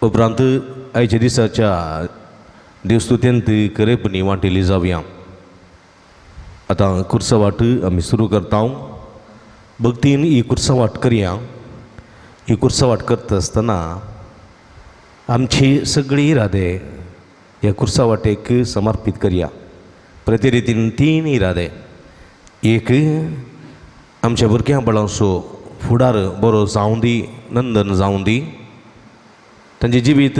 उपरांत आयच्या दिसाच्या देवस्तुतेंत करेपणी वांटेली जावया. आतां कुर्सवाट आमी सुरू करता. भक्तीन ही कुर्सवाट करया. ही कुर्सवाट करता आसतना आमची सगळी इरादे ह्या कुर्सावाटेक समर्पीत करया. प्रतिरितीन तीन इरादे. एक, आमच्या भुरग्यां बाळांचो फुडार बरो जावं दी, नंदन जावं दी, तांचें जिवीत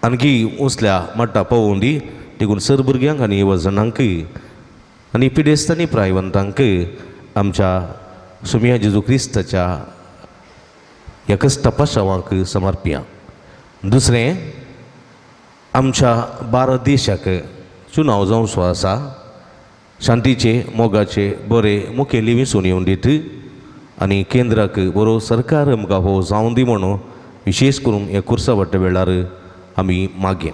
आणखी उंचल्या मट्टा पावोवं दी. देखून सर भुरग्यांक आनी युवजणांक आनी पिडेस्त आनी प्रायवंतांक आमच्या सुमिया जेजू क्रिस्ताच्या ह्या कश्टा पाशावांक समर्पया. दुसरें, आमच्या भारत देशाक चुनाव जावचो आसा, शांतीचे मोगाचे बरे मुखेली विसून येवन दीत आनी केंद्राक बरो सरकार आमकां हो जावं दी म्हणून विशेश करून ह्या कुर्सा वेळार आमी मागया.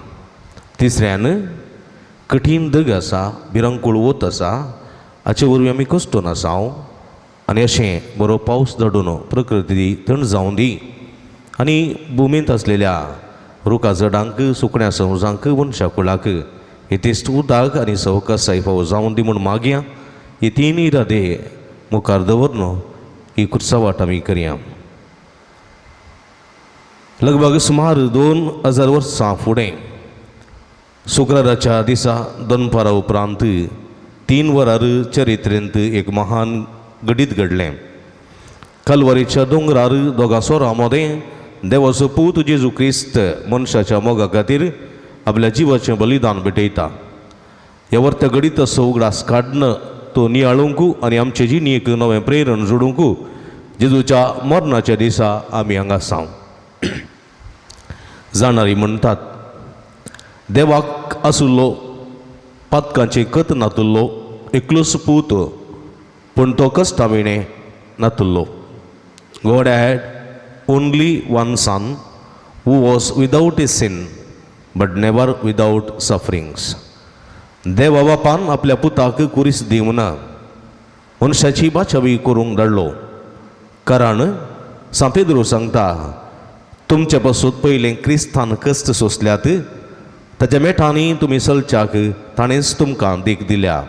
तिसऱ्यान, कठीण दग आसा, भिरांकूळ वत आसा, हाचे वरवीं आमी कश्टून आसा आनी अशें बरो पावस धाडून प्रकृती थंड जावं दी आनी भुमींत आसलेल्या रुखा झडांक, सुकण्या संवसांक, मनशा कुळाक येतेस्त उदक आनी सवकासाय फावो जावं दी म्हूण मागया. ही तीन इरादे मुखार दवरन ही कुर्सावाट आमी करया. लगभग सुमार 2000 वर्सां फुडें शुक्राराच्या दिसा दनपारा उपरांत 3 वरार चरित्रेंत एक महान घडीत घडलें. कलवरीच्या दोंगरार दोगां सोरां मदें देवाचो पूत जेजू क्रिस्त मनशाच्या मोगा खातीर आपल्या जिवाचें बलिदान भेटयता. ह्या वर्त घडीत असो उगडास काडन तो नियाळूंक आनी आमचे जिणेक नवें प्रेरण जोडूंक जेजूच्या मरणाच्या दिसा आमी हांगा आसा. जाणारी म्हणटात, देवाक आशिल्लो पातकांचे कत नातुल्लो एकलोच पूत, पूण तो कश्टा विणें नातुल्लो. God had only one son who was without a sin but never without sufferings. देवा बापान आपल्या पुताक कुरीस दिवना मनशाची बाचावी करूंक धाडलो. कारण सांपेद्रो सांगता, तुमचे पासून पयलें क्रिस्तान कश्ट सोंसल्यात, ताच्या मेठांनी तुमी चलच्याक ताणेंच तुमकां देख दिल्या.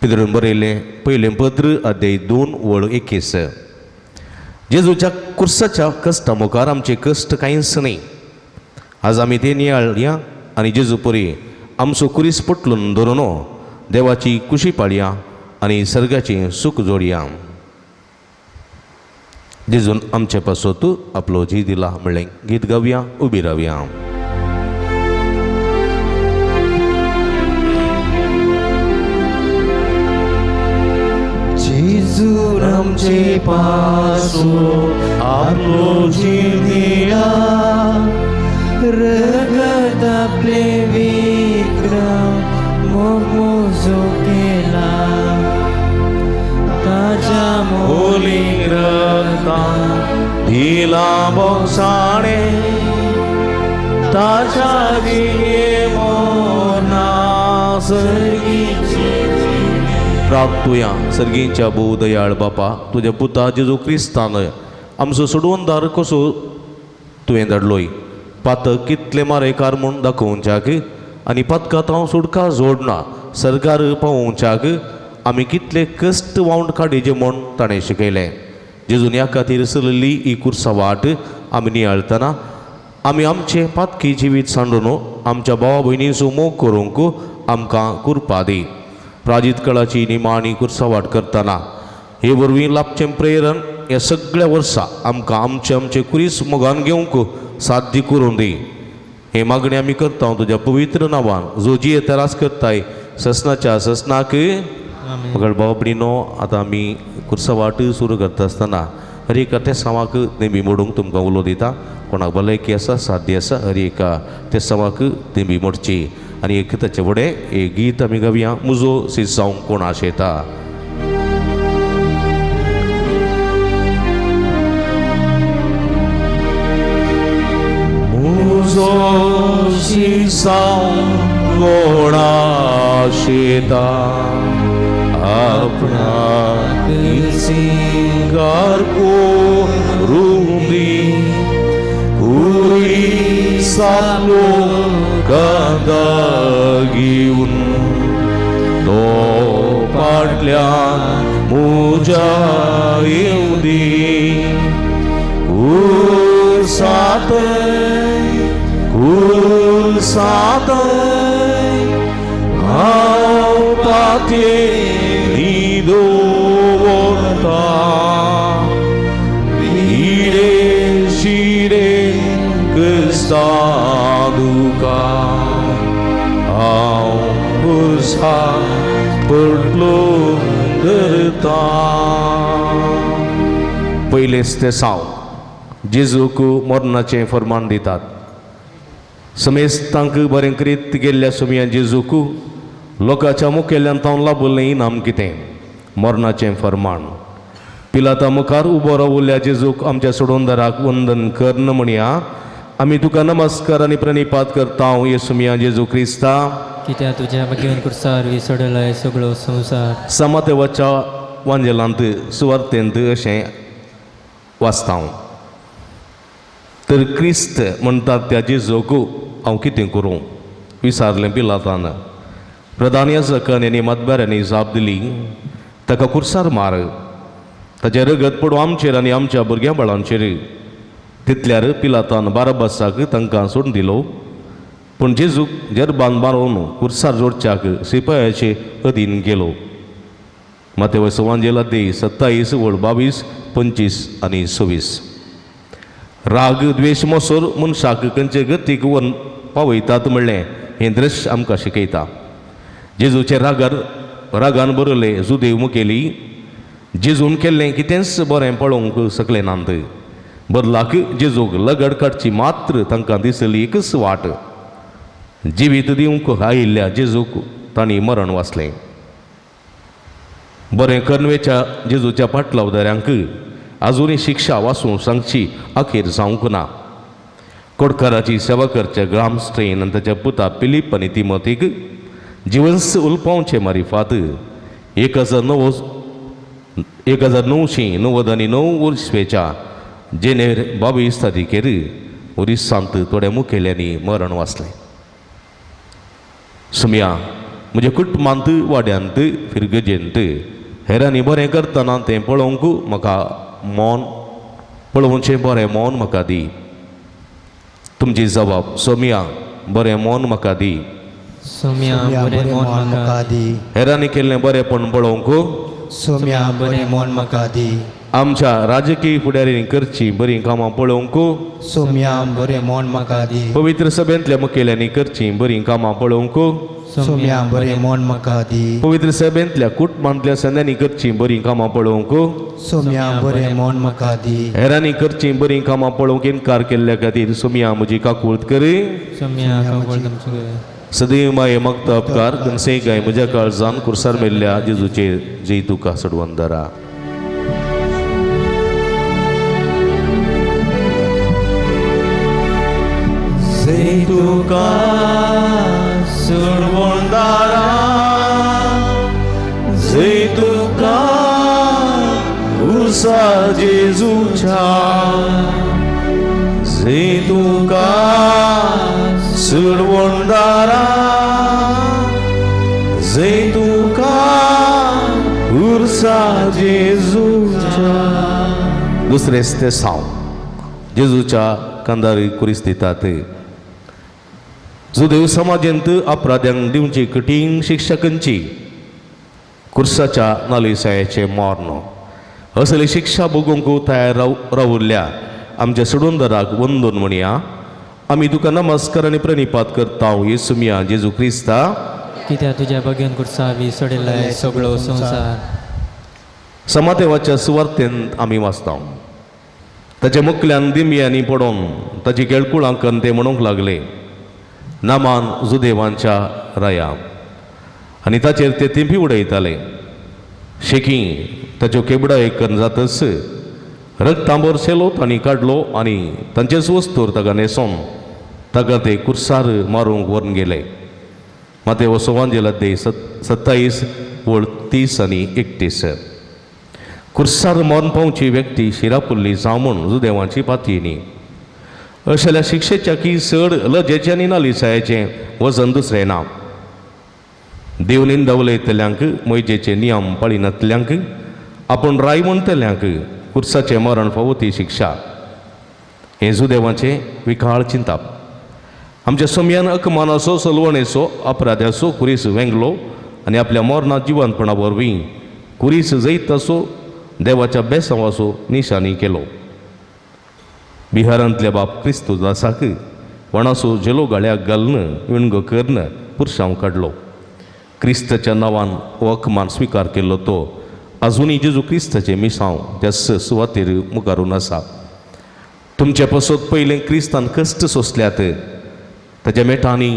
पिदरून बरयलें पयलें पत्र अध्याय 2 वळ 21. जेजूच्या कुर्साच्या कश्टा मुखार आमचे कश्ट कांयच न्ही. आज आमी ते नियाळया आनी जेजू परी आमचो कुरीस पटलून धरून देवाची कुशी पाळया आनी सर्गाचें सूख जोडया. जेजून आमचे पासत आपलो जी दिला म्हणलें गीत गावया, उबी रावया. जेजून आमचे पासून आपलो जीव दिला, रगत आपले विक्रम मोगमोजो केला, ताच्या मोली रक्तान दिला बोसाणे ताच्या जिये मोना सर्गीची प्राप्तुया. सर्गींच्या भोव दयाळ बापा, तुज्या पुता जेजू क्रिस्तान आमचो सोडवणदार कसो तुवें धाडलोय, पातक कितले मारेकार म्हूण दाखोवच्याक आनी पातकांत हांव सुटका जोडना सरकार पावोवच्याक आमी कितले कश्ट वावंड काडीचे म्हूण ताणें शिकयलें. जेजून ह्या खातीर चलयल्ली ही कुर्सा वाट आमी नियाळतना आमी आमचें पातकी जिवीत सांडून आमच्या भावा भयणीचो मोग करूंक आमकां कुरपा दी. प्राजीत कळाची निमाणी कुर्सा वाट करतना हे वरवीं लाभचें प्रेरण ह्या सगळ्या वर्सा आमकां आमचे आमचे कुरीस मोगान घेवंक साध्य करूं दी. हे मागणी आमी करता तुज्या पवित्र नांवान, जो जी येता करताय ससनाच्या ससनाक. मगळ भाव भयणीनो, आतां आमी कुर्सा वाट सुरू करता आसतना हर एका त्या सावाक तेंबी मोडूंक तुमकां उलो दिता. कोणाक भलायकी आसा, साध्य आसा, हर एका त्या सावाक तेंबी मोडची आनी एक ताचे फुडें एक गीत आमी गावया, मुजो सिसांव कोण आशेता. मुजो सिसांव कोण आशेता, आपणाक सिंगार करूं दी, कुरीस आपलो कांदा घेवन तो पाटल्यान मुजा येवं दी. कुर्सांतय कुर्सांतय हांव पातयेनी दवरता, पिडे शिरे क्रिस्ता दुका, हांव कुर्सा पडलो धरता. पयलेच ते साव जेजूक मरणाचें फर्मान दितात. समेस्तांक बरें करीत गेल्ल्या सुमया जेजूक लोकांच्या मुखेल्यान तावन लाबलें इनाम कितें? मरणाचें फर्मान. पिलाता मुखार उबो रावल्ल्या जेजूक आमच्या सोडोनदाराक वंदन करन म्हणया, आमी तुका नमस्कार आनी प्रणिपात करता येसुमिया जेजू क्रिस्ता, कित्याक तुज्या भाग्यान कुर्सार सोडलाय सगळो संवसार. समातेवाच्या वांजेलांत सुवार्तेंत अशें वाचता. तर क्रिस्त म्हणटात त्या जेजूक हांव कितें करूं, विचारलें पिलातान. प्रधान याजकांनी आनी मतदारांनी जाप दिली, ताका कुर्सार मार, ताचें रगत पडूं आमचेर आनी आमच्या भुरग्यां बाळांचेर. तितल्यार पिलातान बाराबासाक तांकां सोडून दिलो, पूण जेजूक जर्बान मारून कुर्सार जोडच्याक सिपायाचे अधीन गेलो. मातेव वांजेला दे 27 वळ 22, 25 आनी 26. राग द्वेश मोसोर मनशाक खंयचे गतीक व्हरून पावयतात म्हणलें हें दृश्य आमकां शिकयता. जेजूचे रागार रागान बरयले जुदेव मुखेली जेजून केल्लें कितेंच बरें पळोवंक शकले नात. बदलाक जेजूक लगड काडची मात्र तांकां दिसली एकच वाट. जिवीत दिवंक आयिल्ल्या जेजूक तांणी मरण वाचलें. बरें करनवेच्या जेजूच्या पाटलावदाऱ्यांक आजुनूय शिक्षा वाचूंक सांगची अखेर जावंक ना. कोडकाराची सेवा करच्या ग्राम स्ट्रेन आनी ताच्या पुता पिलीप आनी तिमोतीक जिवन्स उलपावचे मारिफात 1999 वर्सवेच्या जेनेर 22 तारखेर ओरिसांत थोड्या मुखेल्यांनी मरण वाचलें. सुमया म्हज्या कुटुंबांत वाड्यांत फिरगजेंत हेरांनी बरें करतना तें पळोवंक म्हाका मन पळोवचें बरें मन म्हाका दी. तुमची जबाब, सोमिया बरें मन म्हाका दी. सोम्या बरें मन म्हाका दी. हेरांनी केल्लें बरेंपण पळोवंक सोम्या बरें मन म्हाका दी. आमच्या राजकीय फुडाऱ्यांनी करची बरीं कामां पळोवंक सोम्या बरें मन म्हाका दी. पवित्र सभेंतल्या मुखेल्यांनी करची बरीं कामां पळोवंक सोम्या बरें मन म्हाका दी. पवित्र सभेंतल्या कुटुंबांतल्या संद्यांनी करची बरीं कामां पळोवंक सोम्या बरें मन म्हाका दी. हेरांनी करची बरीं कामां पळोवंक इनकार केल्ल्या खातीर सोमिया म्हजी काकूळत करी. सोम्या काकूळत आमची. सदैव माये मागता उपकार खंयचेय गाय म्हज्या काळजान कुर्सार मेल्ल्या जेजूचेर जय तुका सडवंदरा. जय तुका सोडवणदारा, जय तुका उर्सा जेजूच्या, जय तुका सोडवणदारा, जय तुका उर्सा जेजूच्या. दुसरें ते साव जेजूच्या कांदार कुरीस दितात. जुदेव समाजेंत अपराध्यांक दिवची कठीण शिक्षा खंयची? कुर्साच्या नालिसायाचें मर्ण. असली शिक्षा भोगूंक तयार रावुल्ल्या आमच्या सोडूनदाराक वंदून म्हणया, आमी तुका नमस्कार आनी प्रणिपात करता येसुमिया जेजू क्रिस्ता, कित्याक तुज्या भाग्यान कुर्सावी सोडिल्लाय सगळो संवसार. समादेवाच्या सुवार्तेंत आमी वाचता. ताच्या मुखल्यान दिमयांनी पडोवन ताची केळकुळां करून ते म्हणूंक लागले, नामान जुदेवांच्या राया. आनी ताचेर ते तिंपी उडयताले. शेकी ताच्यो केबडां एक करून जातच रगतांबर सेलो तांणी काडलो आनी तांचेच वस्तूर ताका न्हेसोन ताका ते कुर्सार मारूंक व्हरून गेले. माते वसोवांजेला दे 27 वळ 30 आनी 31. कुर्सार मरण पावची व्यक्ती शिरापुल्ली जावं म्हूण जुदेवांची पातयेनी अशेल्या शिक्षेच्या की चड लजेचें आनी नालिसायेचें वजन दुसरें ना. देव निंदवलयतल्यांक, मोयजेचे नियम पाळिनातल्यांक, आपूण राय म्हणटल्यांक कुर्साचें मरण फावो ती शिक्षा. हें जुदेवाचें विकाळ चिंताप. आमच्या समयान अकमानाचो, सलवणेचो, अपराध्याचो कुरीस वेंगलो आनी आपल्या मरणा जिवंतपणा वरवीं कुरीस जैताचो, देवाच्या बेसांवाचो निशाणी केलो. बिहारांतल्या बाप क्रिस्तू दासाक वणासो झेलो गळ्याक घालून विणगो करून पुरसांव काडलो. क्रिस्ताच्या नांवान हो अकमान स्विकार केल्लो तो अजुनूय जेजू क्रिस्ताचें मिसांव त्या सुवातेर मुखारून आसा. तुमचे पसत पयलें क्रिस्तान कश्ट सोंसल्यात, ताच्या मेटांनी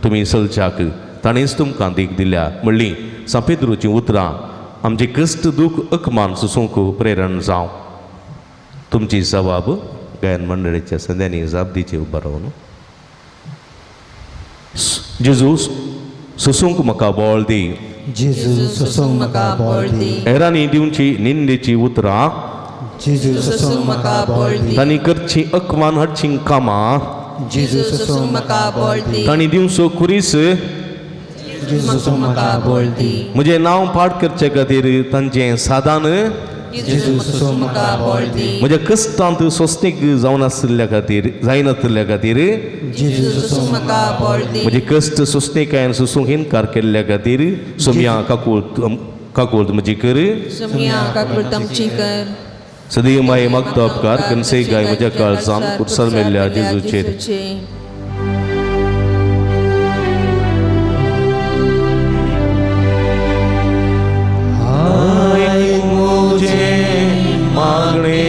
तुमी चलच्याक ताणेंच तुमकां देख दिल्या म्हणली सांपेद्रूचीं उतरां आमचे कश्ट दूख अकमान सोसूंक प्रेरण जावं. तुमची जबाब गायन मंडळीच्या संद्यांनी जाप दिची उबो रावन. जेजू सोसूंक म्हाका बळ दी. जेजू सोसूंक म्हाका बळ दी. हेरांनी दिवची निंदेची उतरां, जेजू सोसूंक म्हाका बळ दी. तांणी करची अकमान हाडची कामां, जेजू सोसूंक म्हाका बळ दी. तांणी दिवचो खुरीस, जेजू सोसूंक म्हाका बळ दी. म्हजें नांव पाड करचे खातीर तांचें सादान, जेजू सोसूंक म्हाका बळ दी. म्हज्या कश्टांत सोंसणीक जावनासल्या खातीर जायनासल्या खातीर, जेजू सोसूंक म्हाका बळ दी. म्हजे कश्ट सोंसणीकायेन सोसूंक इनकार केल्ल्या खातीर सोमया काकूळ काकूळ म्हजी कर. सुम्या काकूळ आमची कर. सदैव माये मागता उपकार कनसे गाय म्हज्या काळजान कुर्सार मेल्ल्या जेजूचेर. मागणे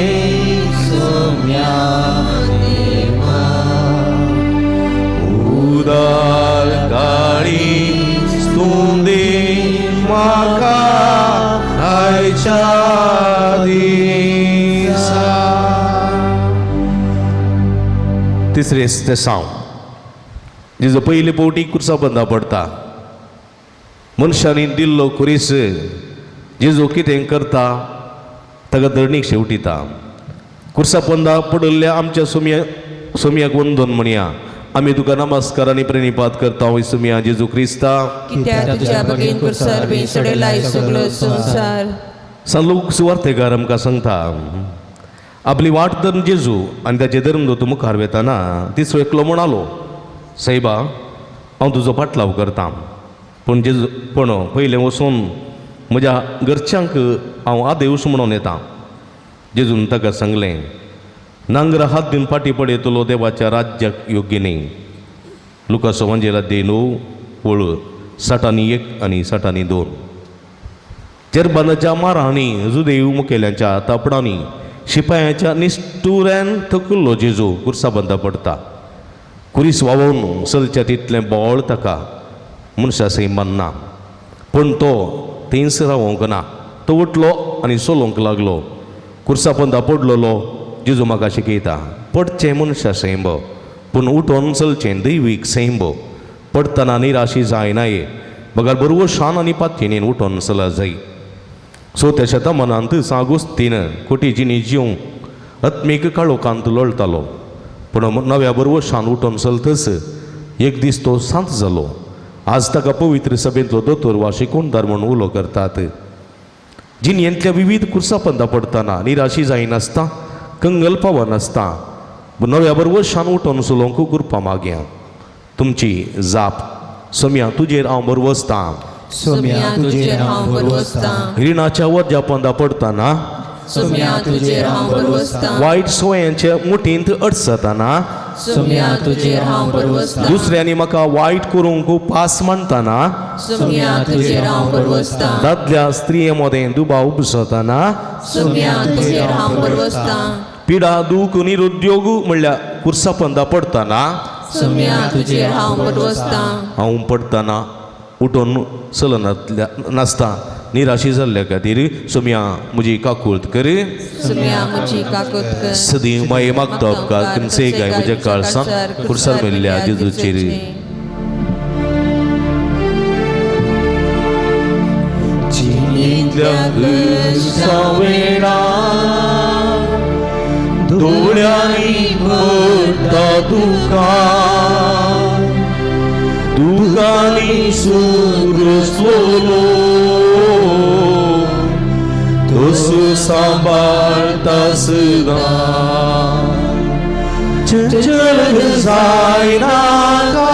उदार काळी स्तुंदी म्हाका आयच्या दिसा. तिसरें तेसांव. जेजो पयले फावटी कुर्सा बंदा पडटा. मनशांनी दिल्लो खुरीस जेजू कितें करता ताका धरणीक शेवटिता. कुर्सा पंदा पडिल्ल्या आमच्या सुमया सुमयाक वंदन म्हणया. आमी तुका नमस्कार आनी प्रणिपात करता होय सुमया जेजू क्रिस्ता. कित्याक तुज्या बगेन कुर्सार बी सडलाय सगळो संवसार. सान लूक सुवार्थेकार आमकां सांगता, आपली वाट धरून जेजू आनी ताचे धर्मदूत मुखार वेताना तिसरो एकलो म्हणालो, सायबा हांव तुजो पाटलाव करता, पूण जेजू पूण पयलें वचून म्हज्या घरच्यांक हांव आदेवस म्हणून येता. जेजून ताका सांगलें, नांगरा हात दिवन फाटीं पडयतलो देवाच्या राज्याक योग्य न्ही. लुकासो वांजेला दे 9 वळ 61 आनी 62. जेरबानाच्या मारांनी, जुदेव मुखेल्यांच्या तापडांनी, शिपायांच्या निश्ठुऱ्यान थकल्लो जेजू कुर्सा बंदा पडटा. कुरीस व्हांवोवन चलच्या तितलें बोळ ताका मनशा सय मानना, पूण तो थंयच रावोंक ना. तो उठलो आनी चलोवंक लागलो. कुर्सा पंदा पडलेलो जेजू म्हाका शिकयता, पडचें मनशा सैंब पूण उठोन चलचें दैवीक सैंब. पडटना निराशी जायनाये, बगर बरवो शान आनी पातयेन उठोन चला जाय. सो त्या शतमानांत सागुस्तीन कोटी जिणी जिवंक आत्मीक काळोखांत लोळटालो, पूण नव्या बरवशान उठोन चलतच एक दीस तो सांत जालो. आज ताका पवित्र सभेंतलो दोतोर वा शिकोणदार म्हूण उलो करतात. जिणेंतल्या विविध कुर्सापंदा पडटना निराशी जायनासता, कंगल पावनासता नव्या बरवशान उठोन चलोवंक गुरपा मागया. तुमची जाप, सोम्या तुजेर हांव बरवसतां. सोम्या तुजेर हांव भरवसतां. रिणाच्या वज्या पंदा पडटना, सुम्या तुजेर हांव भरवसतां. वायट सोयांच्या मुठींत अडचतना, सुम्या तुजेर हांव भरवसतां. दुसऱ्यांनी म्हाका वायट करूंक पास मानतना, सुम्या तुजेर हांव भरवसतां. दादल्या स्त्रिये मदें दुबाव उपसतना, सुम्या तुजेर हांव भरवसतां. पिडा दूख निरुद्योग म्हणल्यार कुर्सापंदा पडटना, सुम्या तुजेर हांव भरवसतां. हांव पडटना उठून चलनातल्या नासता निराशी जाल्ल्या खातीर सोम्या म्हजी काकूळत कर. सुम्या म्हजी काकूत कर. सदीं माये मागता उपकार किमसे गाय म्हज्या काळसान कुर्सार मेल्ल्या जेजूचेर. जिणेंतल्या वेळा दोळ्यांनी भरता दुकान दुकानी सूर सोलो तसो सांबाळता सदां चंचल जायनाका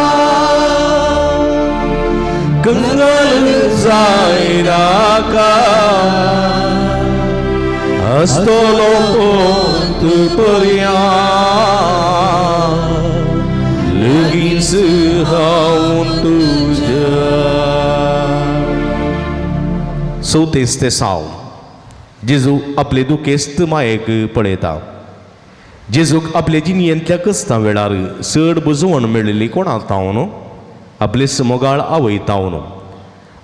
कंगाल जायनाका आसतलो पोंत पर्यां लगीच हांव तुज्या. चवथेस ते साव जेजू आपले दुखेस्त मायेक पळयता. जेजूक आपले जिणयेंतल्या कस्तां वेळार चड बुजवण मेळिल्ली कोणा तावन? आपले मोगाळ आवय तावन.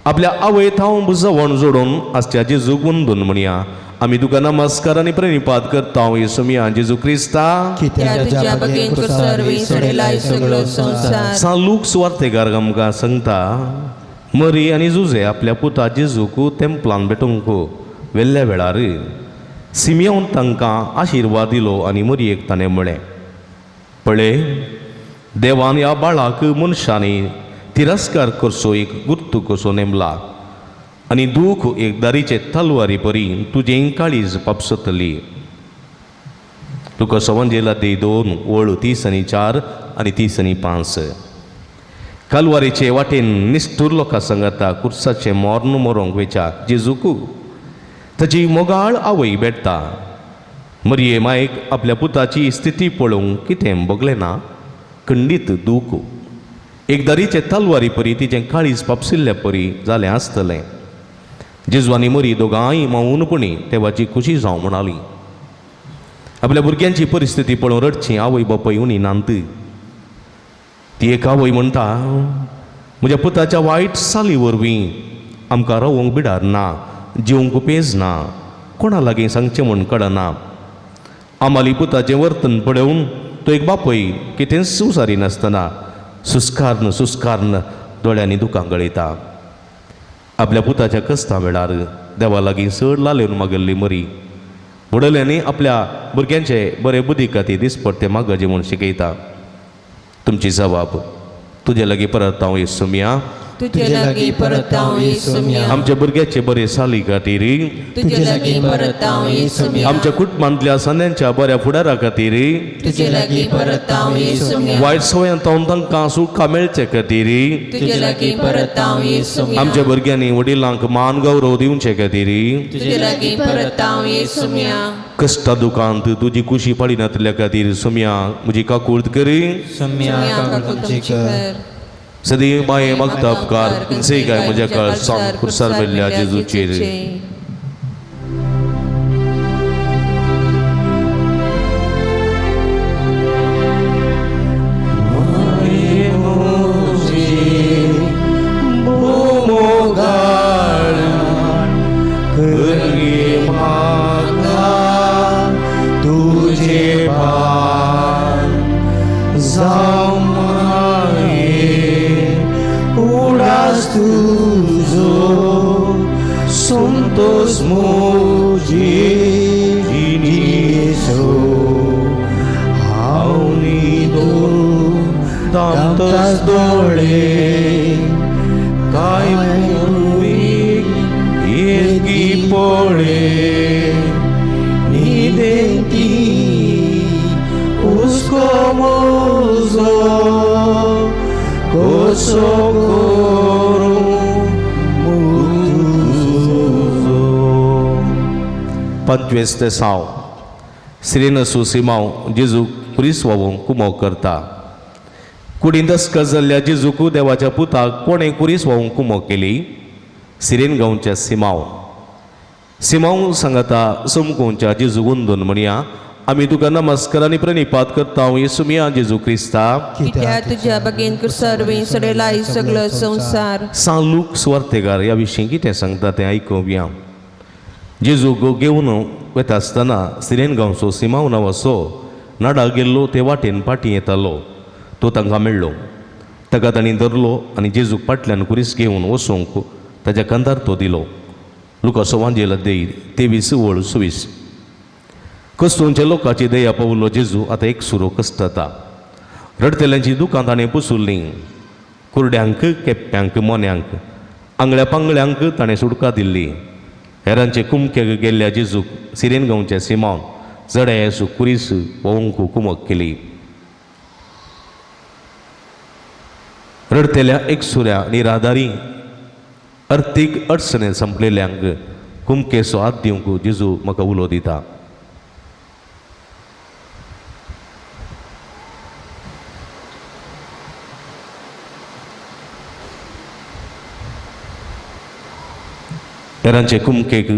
आपल्या आवय थावन बुजवण जोडून आसच्या जेजूक वंदून म्हणया, आमी तुका नमस्कार आनी प्रणिपात करता येसुमिया जेजू क्रिस्ता, कित्याक तुज्या बगेन कुर्सार सोडलाय सगळो संवसार. सान लूक सुवार्तेकार आमकां सांगता, मरी आनी जुजे आपल्या पुता जेजूक तेंपलान भेटोवंक वेल्ल्या वेळार सिमियोन तांकां आशिर्वाद दिलो आनी मरयेक ताणें म्हळें, पळय, देवान ह्या बाळाक मनशांनी तिरस्कार करचो एक गुर्तू कसो नेमला आनी दूख एक दारीचे तलवारी परी तुजें काळीज पापसतली. तुका सवंजेला ते 2 ओळ 30 आनी 4 आनी 30 आनी 5. कालवारीचे वाटेन निश्ठूर लोकां सांगता कुर्साचें मोर्न मरोंक वेच्या जेजूक ताची मोगाळ आवय भेटता. मरये मायक आपल्या पुताची स्थिती पळोवंक कितें भोगलें ना? खंडीत दूख एक दारीचे तलवारी परी तिचें काळीज पापसिल्ल्या परी जालें आसतलें. जेजू आनी मरी दोगांय मौनपणी देवाची खुशी जावं म्हणाली. आपल्या भुरग्यांची परिस्थिती पळोवन रडची आवय बापूय उणी नांत. ती एक आवय म्हणटा, म्हज्या पुताच्या वायट साली वरवीं आमकां रावंक बिडार ना, जिवंक पेज ना, कोणा लागीं सांगचें म्हूण कळना. आमाली पुताचें वर्तन पळोवन तो एक बापूय कितेंच उसारिनासतना सुस्काਰਨ सुस्काਰਨ दोळ्यांनी दुकां गळयता. आपल्या पुताच्या कस्ता वेळार देवा लागीं चड लालेवन मागल्ली मरी व्हडल्यांनी आपल्या भुरग्यांचे बरे बुद्धी खातीर दिसपट्टे मागचे म्हूण शिकयता. तुमची जबाब तुजे लागीं परत हांव येसुमिया, तुजे लागीं परत हांव येसुमिया, आमच्या भुरग्याचे बरे साली खातीर, तुजे लागीं परत हांव येसुमिया, आमच्या कुटुंबांतल्या संद्यांच्या बऱ्या फुडारा खातीर, तुजे लागीं परत हांव येसुमिया, वायट सवयांत तांकां सुखा मेळचे खातीर, तुजे लागीं परत हांव येसुमिया, आमच्या भुरग्यांनी वडिलांक मान गौरव दिवचे खातीर, तुजे लागीं परत हांव येसुमिया, कश्टा दुकांत तुजी कुशी पाडिनातल्या खातीर सुमिया म्हजी काकूर्त करी. सुम्या काकूत तुमची कर. सदी माये मागता उपकार खंयचेय काय म्हज्या काळ खुर्सार मेल्ल्या जेजूचेर. तुझे जावं माये उडास तुजो संतोष म्हजी जिणेचो हांव न्हिदो धांपताच दोळे काय पूर्वीक येगी पळे न्हिदेंती हुस्को म्हजो कसो करूं तुजो. 25 ते साव सिरेनसू सिमांव जेजू खुरीस व्हांवूंक कुमोक करता. कुडींत अस्कत जाल्ल्या जेजूक देवाच्या पुताक कोणें कुरीस व्हांवूंक कुमोक केली? सिरेन गांवच्या सिमांव. सिमांव सांगता समकोवच्या जेजू वंदून म्हणया, आमी तुका नमस्कार आनी प्रणिपात करता येसुमिया जेजू क्रिस्ता, कित्याक तुज्या बगेन कुर्सार सोडलाय सगळो संवसार. सान लूक सुवार्तेकार ह्या विशीं कितें सांगता तें आयकुया. जेजूक घेवन वता आसतना सिरेन गांवचो सिमांव नांवाचो नाडा गेल्लो ते वाटेन फाटीं येतालो तो तांकां मेळ्ळो. ताका तांणी धरलो आनी जेजूक फाटल्यान कुरीस घेवन वचूंक ताच्या कांदार तो दिलो. लुकासो वांजेल देई 23 ओळ 26. कस्तूंच्या लोकांची दया पावलो जेजू आतां एक सुरो कश्टता. रडटल्यांची दुकां ताणें पुसुल्लीं. कुरड्यांक, केप्प्यांक, मोन्यांक, आंगळ्या पांगळ्यांक ताणें सुटका दिल्ली. हेरांचे कुमकेक गेल्ल्या जेजूक सिरेन गांवच्या सिमावन जड्या येसू कुरीस पोवंक कुमक केली. रडतेल्या एकसुऱ्या निराधारी अर्थीक अडचणेन संपलेल्यांक कुमकेचो हात दिवंक जेजू म्हाका उलो दिता. हेरांचे कुमकेक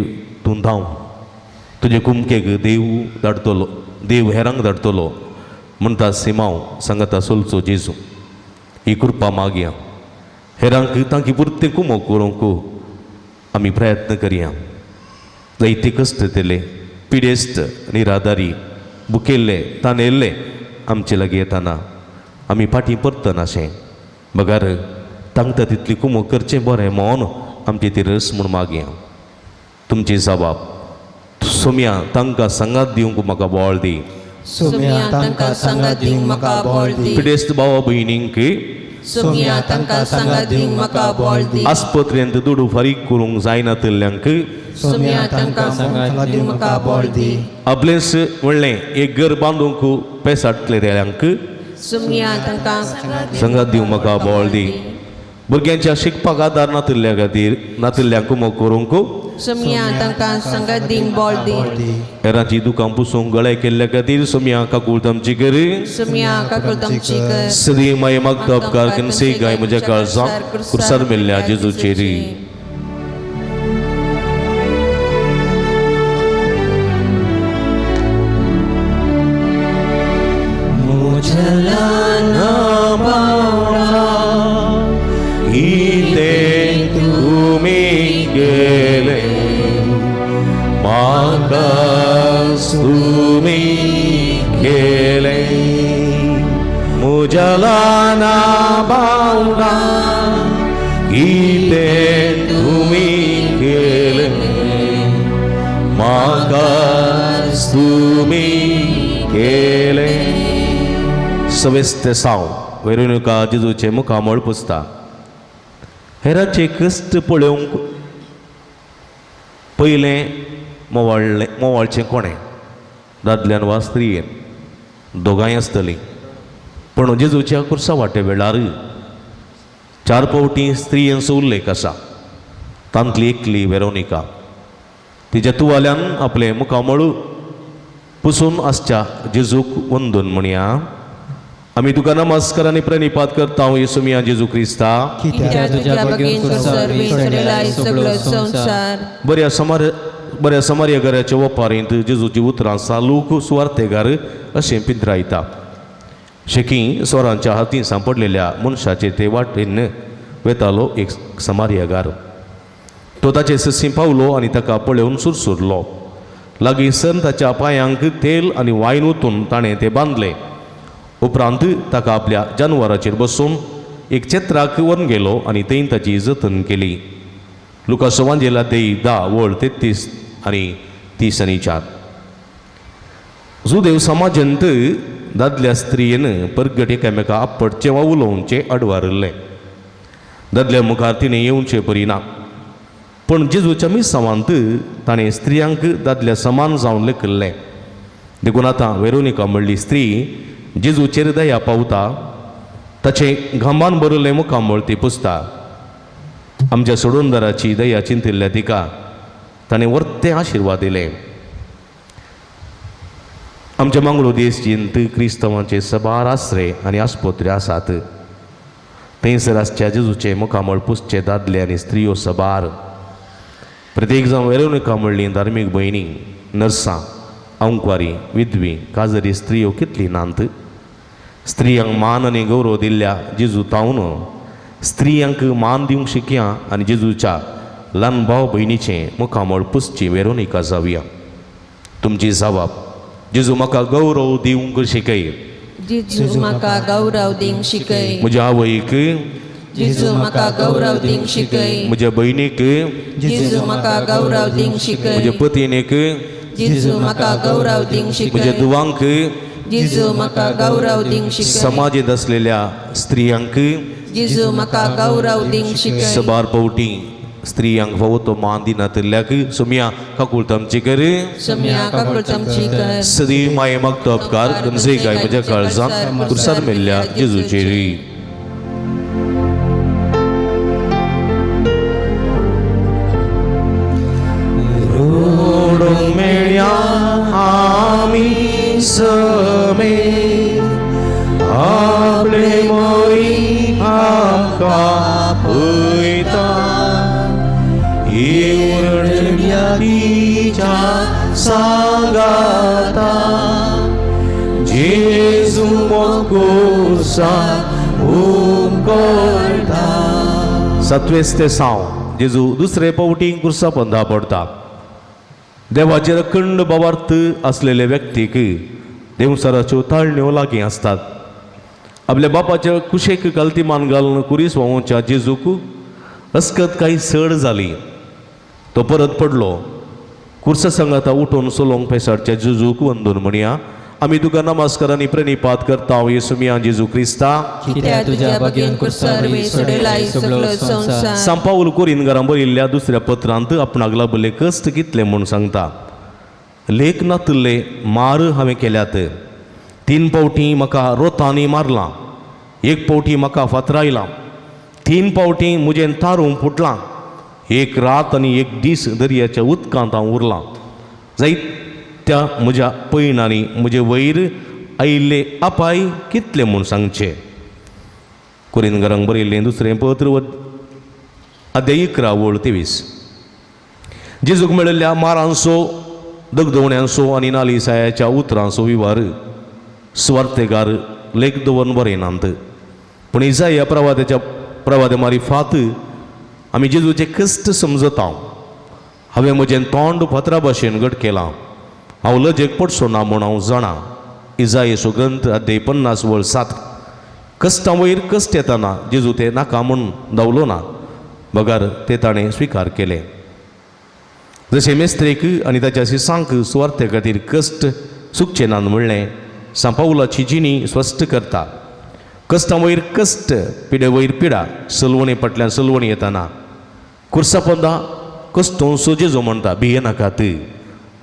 तूं धांव, तुजे कुमकेक देव धाडटलो, देव हेरांक धाडटलो म्हणटा सिमांव सांगता सोलचो जेजू. ही कृपा मागया. हेरांक तांकी पुरतें कुमक करूंक आमी प्रयत्न करया. जायते कश्ट येतले, पिडेस्त, निराधारी, भुकेल्ले, तानेल्ले आमचे लागीं येताना आमी फाटीं परतनाशें बगर तांकां तितली कुमक करचें बरें म्हूण आमची ती रस म्हूण मागया. तुमची जबाब सोम्या तांकां सांगात दिवंक म्हाका बळ दी. सोम्या तांकां सांगात दिवंक म्हाका बळ दी. पिडेस्त भावा भयणींक सोम्या तांकां सांगात दिवंक म्हाका बळ दी. आस्पत्रेंत दुडू फारीक करूंक जायनातल्ल्यांक सोम्या तांकां सांगात दिवंक म्हाका बळ दी. आपलेंच म्हणलें एक घर बांदूंक पेसाटलेल्यांक सोम्या तांकां सांगात दिवंक म्हाका बळ दी. भुरग्यांच्या शिकपाक आदार नातिल्ल्या खातीर नातिल्ल्यांक कुमक करूंक सोम्या तांकां सांगात दिवंक बळ दी. हेरांची दुकां पुसूंक गळ्या केल्ल्या खातीर सोम्या काकूळ आमची करी. सोम्या काकूळ आमची कर. सदी माय मागता उपकार कनसे गाय म्हज्या काळजाक कुर्सार मेल्ल्या जेजूचेरी. कितें तुमी केलें म्हाका तुमी केलें म्हज्या ल्हाना भावना कितें तुमी केलें म्हाका तुमी केलें. सवेस्त साव वेरोनिका जेजूचें मुखामळ पुसता. हेराचे कश्ट पळोवंक पयलें मोवाळ्ळें मोवाळचें कोणें, दादल्यान वा स्त्रियेन, दोगांय आसतलीं. पूण जेजूच्या कुर्सा वाटे वेळार 4 फावटीं स्त्रियेंचो उल्लेख आसा. तांतली एकली वेरोनिका. तिच्या तुवाल्यान आपलें मुखामळ पुसून आसच्या जेजूक वंदून म्हणया, आमी तुका नमस्कार आनी प्रणिपात करता येसू मिया जेजू क्रिस्ता. कित्याक तुज्या बगेन कुर्सार सोडलेलाय सगळो संवसार. बऱ्या समार्य घराच्या वपारींत जेजूची उतरां सालूक सुवार्थेगार अशें पिंतरायता. शेकी स्वरांच्या हातीं सांपडलेल्या मनशाचे ते वाटेन वेतालो एक समार्यगार. तो ताचे ससी पावलो आनी ताका पळोवन सुरसुरलो. लागीं सर ताच्या पांयांक तेल आनी वायन ओतून ताणें तें बांदलें. उपरांत ताका आपल्या जानवराचेर बसून एक चेत्राक व्हरून गेलो आनी थंय ताची जतन केली. लुकास वांजेला ते 10 वळ 33 आनी 30 आनी 4. जुदेव समाजांत दादल्या स्त्रियेन परगट एकामेका आपटचें वा उलोवचें अडवारिल्लें. दादल्या मुखार तिणें येवचें परी ना. पूण जेजूच्या मिसावांत ताणें स्त्रियांक दादल्या समान जावन लेखिल्लें. देखून आतां वेरोनिका म्हणली स्त्री जेजूचेर दया पावता. ताचें घामान भरिल्लें मुखामळ ती पुसता. आमच्या सोडूनदाराची दया चिंतिल्ल्या तिका ताणें वर्ते आशिर्वाद दिले. आमच्या मंगळूर देशजींत क्रिस्तांवांचे सबार आसरे आनी आस्पत्रे आसात. थंयसर आसच्या जेजूचें मुखामळ पुसचे दादले आनी स्त्रियो सबार. प्रत्येक जावं वेरोनिका म्हणली धार्मीक भयणी, नर्सां, अंकवारी, विधवी, काजरी स्त्रियो कितली नात. स्त्रियांक मान आनी गौरव दिल्ल्या जेजू तावन स्त्रियांक मान दिवंक शिकया आनी जेजूच्या ल्हान भाव भयणीचें मुखामळ पुसची वेरोनिका जावया. तुमची जबाब जेजू म्हाका गौरव दिवंक शिकय. जेजू म्हाका गौरव दिवंक शिकय. म्हज्या आवयक जेजू म्हाका गौरव दिवंक शिकय. म्हज्या भयणीक जेजू म्हाका गौरव दिवंक शिकय. म्हज्या पतीणेक जेजू म्हाका गौरव दिवंक म्हज्या शिकय. दुवांक, जेजू म्हाका गौरव दिवंक शिकय. समाजेंत आसलेल्या स्त्रियांक. जेजू म्हाका गौरव दिवंक शिकय. सबार पावटी स्त्रियांक फावो तो मान दिनातिल्ल्याक सोमया काकूळ आमची कर. सोम्या काकूळ आमची कर. सदैव माये मागतो अपकार गमजे काय म्हज्या काळजांत कुर्सार मेल्ल्या जेजूचेरी. रोडूंक मेळया आमी समे आपले मोरी आमकां पळयता येवरण्या तिच्या सांगाता जेजू मोकोसा उमकळटा. सातवेस ते साव जेजू दुसरे पावटी कुर्सा पंदा पडता. देवाचेर अखंड भावार्थ आसलेले व्यक्तीक देवसाराच्यो ताळण्यो लागीं आसतात. आपल्या बापाच्या कुशेक कलती मान घालून कुरीस व्हांवोवच्या जेजूक अस्कत कांय सड जाली. तो परत पडलो. कुर्सा सांगाता उठून सोलोंग पेसाडच्या जेजूक वंदून म्हणया, आमी तुका नमस्कार आनी प्रणिपात करता येसू मिया जेजू क्रिस्ता. कित्याक तुज्या बगेन कुर्सार सोडयलाय सगळो संवसार. सांपावल कोरिनगरां बरयल्ल्या दुसऱ्या पत्रांत आपणाक लाभले कश्ट कितले म्हूण सांगता. लेख नातिल्ले मार हांवें केल्यात. 3 पावटी म्हाका रोतांनी मारलां, 1 पावटी म्हाका फातरायलां, 3 पावटी म्हजें तारूं फुटलां, 1 रात आनी 1 दीस दर्याच्या उदकांत हांव उरलां. जायत्या म्हज्या पयणांनी म्हजे वयर आयिल्ले अपाय कितले म्हूण सांगचे. कोरिनगरांक बरयल्लें दुसरें पत्र अध्याय 11 वळ 23. जेजूक मेळिल्ल्या मारांचो, दगदवण्यांचो आनी नालिसायाच्या उतरांचो विवार सुवार्तेगार लेख दवरून बरयनात. पूण इजाया प्रवाद्याच्या प्रवाद्या मारिफात आमी जेजूचे कश्ट समजता. हांवें म्हजें तोंड फातरा भाशेन घट केलां, हांव लजेक पडचो ना म्हूण हांव जाणा. इजायेचो ग्रंथ अध्याय 50 वळ 7. कश्टां वयर कश्ट येताना जेजू ते नाका म्हूण धांवलो ना, बगर ते ताणें स्विकार केले. जशें मेस्त्रेक आनी ताच्या शिसांक सुवार्थे खातीर कश्ट चुकचे नात म्हणलें सांपावलाची जिणी स्पश्ट करता. कश्टां वयर कश्ट, पिडे वयर पिडा, सलवणी फाटल्यान सलवणी येताना कुर्सा पोंदा कश्टोंसो जेजू म्हणटा, भियेनाकात,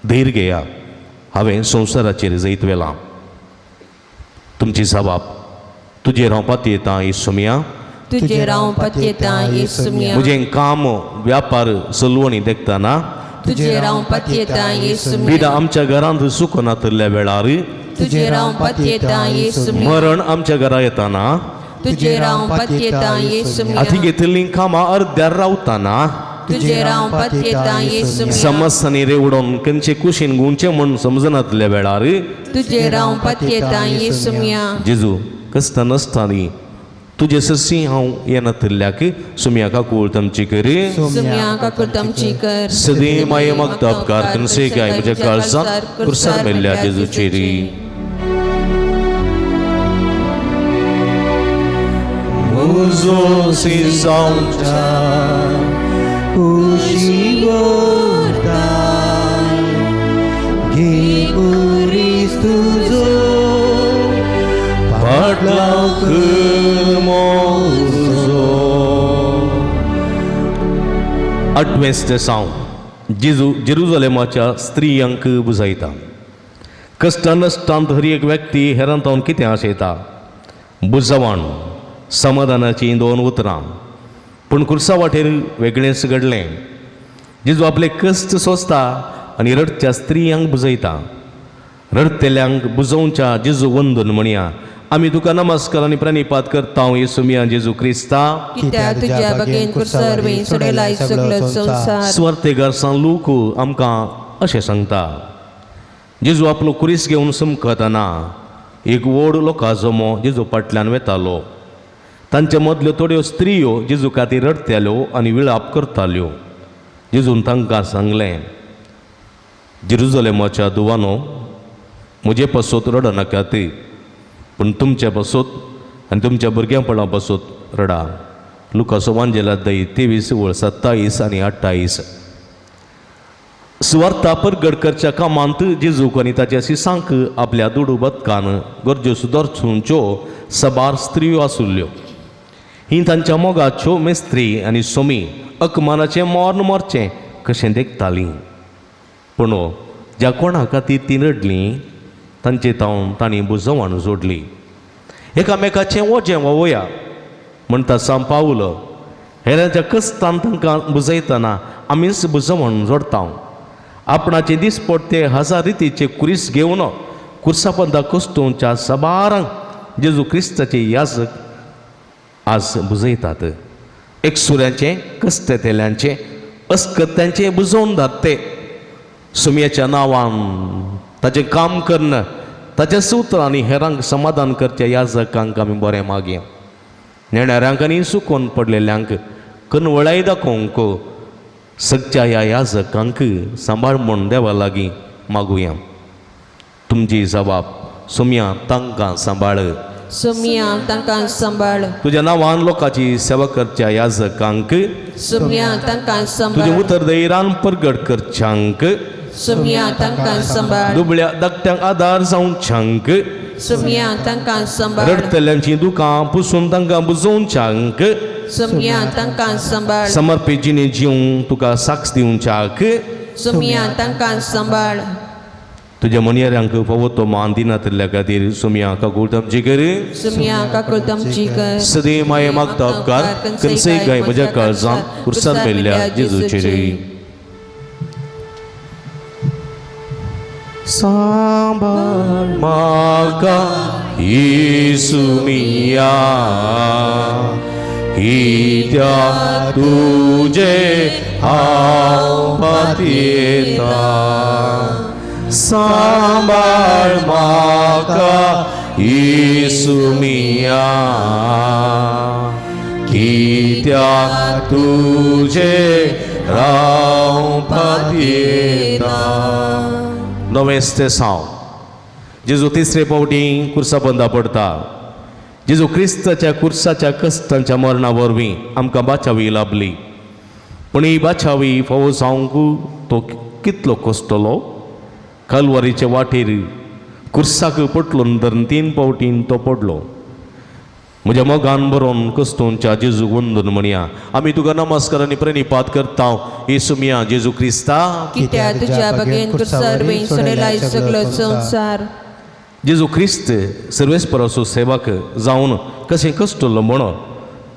धैर्य घेया, हांवें संवसाराचेर जैत व्हेलां. तुमची जबाब तुजेर हांव पातयेतां येसुमिया. तुजेर हांव पातयेतां येसुमिया. म्हजें काम व्यापार सलवणी देखतना, तुजेर हांव पातयेतां येसुमिया. पिडा आमच्या घरांत सुकनातिल्ल्या वेळार, तुजेर हांव पातयेतां येसुमिया. मरण आमच्या घरा येताना, तुजेर हांव पातयेतां येसुमिया. हाती घेतिल्लीं कामां अर्द्यार रावताना, तुजेर हांव पातयेतां येसुमिया. समस्यांनी रेवडोन खंयचे कुशीन गुंवचें म्हूण समजनातल्या वेळार, तुजेर हांव पातयेतां येसुमिया. जेजू कश्टां नासतानी तुजे सरशी हांव येनातिल्ल्याक सुमया काकूळ तमची करी. सुम्या काकूळ आमची कर. सदैव माये मागता उपकार कनसे काय म्हज्या काळजांत कुर्सार मेल्ल्या जेजूचेरी. म्हजो सिजांवच्या कुशी वरताय घे कुरीस तुजो फाटलाव कर म्हजो. आठवेंच ते साव जेजू जेरुजलेमाच्या स्त्रियांक बुजायता. कश्टां नश्टांत हर एक व्यक्ती हेरांतावन कितें आशयता. बुजवाण समाधानाचीं 2 उतरां. पूण कुर्सा वाटेर वेगळेंच घडलें. जेजू आपले कश्ट सोंसता आनी रडच्या स्त्रियांक बुजयता. रडटेल्यांक बुजोवच्या जेजू वंदून म्हणया, आमी तुका नमस्कार आनी प्रणिपात करता येसू मिया जेजू क्रिस्ता. कित्याक तुज्या बगेन कुर्सार सोडयलाय सगळो संवसार. सुवार्तेगार सान लूक आमकां अशें सांगता. जेजू आपलो कुरीस घेवन समकतना एक व्हड लोकां जमो जेजू फाटल्यान वेतालो. तांचे मदल्यो थोड्यो स्त्रियो जेजू खातीर रडटाल्यो आनी विळाप करताल्यो. जेजून तांकां सांगलें, जेरुजलेमाच्या दुवानो, म्हजे पासत रडनाकात, पूण तुमचे पासत आनी तुमच्या भुरग्यांपणा पासत रडा. लुकासो वांजेला दही 23 वळ 27 आनी 28. सुवार्ता परगड करच्या कामांत जेजूक आनी ताच्या शिसांक आपल्या दुडू बदकान गरज्यो सुदरचुंच्यो सबार स्त्रियो आसुल्ल्यो. ही तांच्या मोगाच्यो मेस्त्री आनी सोमी अकमानाचें मर्ण मरचें कशें देखतालीं. पूण ज्या कोणा खातीर तीं रडलीं तांचे तावन तांणी बुजवण जोडली. एकामेकाचें वजें व्होवया म्हणटा सांव पावल. हेरांच्या कस्तान तांकां बुजयतना आमीच बुजवण जोडटा. आपणाचे दिसपडटे हजार रितीचे कुरीस घेवन कुर्सापंदा कस्तोंच्या सबारांक जेजू क्रिस्ताचे याजक आज बुजयतात. एकसुऱ्यांचें कस्तेतेल्यांचें अस्कत्यांचें बुजोवन धाडते. सुमयाच्या नांवान ताचें काम कन्न ताच्या सुत्रांनी हेरांक समाधान करच्या याजकांक आमी बरें मागया. नेणाऱ्यांक आनी सुकोन पडलेल्यांक कनवळाय दाखोवंक सगच्या ह्या याजकांक सांबाळ म्हूण देवा लागीं मागुया. तुमची जबाब सोमया तांकां सांबाळ. सोमया तांकां सांबाळ. तुज्या नांवान लोकांची सेवा करच्या याजकांक, सोमया तांकां तुजें सांबाळ. उतर दैरान परगट करच्यांक, सोमया तांकां सांबाळ. दुबळ्या धाकट्यांक आदार जावच्यांक, सोमया तांकां सांबाळ. रडटल्यांची दुकां पुसून तांकां बुजोवच्यांक, सोमया तांकां सांबाळ. समर्पीत जिणे जिवंक तुका साक्ष दिवच्याक, सोमया तांकां सांबाळ. तुज्या मनयऱ्यांक फावो तो मान दिनातिल्ल्या खातीर सोमया काकूळ आमची कर. सोमया काकूळ आमची कर. सदैव माये मागता उपकार खंयचेय गाय म्हज्या काळजान कुर्सान मेल्ल्या जेजूचेर. सांबाळ म्हाका येसुमिया, कित्याक तुजें हांव पातयेता. सांबाळ म्हाका येसुमिया, कित्याक तुजें हांव पातयेता. नवें साव. जेजू तिसरे फावटी कुर्सा बंदा पडटा. जेजू क्रिस्ताच्या कुर्साच्या कश्टांच्या मरणा वरवीं आमकां बाचावी लाभली. पूण ही बाचावी फावो जावंक तो कितलो कश्टलो. कालवारीचे वाटेर कुर्साक पटलून धरून तीन फावटीन तो पडलो. म्हज्या मोगान बरोवन कस्तोंच्या जेजू वंदून म्हणया. आमी तुका नमस्कार आनी प्रणिपात करता येसुमिया जेजू क्रिस्ता, कित्याक तुज्या बगेन कुर्सा वरवीं सोडयलाय सगलो संवसार. जेजू क्रिस्त सर्वेस्पराचो सेवक जावन कशें कश्टलो म्हण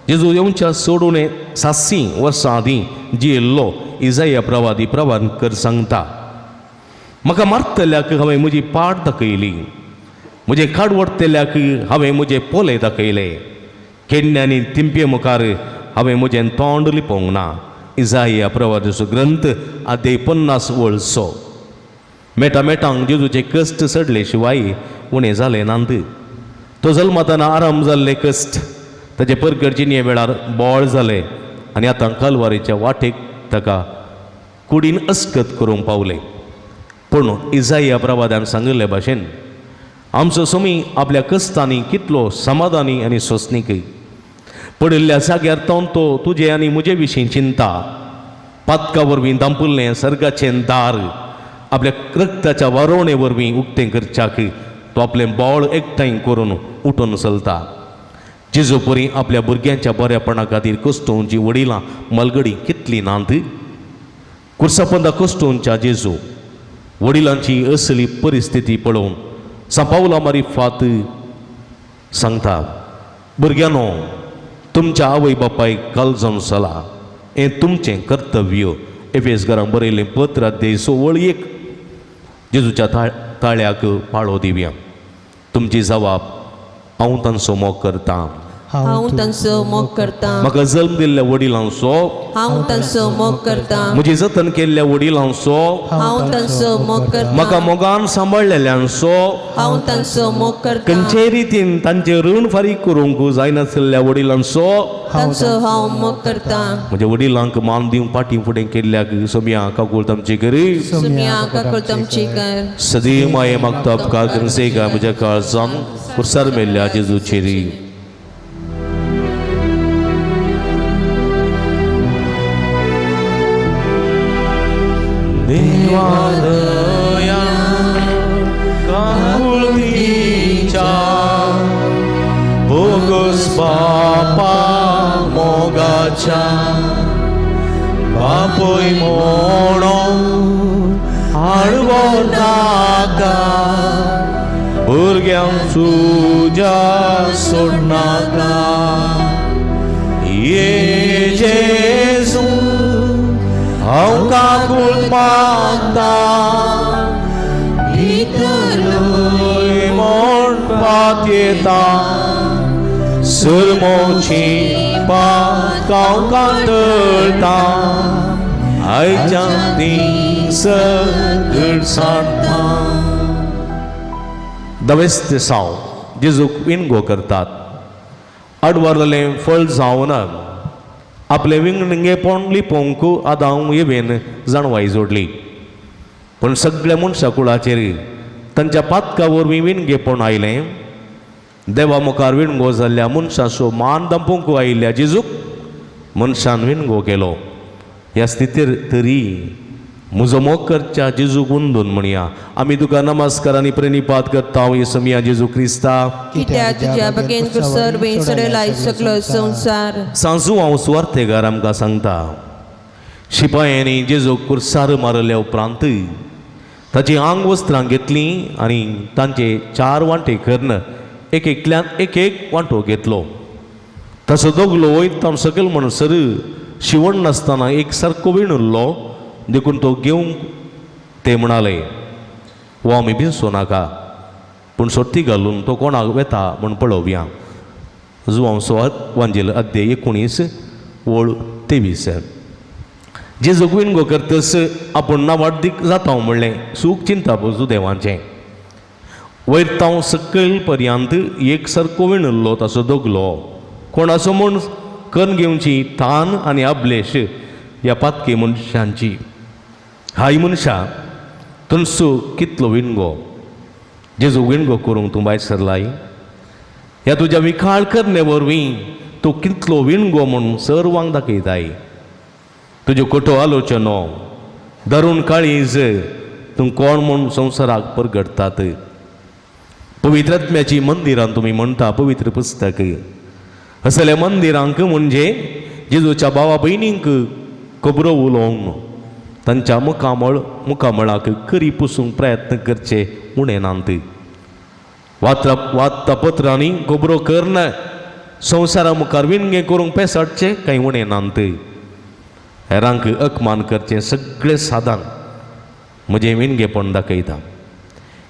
जेजू येवच्या सोडून 700 वर्सां आदीं जियेल्लो इजाया प्रवादी प्रवानकर सांगता. म्हाका मारतल्याक हांवें म्हजी पाट दाखयली, म्हजें खाड वडटल्याक हांवें म्हजे पोले दाखयले, केन्ना तिंपये मुखार हांवें म्हजें तोंड लिपोवंक ना. इजाया प्रवादाचो ग्रंथ आदे 50 वळ 100. मेटा मेटांक जेजूचे कश्ट चडले शिवाय उणें जालें नात. तो जल्मताना आराम जाल्ले कश्ट ताचे परगट जिणे वेळार बोळ जाले आनी आतां कालवारीच्या वाटेक ताका कुडीन अस्कत करूंक पावले. पूण इजाया प्रवादान सांगिल्ले भाशेन आमचो सोमी आपल्या कश्टांनी कितलो समाधानी आनी सोंसणीक. पडिल्ल्या जाग्यार तो तो तुजे आनी म्हजे विशीं चिंता. पातका वरवीं दांपुल्लें सर्गाचें दार आपल्या रक्ताच्या वारोवणे वरवीं उक्तें करच्याक तो आपलें बोळ एकठांय करून उठून चलता. जेजू परी आपल्या भुरग्यांच्या बऱ्यापणा खातीर कश्टोवची वडिलां मलगडी कितली नात. कुर्सापंदा कश्टोवच्या जेजू वडिलांची असली परिस्थिती पळोवन सांपावला मारी फात सांगता, भुरग्यांनो तुमच्या आवय बापायक कालजावन चला, हें तुमचें कर्तव्य. एफेस घरांक बरयलें पत्र अध्याय 6 वळ 1. जेजूच्या ताळ्याक पाळो दिवया. तुमची जबाब हांव तांचो मोग करता. हांव तांचो मोग करता. म्हाका जल्म दिल्ल्या वडिलांचो, हांव तांचो मोग करता. म्हजी जतन केल्ल्या वडिलांचो, हांव तांचो मोग करता. म्हाका मोगान सांबाळलेल्यांचो, हांव तांचो मोग करता. खंयचेय रितीन तांचें ऋण फारीक करूंक जायनासलेल्या वडिलांचो, तांचो हांव मोग करता. म्हज्या वडिलांक मान दिवंक फाटीं फुडें केल्ल्याक सोमया काकूळ आमची करी. सुमिया काकूळ आमची कर. सदी माये मागता उपकार करून काय म्हज्या काळजान कुर्सार मेल्ल्या जेजूचेरी. देवा मोगस बापा मोगाच्या बापूय म्हणून हाडवो नाका भुरग्यांक तुज्या सोडनाका ये जेजू हांव काकूळ मागता भितरूय म्हूण पातयेता सुरमोची पाकां तळटा आयच्या ती सगळ सांडटा. दवेस साव जेजूक विणगो करतात. आडवारलें फळ जावन आपलें विंगणिंगेपण लिपोवंक आदांव येवेन जाणवाय जोडली, पूण सगळ्या मनशा कुळाचेर तांच्या पातका वरवीं विणगेपण आयलें. देवा मुखार विणगो जाल्ल्या मनशाचो मान दंपूंक आयिल्ल्या जेजूक मनशान विणगो केलो. ह्या स्थितीर तरी म्हजो मोग करच्या जेजूक उंदून म्हणया, आमी तुका नमस्कार आनी प्रणिपात करता येसमिया जेजू क्रिस्ता. कित्याक तुज्या बगेन कुरसार वरवीं सडयलाय सगलो संवसार. सांजू हांव सुवार्थेगार आमकां सांगता, शिपायांनी जेजूक कुर्सार मारल्या उपरांत ताची आंग वस्त्रां घेतलीं आनी तांचे चार वांटे करून एक एकल्यान एक एक वांटो घेतलो. तसो दोगलो वयता सकयल म्हणसर शिवण नासतना एक सारको विणुल्लो, देखून तो घेवंक ते म्हणाले, हो आमी भिनसो नाका, पूण सोर्ती घालून तो कोणाक वेता म्हूण पळोवया. जुवांव वांजेल अध्याय 19 ओळ 23. जेजूक विणगो करतस आपूण नावाडदीक जाता म्हणलें सूख चिंता जुदेवांचें. वयर तांव सकयल पर्यंत एक सारको विणुल्लो ताचो दोगलो कोणाचो म्हूण करून घेवची तान आनी अबलेश ह्या पातकी मनशांची. हाय मनशा, तुमचो कितलो विणगो जेजू विणगो करूंक तूं भायर सरलाय. ह्या तुज्या विखाळ करणे वरवीं तूं कितलो विणगो म्हूण सर्वांक दाखयताय. तुज्यो कोटो आलोचनो धरून काळीज तूं कोण म्हूण संवसाराक परगटतात. पवित्र आत्म्याची मंदिरां तुमी म्हणटा पवित्र पुस्तक असल्या मंदिरांक म्हणजे जेजूच्या भावा भयणींक खबरो उलोवन तांच्या मुखामळाक करी पुसूंक प्रयत्न करचे उणें नात. वार्तापत्रांनी खबरो करन संवसारा मुखार विणगें करूंक पेसाटचे कांय उणें नात. हेरांक अपमान करचें सगळें साधन म्हजें विणगेपण दाखयता.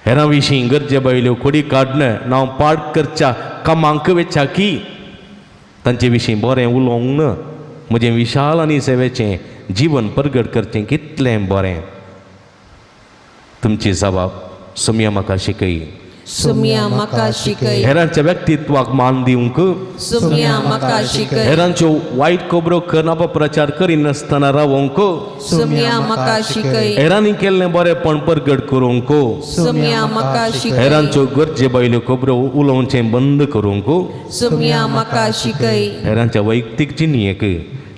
हेरां विशीं गरजे बायल्यो खोडी काडन नांव पाड करच्या कामांक वेच्या की तांचे विशीं बरें उलोवंक न म्हजें विशाल आनी सेवेचें जीवन परगट करचें कितलें बरें. तुमची जबाब सोमया म्हाका शिकय. सुमिया म्हाका शिकय. हेरांच्या व्यक्तित्वाक मान दिवंक, सुमिया म्हाका शिकय. हेरांच्यो वायट खबरो करून अपप्रचार करिनासतना रावोंक, सुमिया म्हाका शिकय. हेरांनी केल्लें बरेंपण परगट करूंक, सुमिया म्हाका शिकय. हेरांच्यो गरजे बायल्यो खबरो उलोवचें बंद करूंक, सुमिया म्हाका शिकय. हेरांच्या वैयक्तीक जिणयेक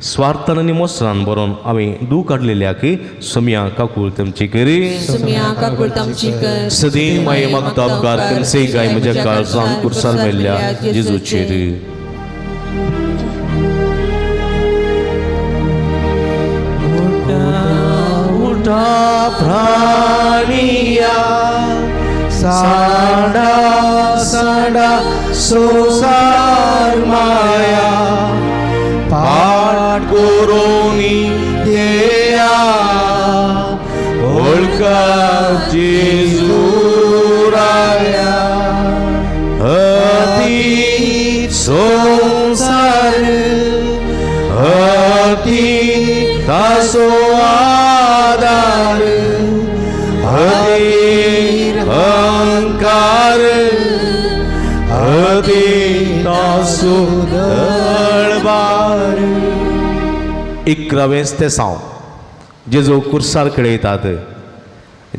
स्वार्थान आनी मोसरान बरोवन हांवें दूख काडलेल्याक सोमया काकूळ तुमची करी. सुमिया काकूळ आमची कर. सदी माये मागता उपकार करसे गाय म्हज्या काळजान कुर्सार मेल्ल्या जेजूचेर. उठा प्राणिया साडा साडा सोसार माया पाठ कोरोनी येया ओळखा जेजूराया अति संसार अति तासो आदार अति अहंकार अति तासो दळबार. 11वें तेसांव जेजू कुर्सार खेळयतात.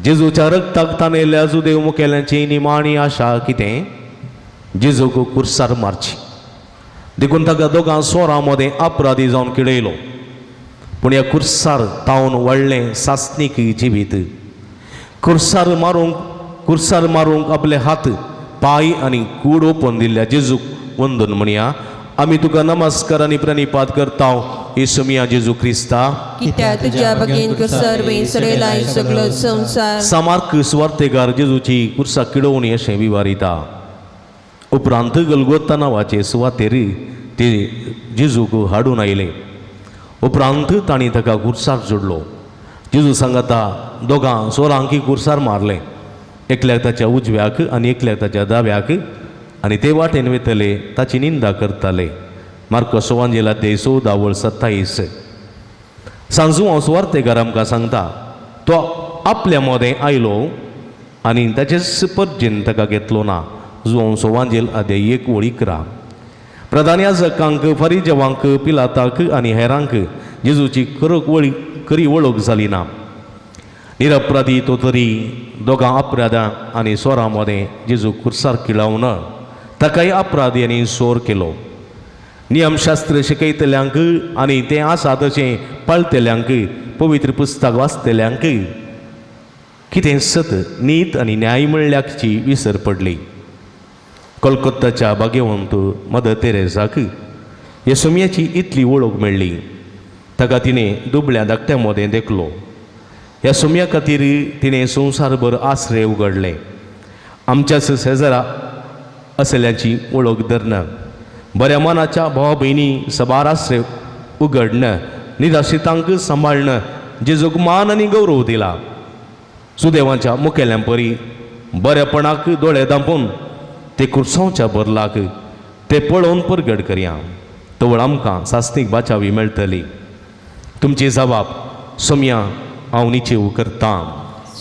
जेजूच्या रक्ताक ताणेल्या जुदेव मुखेल्यांची निमाणी आशा कितें जेजूक कुर्सार मारची, देखून ताका दोगां सोरां मदें अपराधी जावन खेळयलो. पूण ह्या कुर्सार तावन व्हडलें सासणीक जिवीत. कुर्सार मारूंक आपले हात पांय आनी कूड ओपून दिल्ल्या जेजूक वंदन म्हणया. आमी तुका नमस्कार आनी प्रणिपात करता येसुमिया जेजू क्रिस्ता. कित्याक तुज्या बगेन कुर्सारवी सडेलाय सगळो संवसार. सामार्क सुवार्तेकार जेजूची कुर्सा किडोवणी अशें विवारिता. उपरांत गलगोत्ता नांवाचे सुवातेर ते जेजूक हाडून आयले. उपरांत तांणी ताका कुर्सार जोडलो. जेजू सांगाता दोगां चोरांकी कुर्सार मारलें, एकल्याक ताच्या उजव्याक आनी एकल्याक ताच्या दाव्याक, आनी ते वाटेन वयतले ताची निंदा करताले. मार्को वांजेला ते 14 वळ 27. सांजू हांव सुवार्तेकार आमकां सांगता तो आपल्या मदें आयलो आनी ताचेच परजेन ताका घेतलो ना. जुवांव सोवांजेल आदे 1 वळ 11. प्रधान याजकांक, फरिजेवांक, पिलाताक आनी हेरांक जेजूची खरी वळख जाली ना. निरपराधी तो तरी दोगां अपराधां आनी सोरां मदें जेजू कुर्सार किळावन ताकाय अपराधी आनी सोर केलो. नियमशास्त्र शिकयतल्यांक आनी तें आसा तशें पाळटल्यांक, पवित्र पुस्तक वाचतल्यांक कितें सत, नीत आनी न्याय म्हणल्याची विसर पडली. कोलकोत्ताच्या भाग्यवंत मदर तेरेजाक येसुम्याची इतली वळख मेळ्ळी, ताका तिणें दुबळ्या धाकट्या मदें देखलो. ह्या सुम्या खातीर तिणें संवसारभर आश्रय उगडले. आमच्याच शेजरा असल्याची वळख धरना, बऱ्या मनाच्या भावा भयणी सबार आश्रय उगडणं, निराशितांक सांबाळणं, जेजूक मान आनी गौरव दिला. सुदेवाच्या मुखेल्यां परी बरेपणाक दोळे धांपून ते कुर्सांवच्या बरलाक ते पळोवन परगट करया, तवळ आमकां सासणीक बाचावी मेळटली. तुमची जबाब सोम्या हांव निचेव करतां.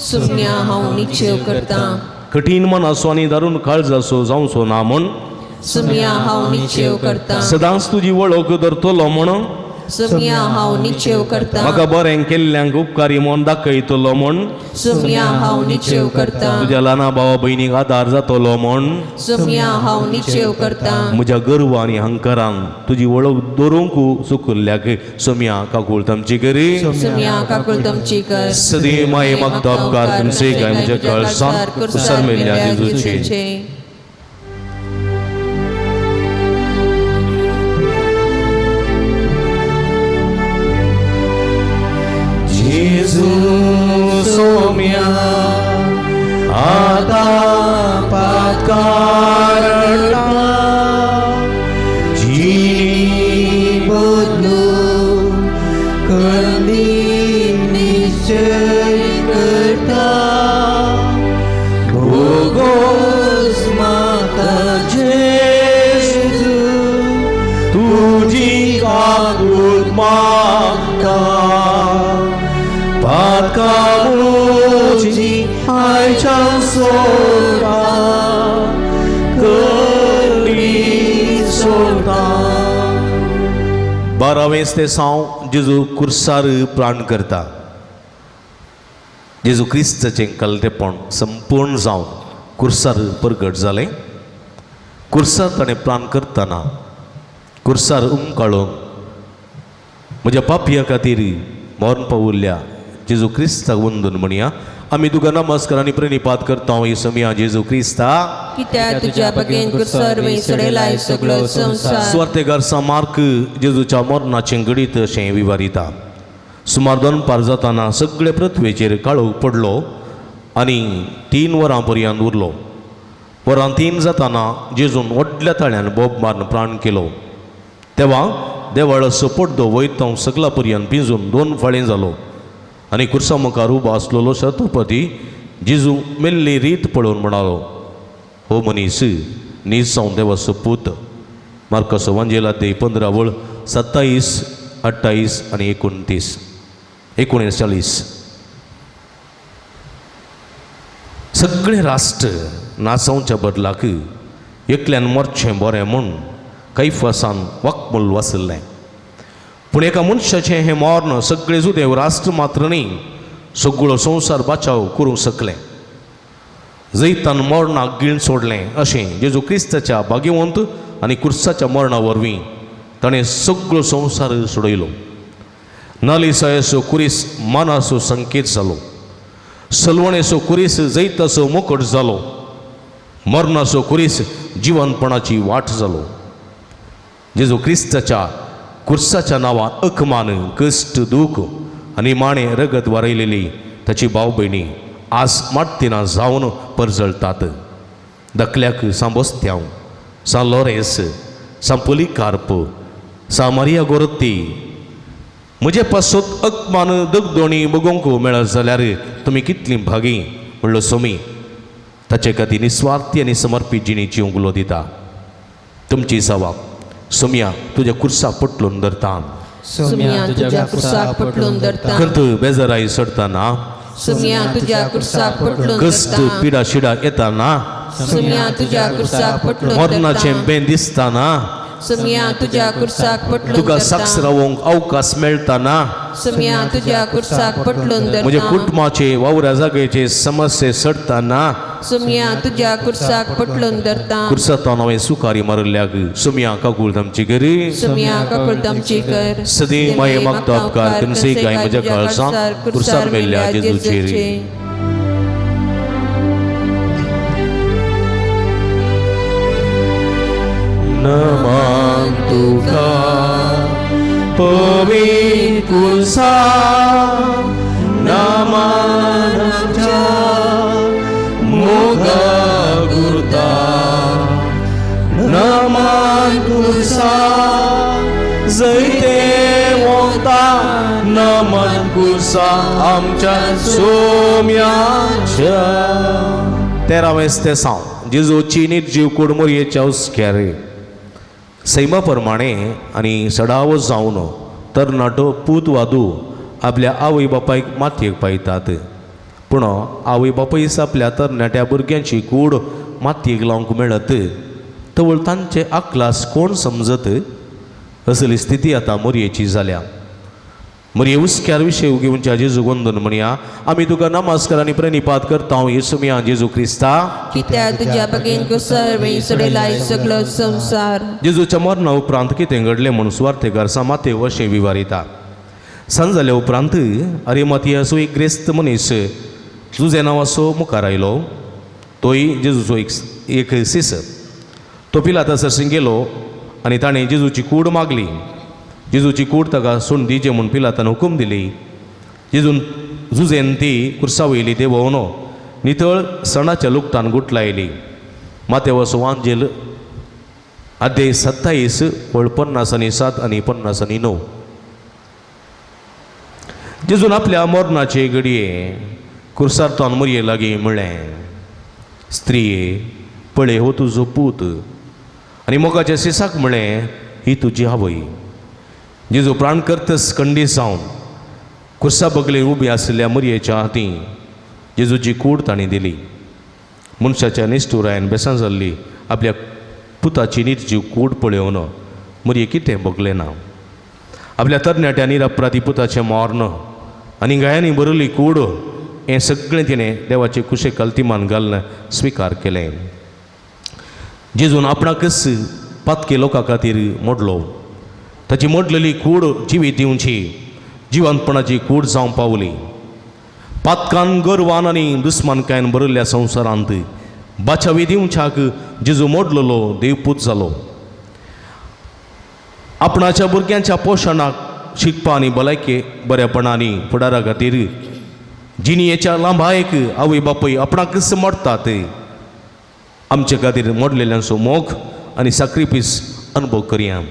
सुम्या हांव निश्चेव करता. कठीण मनाचो आनी दारून काळजाचो जावचो ना म्हूण सुम्या हांव निश्चेव करता. सदांच तुजी वळख धरतलो म्हूण सुम्या हांव निश्चेव करता. म्हाका बरें केल्ल्यांक उपकारी म्हूण दाखयतलो म्हूण सुम्या हांव निश्चेव करता. तुज्या ल्हाना भावा भयणीक आदार जातलो म्हूण सुम्या हांव निश्चेव करता. म्हज्या गर्व आनी अहंकारान तुजी वळख दवरूंक चुकल्ल्याक सोम्या काकूळ तामची करी. सुम्या काकूळ तुमची कर. सदी माये मागता उपकार तुमचे काय म्हज्या कळसान कुसर मेल्ल्या जेजूचे. जेजू सोम्या आता पातकारटा जिणी बदलून कंदी निश्चय करता. भोगोस माता जेजू तुजी काकूत मागता पातकामुची आयच्यान सोडता कली सोडता. बारावें ते साव जेजू कुर्सार प्राण करता. जेजू क्रिस्ताचें कलतेपण संपूर्ण जावन कुर्सार परगट जालें. कुर्सार ताणें प्राण करतना कुर्सार उमकाळून म्हज्या पापया खातीर मरण पावुल्ल्या जेजू क्रिस्ताक वंदून म्हणया. आमी तुका नमस्कार आनी प्रणिपात करता येसुमिया जेजू क्रिस्ता. कित्याक तुज्या बगेन कुर्सारवी सडेलाय सगळो संवसार. सुवार्तेकार मार्क जेजूच्या मरणाचें घडीत अशें विवारिता. सुमार दनपार जाताना सगळे पृथ्वेचेर काळोख पडलो आनी 3 वरां पर्यंत उरलो. वरां 3 जाताना जेजून व्हडल्या ताळ्यान बोब मारून प्राण केलो. तेवा देवाळाचो पड्डो वयता सगळा पर्यंत पिंजून 2 फाळें जालो आनी कुर्सा मुखार उबो आसलेलो शतपती जेजू मेल्ली रीत पळोवन म्हणालो, हो मनीस नीज जावन देवाचो पूत. मार्काचो वांजेला ते 15 वळ 27, 28 आनी 29 39. सगळें राष्ट्र नाचोवच्या बदलाक एकल्यान मरचें बरें म्हूण कैफासान वाकमूल वाचल्लें. पूण एका मनशाचें हें मर्ण सगळें जुदेव राष्ट्र मात्र न्ही, सगळो संवसार बाचाव करूंक शकलें. जैतान मरणाक गिळ सोडलें अशें जेजू क्रिस्ताच्या भाग्यवंत आनी कुर्साच्या मरणा वरवीं ताणें सगळो संवसार सोडयलो. नालिसायेचो कुरीस मानाचो संकेत जालो. सलवणेचो कुरीस जैताचो मुकट जालो. मरणाचो कुरीस जिवनपणाची वाट जालो. जेजू क्रिस्ताच्या कुर्साच्या नांवान अकमान कश्ट दूख आनी माणे रगत वारयलेली ताची भाव भयणी आज मार्तिना जावन परजळतात. धाकल्याक सांत बोस्त्यांव, सांत लॉरेन्स, सांत पोलिकार्प, सांत मारिया गोरती म्हजे पासत अकमान दगदोणी बगोवंक मेळत जाल्यार तुमी कितलीं भागी म्हणलो सोमी ताचे खातीर निस्वार्थी आनी समर्पीत जिणेची उगलो दिता. तुमची जबाब सोमया तुज्या कुर्साक पटलून धरता. सोम्या तुज्या कुर्साक पटलून धरता. खंत बेजाराय चडतना, सुम्या तुज्या कुर्साक पटलून कश्ट धरता. पिडा शिडा येताना, सुम्या तुज्या कुर्साक पटलून मरणाचें धरता. बें दिसतना, सुम्या तुज्या कुर्साक पटलून तुका साक्ष धरता. रावंक अवकाश मेळतना, सुम्या तुज्या कुर्साक पटलून म्हज्या धरता. कुटुंबाचे वावरा जागेचे समस्ये चडतना, सुम्या तुज्या कुर्साक पटलून धरता. कुर्सांतल्यान हांवें सुकारी मारिल्ल्याक सुमया काकूळ आमची करी. सुम्या काकुळदमची कर. सदी माये मागता उपकार कन्से काय म्हज्या काळजांत कुर्सार मेल्ल्या जेजूचेर. नमन तुका पवित्र कुर्सा, नमन आमच्या मोगा गुरता, नमन कुर्सा जैते वता, नमन कुर्सा आमच्या सोम्याच्या. तेरावें तेसांव जेजूची निर्जीव कूड मोरयेच्या हुस्क्यार. सैमा प्रमाणे आनी सडावो जावन तरणाटो पूत वादू आपल्या आवय बापायक मातयेक पायतात, पूण आवय बापायस आपल्या तरणाट्या भुरग्यांची कूड मातयेक लावंक मेळत तवळ तांचे आकलास कोण समजत? असली स्थिती आतां मोरयेची जाल्या. मोरये हुस्क्यार विशय घेवच्या जेजू वंदन म्हणया. आमी तुका नमस्कार आनी प्रणिपात करता येसुमिया जेजू क्रिस्ता, कित्याक तुज्या बगेन कुसर सडलाय सगळो संवसार. जेजूच्या मरणा उपरांत कितें घडलें म्हूण सुवार्थेकार मातेव अशें विवारिता. सांज जाल्या उपरांत अरिमाथियाचो एक ग्रेस्त मनीस जुजे नांवाचो मुखार आयलो. तोय जेजूचो एक सीस. तो पिलाता सरशीं गेलो आनी ताणें जेजूची कूड मागली. जेजूची कूड ताका सोडून दिवचें म्हूण पिलातान हुकूम दिली. जेजून जुजेन ती कुर्सा वयली देंवोवन नितळ सणाच्या लुगटान गुटलायली. मातेवसो वांजेल अध्याय 27 वळ 57 आनी 59. जेजून आपल्या मरणाचे घडये कुर्सार तोन मोरये लागीं म्हळें, स्त्रिये पळय हो तुजो पूत, आनी मोगाच्या सिसाक म्हळें, ही तुजी आवय. जेजू प्राण करतस कंडी जावन कुर्सा बगले उबी आशिल्ल्या मोरयेच्या हातीं जेजूची कूड तांणी दिली. मनशाच्या निश्ठुरायन बेसां जाल्ली आपल्या पुताची निर्जीव कूड पळोवन मोरये कितें भोगलें ना. आपल्या तरणाट्या निरपराधी पुताचें मर्ण आनी गायांनी भरिल्ली कूड हें सगळें तिणें देवाचे कुशे कल्तिमान घालून स्विकार केलें. जेजून आपणाकच पातके लोकां खातीर मोडलो. ताची मोडलेली कूड जिवीत दिवची जिवंतपणाची कूड जावंक पावली. पातकान गर्वान आनी दुस्मानकायन भरिल्ल्या संवसारांत बाचावी दिवच्याक जेजू मोडलेलो देवपूत जालो. आपणाच्या भुरग्यांच्या पोशणाक शिकपा आनी भलायके बऱ्यापणांनी फुडारा खातीर जिणयेच्या लांबायक आवय बापूय आपणाकच मोडटात. आमचे खातीर मोडलेल्यांचो मोग आनी साक्रिफीस अनुभव करया.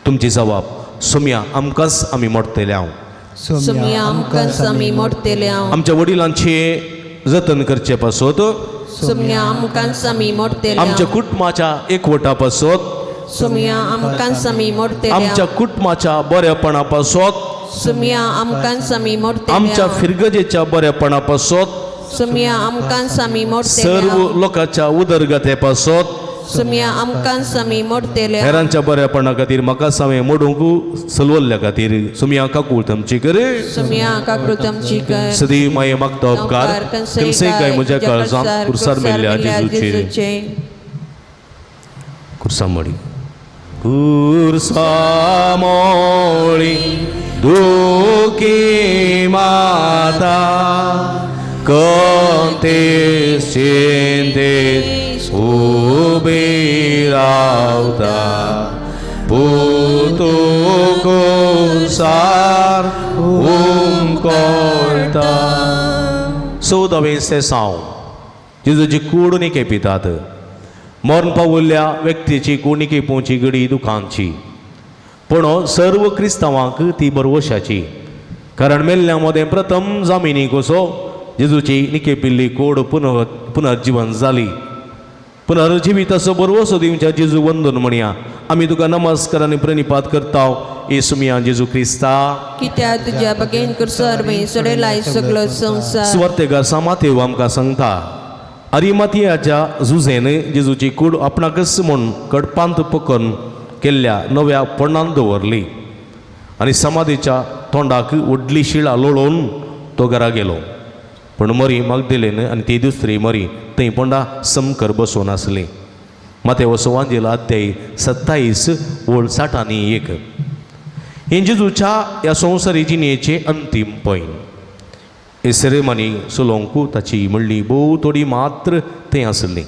तुमची जबाब सोम्या आमकांच आमी मोडटले हांव. सुम्या आमकांच आमी मोडटले हांव. आमच्या वडिलांचे जतन करचे पासत, सुम्या आमकांच आमी मोडटले आमच्या कुटुंबाच्या एकवटा पासत, सुम्या आमकांच आमी मोडटले आमच्या कुटुंबाच्या बरेपणा पासत, सुम्या आमकांच आमी मोडटले आमच्या फिरगजेच्या बरेपणा पासत, सुम्या आमकांच आमी मोडटले सर्व लोकांच्या उदरगते पासत, सुम्या आमकांच आमी मोडटले हेरांच्या बऱ्यापणा खातीर म्हाका सावें मोडूंक सलवल्ल्या खातीर सुमया काकूळ आमची कर. सुम्या काकूळ आमची कर. सदी माये मागता उपकार कन्से काय म्हज्या काळजांत कुर्सार मेल्ल्या जेजूचेर. कुर्सा मोळी कुर्सा मोळी दुखी माता कंते चिंतेत उबी रावता. पुतू कुसार उमकोळटा. 14वें सेसांव. जेजूची कूड निके पितात. मरण पावल्ल्या व्यक्तीची कूड निके पोवची घडी दुखांची, पूण सर्व क्रिस्तांवांक ती बरवशाची, कारण मेल्ल्या मदें प्रथम जामिनी कसो जेजूची निके पिल्ली कोड पुनर्जीवन जाली. पुनर्जिविताचो बरवसो दिवच्या जेजू वंदन म्हणया. आमी तुका नमस्कार आनी प्रणिपात करता येसुमिया जेजू क्रिस्ता. कित्याक तुज्या बगेन कुरसार सोडयलाय सगळो संवसार. सुवार्तेकार सामातेव आमकां सांगता, अरिमातियाच्या जुझेन जेजूची कूड आपणाकच म्हूण कडपांत पकन केल्ल्या नव्या पणान दवरली आनी समाधीच्या तोंडाक व्हडली शिळा लोळोवन तो घरा गेलो. पूण मरी मागदिलेन आनी ती दुसरी मरी थंय पोंडा समकर बसून आसली. मातेव सुवांजेल अध्याय 27 ओळ 61. हें जेजूच्या ह्या संवसारी जिणेचें अंतीम पैन. हे सेरेमनी चलोवंक ताची म्हणली भोव थोडी मात्र थंय आसली.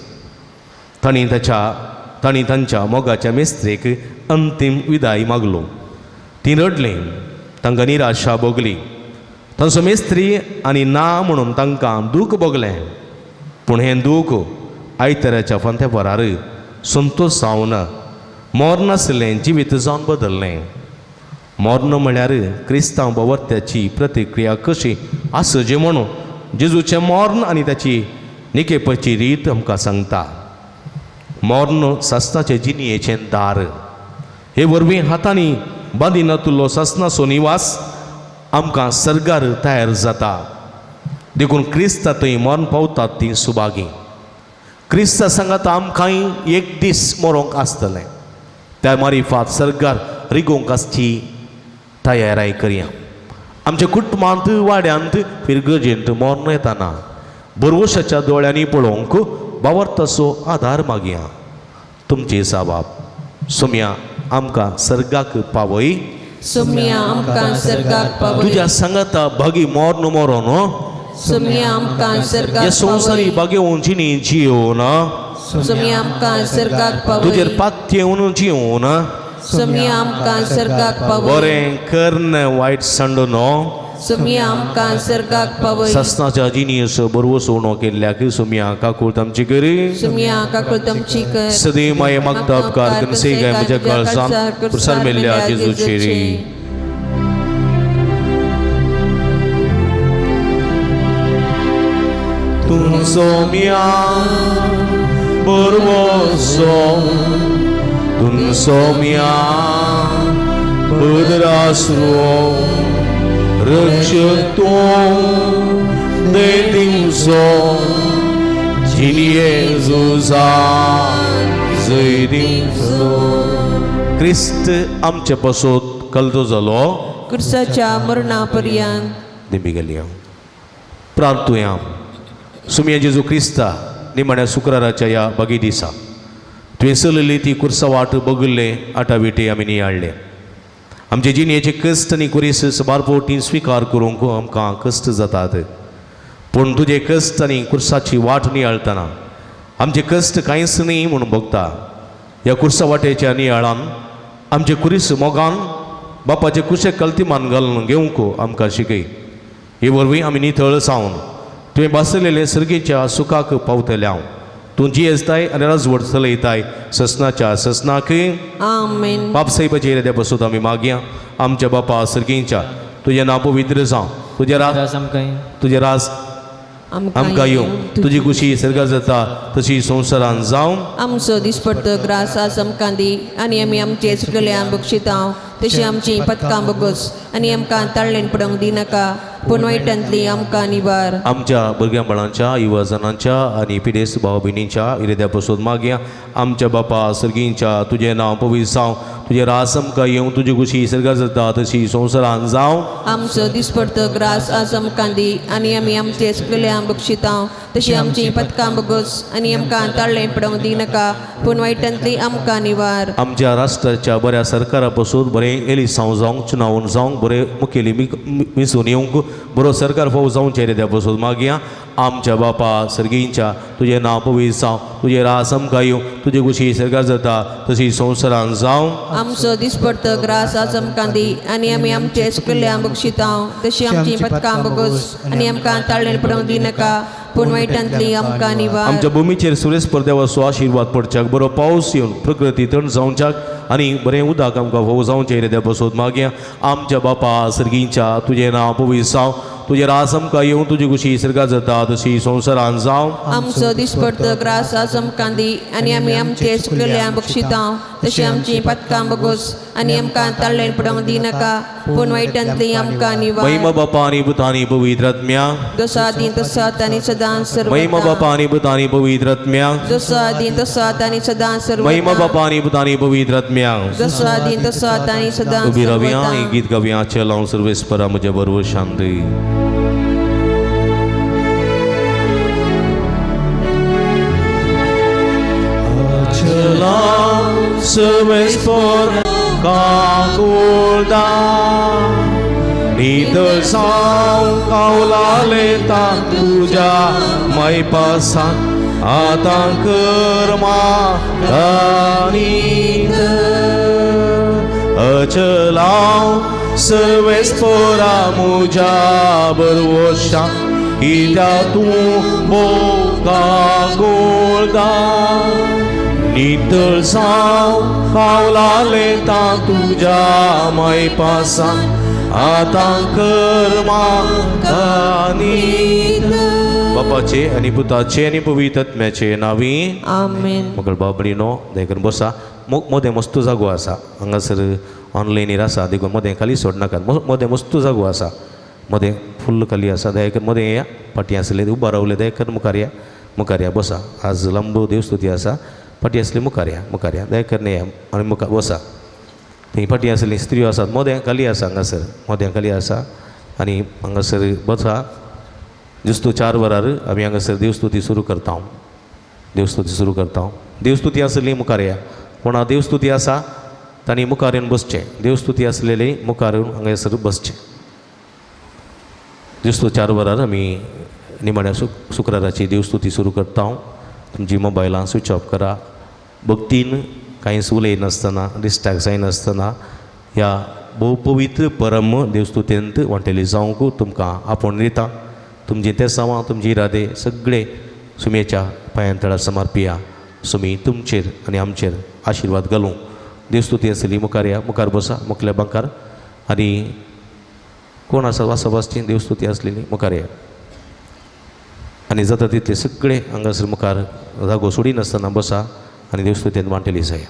तांणी तांच्या मोगाच्या मेस्त्रेक अंतीम विदाय मागलो. तीं रडलीं, तांकां निराशा भोगली. तांचो मेस्त्री आनी ना म्हणून तांकां दूख भोगलें. पूण हें दूख आयताराच्या फांत्या परार संतोश जावन मर्ण नासलें जिवीत जावन बदल्लें. मर्ण म्हळ्यार क्रिस्तांव बावर्त्याची प्रतिक्रिया कशी आसची म्हणून जेजूचें मर्ण आनी ताची निकेपाची रीत आमकां सांगता. मर्ण सासणाचे जिणयेचें दार. हे वरवीं हातांनी बांदिनातुल्लो सासणाचो निवास आमकां सर्गार तयार जाता. देखून क्रिस्ता थंय मर्ण पावतात तीं सुभागी. क्रिस्ता सांगात आमकांय एक दीस मरोंक आसतलें. त्या मारिफात सर्गार रिगोवंक आसची तयाराय करया. आमच्या कुटुंबांत वाड्यांत फिरगजेंत मर्ण येताना बरवशाच्या दोळ्यांनी पळोवंक बावर्ताचो आदार मागया. तुमची साबाब सोम्या आमकां सर्गाक पावय. सोम्या आमकां सर्गाक पावय. तुज्या सांगाता भागी मर्ण मरोन सोम्या आमकां सर्गाक ह्या संवसारी पावय. बागेवन जिणी जियोन सोम्या आमकां सर्गाक पावय. तुजेर पातयेवन जियोन सोम्या आमकां सर्गाक पावय. बरें कर्ण वायट सांडून सोम्या आमकां सर्गाक पावय. सासणाच्या जिणेचो बरवस उणो केल्ल्याक सोम्या काकूळ आमची करी. सोम्या काकूळ आमची कर. सदैव माये मागता उपकार करून गाय म्हज्या काळजान पुरसार मेल्ल्या जेजूचेरी. तूं सोम्या बरवसो, तूं सोम्या बदरासरो, रक्षक तूं दैदिंसो जिणये झुजा जैदिंसो. क्रिस्त आमचे पासत कल्तो जालो कुर्साच्या मरणा पर्यंत. दिंबी गेली. प्रार्थुया. सुमया जेजू क्रिस्ता, निमाण्या शुक्राराच्या ह्या बागी दिसा तुवें चलयली ती कुर्सा वाट बगल्ले आटाविटे आमी नियाळ्ळे. आमचे जिणेचे कश्ट आनी कुरीस सबार फावटी स्विकार करूंक आमकां कश्ट जातात, पूण तुजे कश्ट आनी कुर्साची वाट नियाळतना आमचे कश्ट कांयच न्ही म्हूण भोगता. ह्या कुर्सा वाटेच्या नियाळान आमचे कुरीस मोगान बापाचे कुशे कल्तिमान घालून घेवंक आमकां शिकय. हे वरवीं आमी नितळ जावन तुवें बसलेले सर्गेच्या सुखाक पावतले. हांव तूं जियेताय आनी राजवट चलयताय ससनाच्या ससनाक. आमेन. बाप साहेबाचे इराद्या बसून आमी मागया. आमच्या बापा सर्गींच्या, तुजें नांव पवित्र जावं, तुजें राज तुजें राज आमकां येवं, तुजी खुशी सर्गार जाता तशी संवसारान जावं. आमचो दिसपडतो ग्रास आज आमकां दी आनी आमी आमचे चुकलेल्या बक्षितां तशी आमची पथकां बगोस आनी आमकां ताळ्ळेन पडोवंक दिनाका, पूण वायटांतली आमकां निवार. आमच्या भुरग्यां बाळांच्या युवजनांच्या आनी पिडेस्त भाव भयणींच्या इराद्या पसून मागया. आमच्या बापा सर्गींच्या, तुजें नांव पवित्र जावं, तुजें रास आमकां येवं, तुजी खुशी सर्गार जाता तशी संवसारान जावं. आमचो दिसपडतो ग्रास आज आमकां दी आनी आमी आमचे चुकलेल्या बक्षितां तशी आमची पथकां बगोस आनी आमकां ताळ्ळेन पडोवंक दिनाका, पूण वायटांतली आमकां निवार. आमच्या राष्ट्राच्या बऱ्या सरकारा पसून बरें एलिसांव जावंक, चुनावून जावंक, बरें मुखेली मिसून येवंक, बरो सरकार फाव जावचें इराद्या पसून मागया. आमच्या बापा सर्गींच्या तुजें नांव पवित्र जावं, तुजें रास आमकां येवं, तुजे कुशी सर्गार जाता तशी संवसारान जावं। आमचो दिसपडतो ग्रास आज आमकां दी आनी आमी आमचे चुकल्ल्या बक्षितांव तशी आमची पथकां बगोस आनी आमकां ताळेण पडोवंक दिनाका पूण वायटांतली आमकां निवार। आमच्या भुमीचेर सुरेस्पर देवाचो आशिर्वाद पडच्याक, बरो पावस येवन प्रकृती थंड जावच्याक आनी बरें उदक आमकां भोव जावचें रे देवा सोद मागया। आमच्या बापा सर्गींच्या तुजें नांव पवित्र जावं, तुजें रास आमकां येवं, तुजी कुशी सर्गार जाता तशी संवसारान जावं। आमचो दिसपडतो ग्रास आज आमकां दी आनी आमी आमचे चुकल्ल्या बक्षितांव तशी आमची पथकां बगोस आनी आमकां ताळेण पडोवंक दिनाका पूण वायटांतली आमकां निवार। महिमा बापा आनी पुता आनी पवित्र आत्म्या, जसो आदीं तसो आतां आनी सदां महिमा सर्वदा। बापा आनी पुता आनी पवित्र आत्म्या, जसो आदीं तसो आतां आनी सदां महिमा सर्वदा। बापा आनी पुता आनी पवित्र आत्म्या। जसो आदीं तसो आतां आनी सदां उबी रावया सर्वदा। आनी गीत गावया, चलावं सर्वेस्परा म्हज्या बरोबर शांती। चला सर्वेस्पर काकुळदा नितळ जावं कावला तुज्या मैपासान आतां कर म्हाका अचलाव सर्वेस्परा म्हज्या बरवशा कित्याक तूं भोव काकुळदा नितळ जावं पावला लेता तुज्या मैपासान आतां कर म्हाका नितळ। बापाचे आनी पुताचे आनी पवित्र आत्म्याचे नांवी आमेन। मगळ बाबडीनो देखून बसा। मोदें मस्त जागो आसा हांगासर ऑनलायनीर आसा देखून मोदें खाली सोडनाकात। मोदें मस्त जागो आसा, मोदें फुल्ल खाली आसा। दयाकर मोदें येया, फाटीं आसले उबा रावले दयाकर मुखार या, मुखार या बसा। आज लांब देवस्तुती आसा, फाटीं आसली मुखार या, मुखार या दयाकर या आनी मुखार बसा। थंय फाटीं आसली स्त्रियो आसात, मोदें खाली आसा हांगासर, मोदें खाली आसा आनी हांगासर बसा। जुस्तू 4 वरार आमी हांगासर देवस्तुती सुरू करता, देवस्तुती सुरू करता। देवस्तुती आसली मुखार या, कोणा देवस्तुती आसा तांणी मुखार येवन बसचें, देवस्तुती आसलेली मुखार येवन हांगासर बसचें। जुस्तू 4 वरार आमी निमाण्या शुक्राराची देवस्तुती सुरू करता। तुमची मोबायलां स्विच ऑफ करा, भक्तीन कांयच उलयनासतना डिस्ट्रॅक्ट जायनासतना ह्या भोव पवित्र परम देवस्तुतेंत वांटेली जावंक तुमकां आपोवन दिता। तुमची तेसांवां तुमची इरादे सगळे सुमयेच्या पांयां तळा समर्पिया। सुमी तुमचेर आनी आमचेर आशिर्वाद घालूं। देवस्तुती आसली मुखार या, मुखार बसा मुखल्या बांकार आनी कोण आसा वासा वासची देवस्तुती आसलेली मुखार या आनी जाता तितले सगळे हांगासर मुखार जागो सोडिनासतना बसा आनी देवस्तुतेंत वांटेली जाय।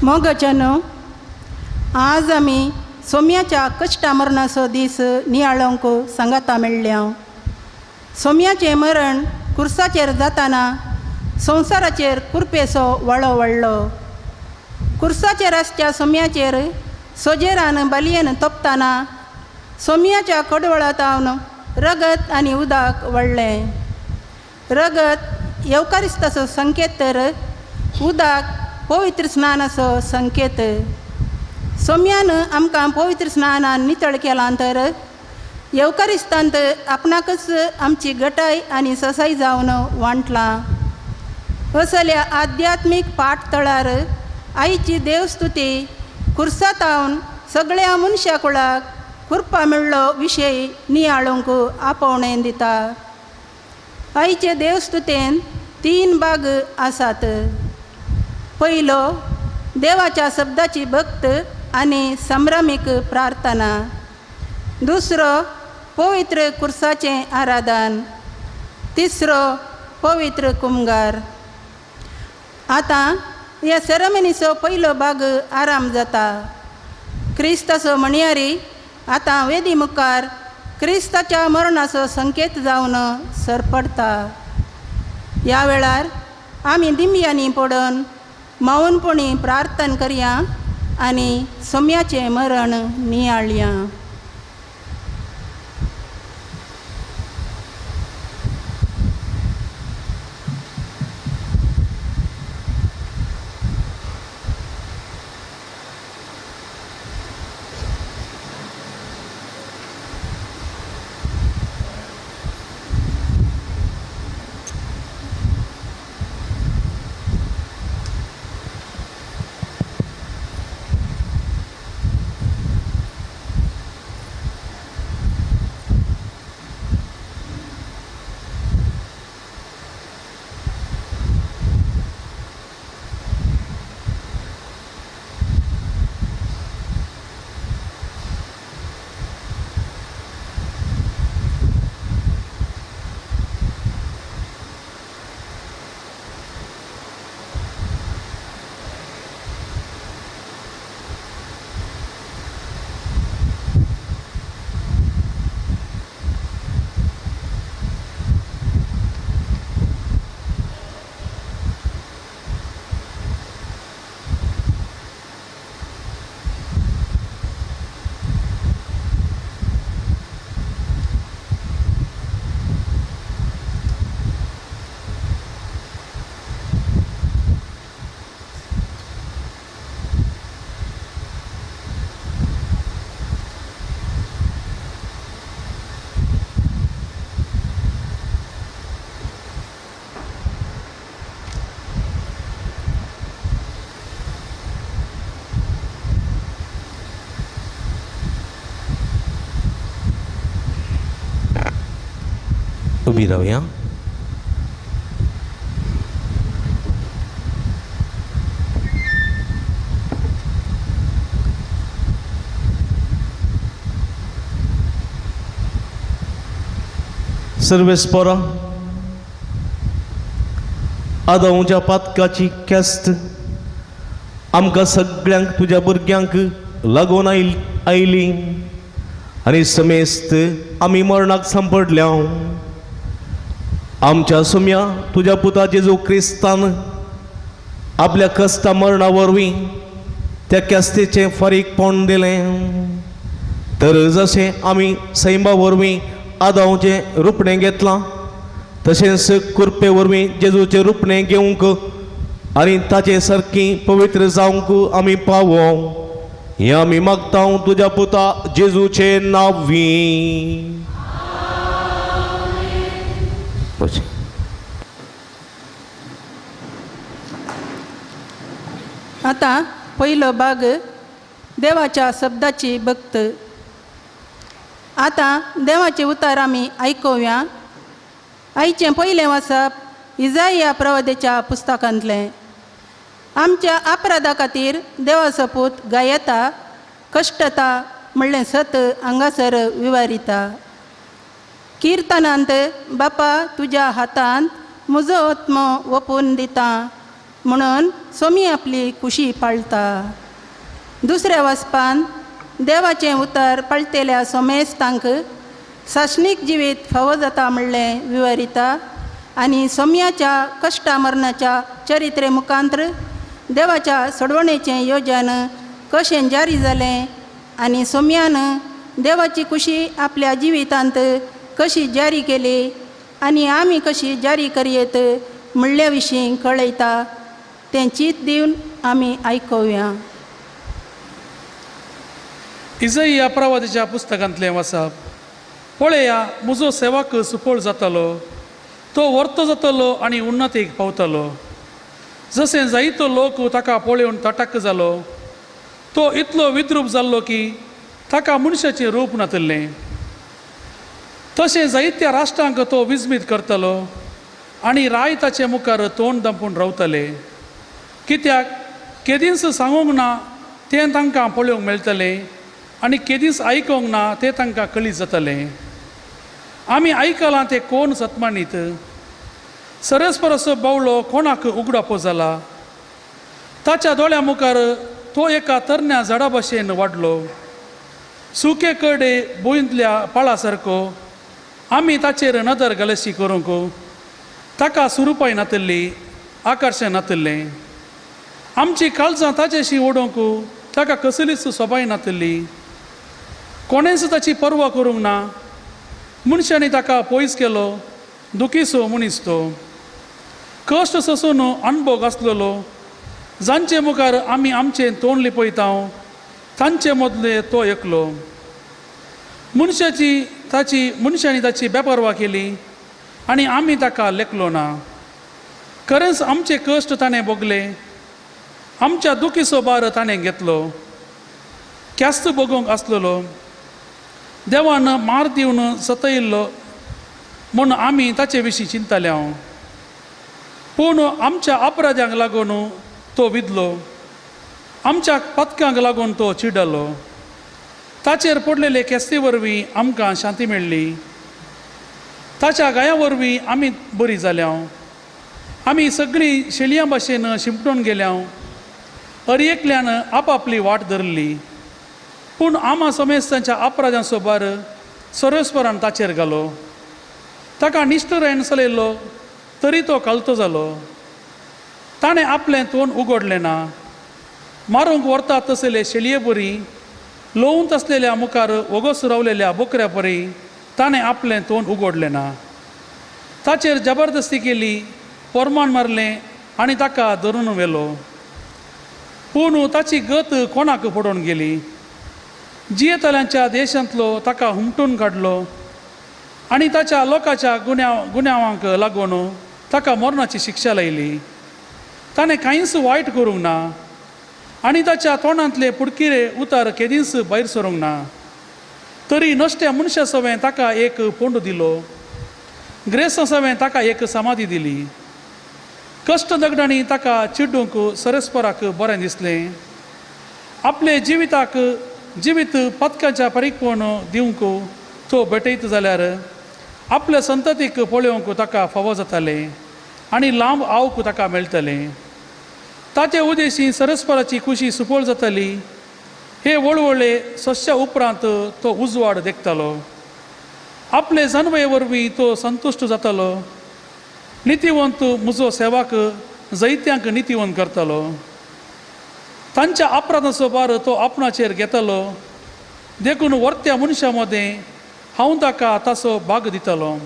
मोगाच्यानो, आज आमी सोम्याच्या कश्टा मरणाचो दीस नियाळोंक सांगाता मेळ्ळ्या. सोम्याचें मरण कुर्साचेर जाताना संवसाराचेर कुरपेचो वाळो वाडलो. कुर्साचेर आसच्या सोम्याचेर सोजेरान बालयेन तोपताना सोम्याच्या कडवळांतावन रगत आनी उदक वाडलें. रगत येवकारिस्ताचो संकेत तर उदक पवित्र स्नानाचो संकेत. सोम्यान आमकां पवित्र स्नानान नितळ केलां तर येवकारिस्तांत आपणाकच आमची गटाय आनी ससाय जावन वांटलां. असल्या आध्यात्मीक पाठ तळार आईची देवस्तुती कुर्सातावन सगळ्या मनशा कुळाक कुरपा मेळ्ळो विशय नियाळूंक आपोवणें दिता. आईचे देवस्तुतेन 3 भाग आसात. पयलो, देवाच्या शब्दाची भक्त आनी संभ्रमीक प्रार्थना. दुसरो, पवित्र कुर्साचें आराधन. तिसरो, पवित्र कुमगार. आतां ह्या सेरेमनीचो पयलो भाग आराम जाता. क्रिस्ताचो म्हणयारी आतां वेदी मुखार क्रिस्ताच्या मरणाचो संकेत जावन सरपडटा. ह्या वेळार आमी दिमयांनी पडून मौनपणी प्रार्थना करया आनी सोम्याचें मरण नियाळया. उबी रावया. सर्वेस्पोरा, आदांच्या पातकाची केस्त आमकां सगळ्यांक तुज्या भुरग्यांक लागून आयली आनी समेस्त आमी मरणाक सांपडल्या. आमच्या सुम्या तुज्या पुता जेजू क्रिस्तान आपल्या कश्टा मरणा वरवीं त्या केस्तेचें फारीकपण दिलें. तर जशें आमी सैमा वरवीं आदांवचें रुपणें घेतलां तशेंच कुरपे वरवीं जेजूचें रुपणें घेवंक आनी ताचे सारकी पवित्र जावंक आमी पावो हें आमी मागता तुज्या पुता जेजूचे नांवी. आतां पयलो भाग देवाच्या शब्दाची भक्त. आतां देवाचे उतार आमी आयकुया. आयचें पयलें वाचप इजाया प्रवादेच्या पुस्तकांतलें. आमच्या अपराधा खातीर देवाचो पूत गायता कश्टता म्हणलें सत हांगासर विवारिता. किर्तनांत बापा तुज्या हातांत म्हजो आत्मो ओपून दिता म्हणून सोमी आपली कुशी पाळटा. दुसऱ्या वाचपान देवाचें उतर पाळटेल्या सोमेस्तांक सासणीक जिवीत फावो जाता म्हणलें विवरिता आनी सोम्याच्या कश्टा मरणाच्या चरित्रे मुखांत्र देवाच्या सोडवणेचें योजन कशें जारी जालें आनी सोम्यान देवाची कुशी आपल्या जिवितांत कशी जारी केली आनी आमी कशी जारी करयेत म्हणल्या विशीं कळयता. तें चीत दिवन आमी आयकुया. इजइया प्रवादीच्या पुस्तकांतलें वाचप. पळया, म्हजो सेवक सुफळ जातलो, तो वर्तो जातलो आनी उन्नतीक पावतलो. जशें जायतो लोक ताका पळोवन तटाक जालो, तो इतलो विद्रूप जाल्लो की ताका मनशाचें रूप नातिल्लें. तशें जायत्या राष्ट्रांक तो विस्मीत करतलो आनी राय ताचे मुखार तोंड दांपून रावतले. कित्याक केदींच सांगूंक ना तें तांकां पळोवंक मेळटलें आनी केदींच आयकूंक ना तें तांकां कळीत जातलें. आमी आयकलां तें कोण सतमानीत? सरस परस बावलो कोणाक उगडापो जाला? ताच्या दोळ्या मुखार तो एका तरण्या झाडा भशेन वाडलो, सुके कडे भुंयतल्या पाळा सारको. आमी ताचेर नदर घालशी करूंक ताका सुरुपाय नातिल्ली, आकर्शण नातिल्लें. आमची काळजां ताचेशी ओडूंक ताका कसलीच सोबाय नातिल्ली. कोणेंच ताची पर्वा करूंक ना. मनशांनी ताका पयस केलो, दुखीसो मनीस तो, कश्ट सोसून अणभोग आसलेलो. जांचे मुखार आमी आमचें तोंड लिपयता तांचे मदले तो एकलो. मनशाची ताची मनशांनी ताची बेपर्वा केली आनी आमी ताका लेखलो ना. खरेंच आमचे कश्ट ताणें भोगले, आमच्या दुखीचो भार ताणें घेतलो. ख्यास्त भोगूंक आसलेलो, देवान मार दिवन सतयिल्लो म्हूण आमी ताचे विशीं चिंतताले हांव. पूण आमच्या अपराध्यांक लागून तो विदलो, आमच्या पथकांक लागून तो चिडलो. ताचेर पडलेले केस्ती वरवीं आमकां शांती मेळ्ळी, ताच्या गाया वरवीं आमी बरी जाल्या. आमी सगळीं शेलयां भाशेन शिंपटून गेल्या, हर एकल्यान आपापली वाट धरली. पूण आमा समेस्तांच्या अपराध्यांचो भार सर्वेस्परान ताचेर घालो. ताका निश्ठुरायन चलयलो तरी तो कलतो जालो. ताणें आपलें तोंड उगडलें ना. मारूंक व्हरता तसले शेलये बरी, लोवूंत आसलेल्या मुखार वोगोस रावलेल्या बोकऱ्या परी ताणें आपलें तोंड उगडलें ना. ताचेर जबरदस्ती केली, पोरमाण मारलें आनी ताका धरून व्हेलो. पूण ताची गत कोणाक पडून गेली? जियेतल्यांच्या देशांतलो ताका हुमटून काडलो आनी ताच्या लोकांच्या गुन्यांवांक लागून ताका मरणाची शिक्षा लायली. ताणें कांयच वायट करूंक ना आनी ताच्या तोंडांतले पुडकिरे उतार केदींच भायर सरूंक ना. तरी नश्ट्या मनशा सवें ताका एक फोंड दिलो, ग्रेसा सवें ताका एक समाधी दिली. कश्ट दगडांनी ताका चिड्डूंक सरस्पराक बरें दिसलें. आपले जिविताक जिवीत पथकाच्या परीकपण दिवंक तो भेटयत जाल्यार आपल्या संततीक पळोवंक ताका फावो जातालें आनी लांब आवक ताका मेळटलें. ताचे उदेशी सरस्पराची खुशी सुफळ जाताली. हे वळवळे सोंसच्या उपरांत तो उजवाड देखतालो. आपले जानवये वरवीं तो संतुश्ट जातालो. नितीवंत म्हजो सेवाक जैत्यांक नितीवंत करतालो. तांच्या अपराधाचो भार तो आपणाचेर घेतालो. देखून वर्त्या मनशां मदें हांव ताका ताचो भाग दितालो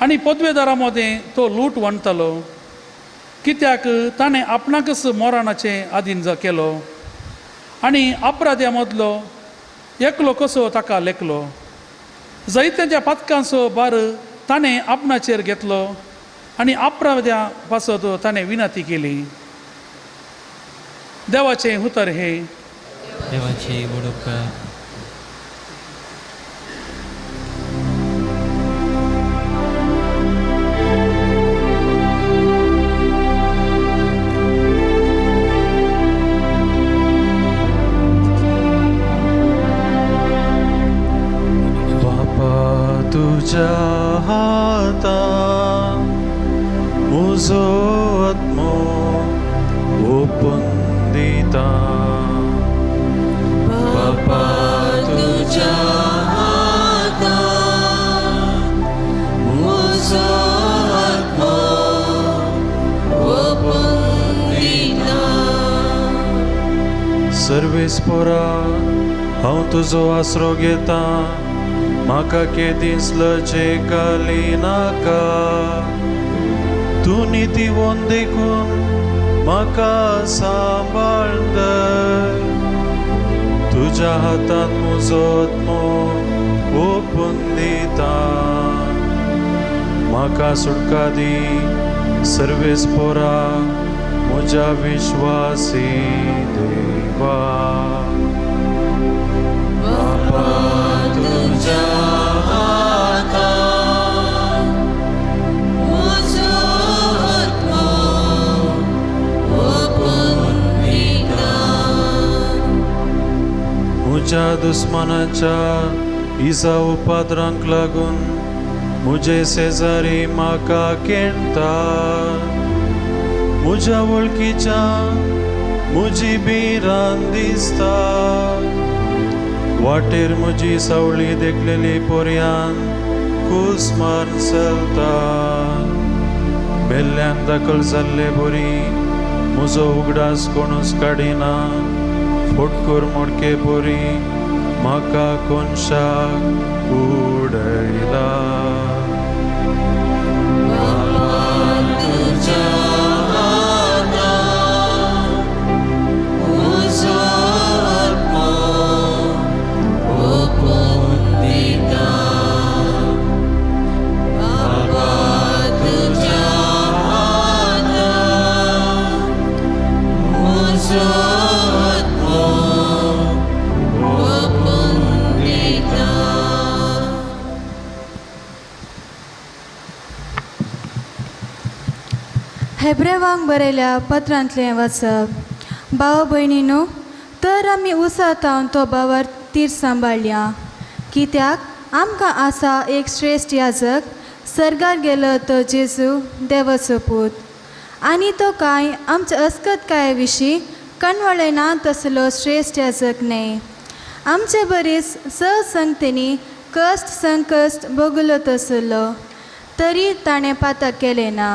आनी पदवेदारां मदें तो लूट वांटतालो. कित्याक ताणें आपणाकच मोराणाचें आदीन केलो आनी अपराध्या मदलो एकलो कसो ताका लेखलो. जैत्याच्या पातकांचो भार ताणें आपणाचेर घेतलो आनी अपराध्या पासत ताणें विनंती केली. देवाचें उतर हें. देवाचे उडोवप. बापा तुज्या हाता म्हजो आत्मो दिता. बापा तुज्या हातांत म्हजो आत्मो ओंपून दिता. सर्वेस्पोरा, हांव तुजो आसरो घेता, म्हाका केदींच लजेक नाका. तूं नितीवंत देखून म्हाका सांबाळ धर. तुज्या हातांत म्हजो आत्मो ओंपून दिता. म्हाका सुटका दी सर्वेस्पोरा, म्हज्या विश्वासी देवा. बापा तुज्या हातांत म्हजो आत्मो ओंपून दिता. म्हज्या दुस्मानाच्या इजा उपाद्रांक लागून म्हजे शेजारी म्हाका केणटा. म्हज्या वळखीच्या म्हजी भिरांत दिसता. वाटेर म्हजी सावळी देखलेली पोरयान कूस मारून चलता. मेल्ल्यान दाखल जाल्ले बरी म्हजो उगडास कोणूच काडिना. फटकूर मोडके बरी म्हाका कोनशाक उडयला. बापा तुज्या हातांत म्हजो आत्मो ओंपून दिता. बापा तुज्या हातांत म्हजो आत्मो ओंपून दिता. हेब्रेवांक बरयल्या पत्रांतलें वाचप. भाव भयणीनो, तर आमी उसातावन तो बावर तीर सांबाळया, कित्याक आमकां आसा एक श्रेश्ठ याजक, सर्गार गेलो तो जेजू, देवाचो पूत, आनी तो कांय आमच्या अस्कतकाये विशीं कणवळे ना तसलो श्रेश्ठ याजक न्हय. आमचे बरीच सहसंगतेनी कश्ट संकश्ट भोगलो तसलो, तरी ताणें पातक केलें ना.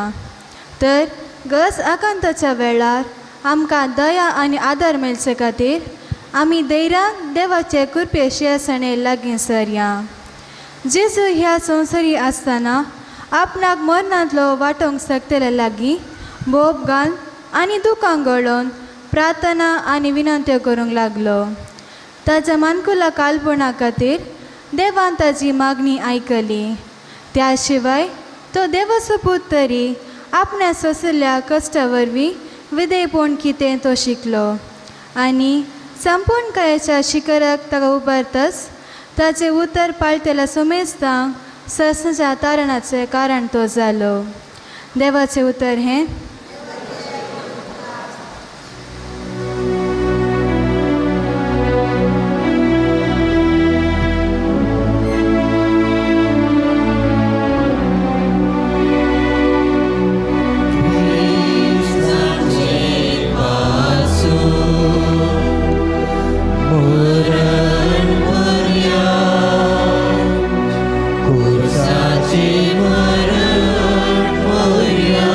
तर गस आकांताच्या वेळार आमकां दया आनी आदार मेळचे खातीर आमी धैर्यान देवाचे कृपे शियासणे लागीं सरया. जेजू ह्या संवसारी आसतना आपणाक मरणांतलो वाटोवंक शकतले लागीं बोब घाल आनी दुकां गळोवन प्रार्थना आनी विनंत्यो करूंक लागलो. ताच्या मानकुला कालपणा खातीर देवान ताजी मागणी आयकली. त्या शिवाय तो देवाचो पूत तरी आपल्या सोंशिल्ल्या कश्टा वरवीं विधेयपण कितें तो शिकलो, आनी संपूर्णकायेच्या शिखराक ताका उबारतच ताचें उतर पाळटेल्या सुमेस्तांक ससच्या तारणाचें कारण तो जालो. देवाचें उतर हें. खुर्साचें मरण मोरया.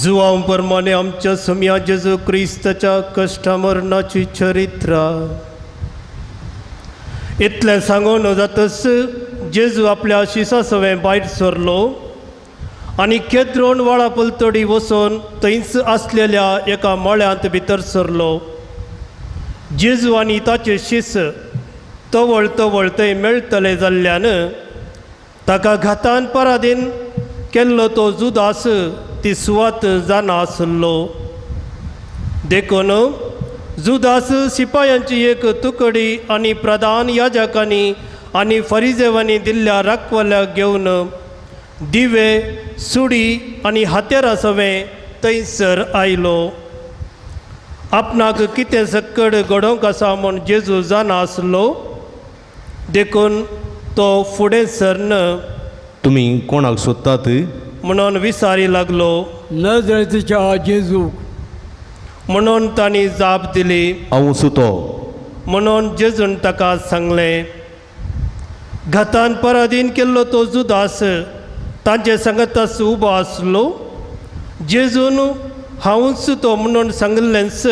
जुवांव प्रमाणे आमच्या सोम्या जेजू क्रिस्ताच्या कश्टा मरणाची चरित्र. इतलें सांगून जातच जेजू आपल्या शिसा सवें भायर सरलो आनी केद्रोन व्हाळा पलतडी वचून थंयच आसलेल्या एका मळ्यांत भितर सरलो. जेजू आनी ताचे शिस तवळ तवळ थंय मेळटले जाल्ल्यान ताका घातान परादीन केल्लो तो जुदास ती सुवात जाणा आसलो. देखून जुदास शिपायांची एक तुकडी आनी प्रधान याजकांनी आनी फरिजेवांनी दिल्ल्या राखवाल्याक घेवन दिवे, सुडी आनी हातेरां सवें थंयसर आयलो. आपणाक कितें सक्कड घडोवंक आसा म्हूण जेजू जाणा आसलो, देखून तो फुडें सरन तुमी कोणाक सोदतात म्हणून विसारी लागलो. नजरेच्या जेजूक. म्हणून तांणी जाप दिली. हांव सुतो. म्हणून जेजून ताका सांगलें. घातान परादीन केल्लो तो जुदास तांचे सांगाताच उबो आसलो. जेजून हांवूच तो म्हणून सांगिल्लेंच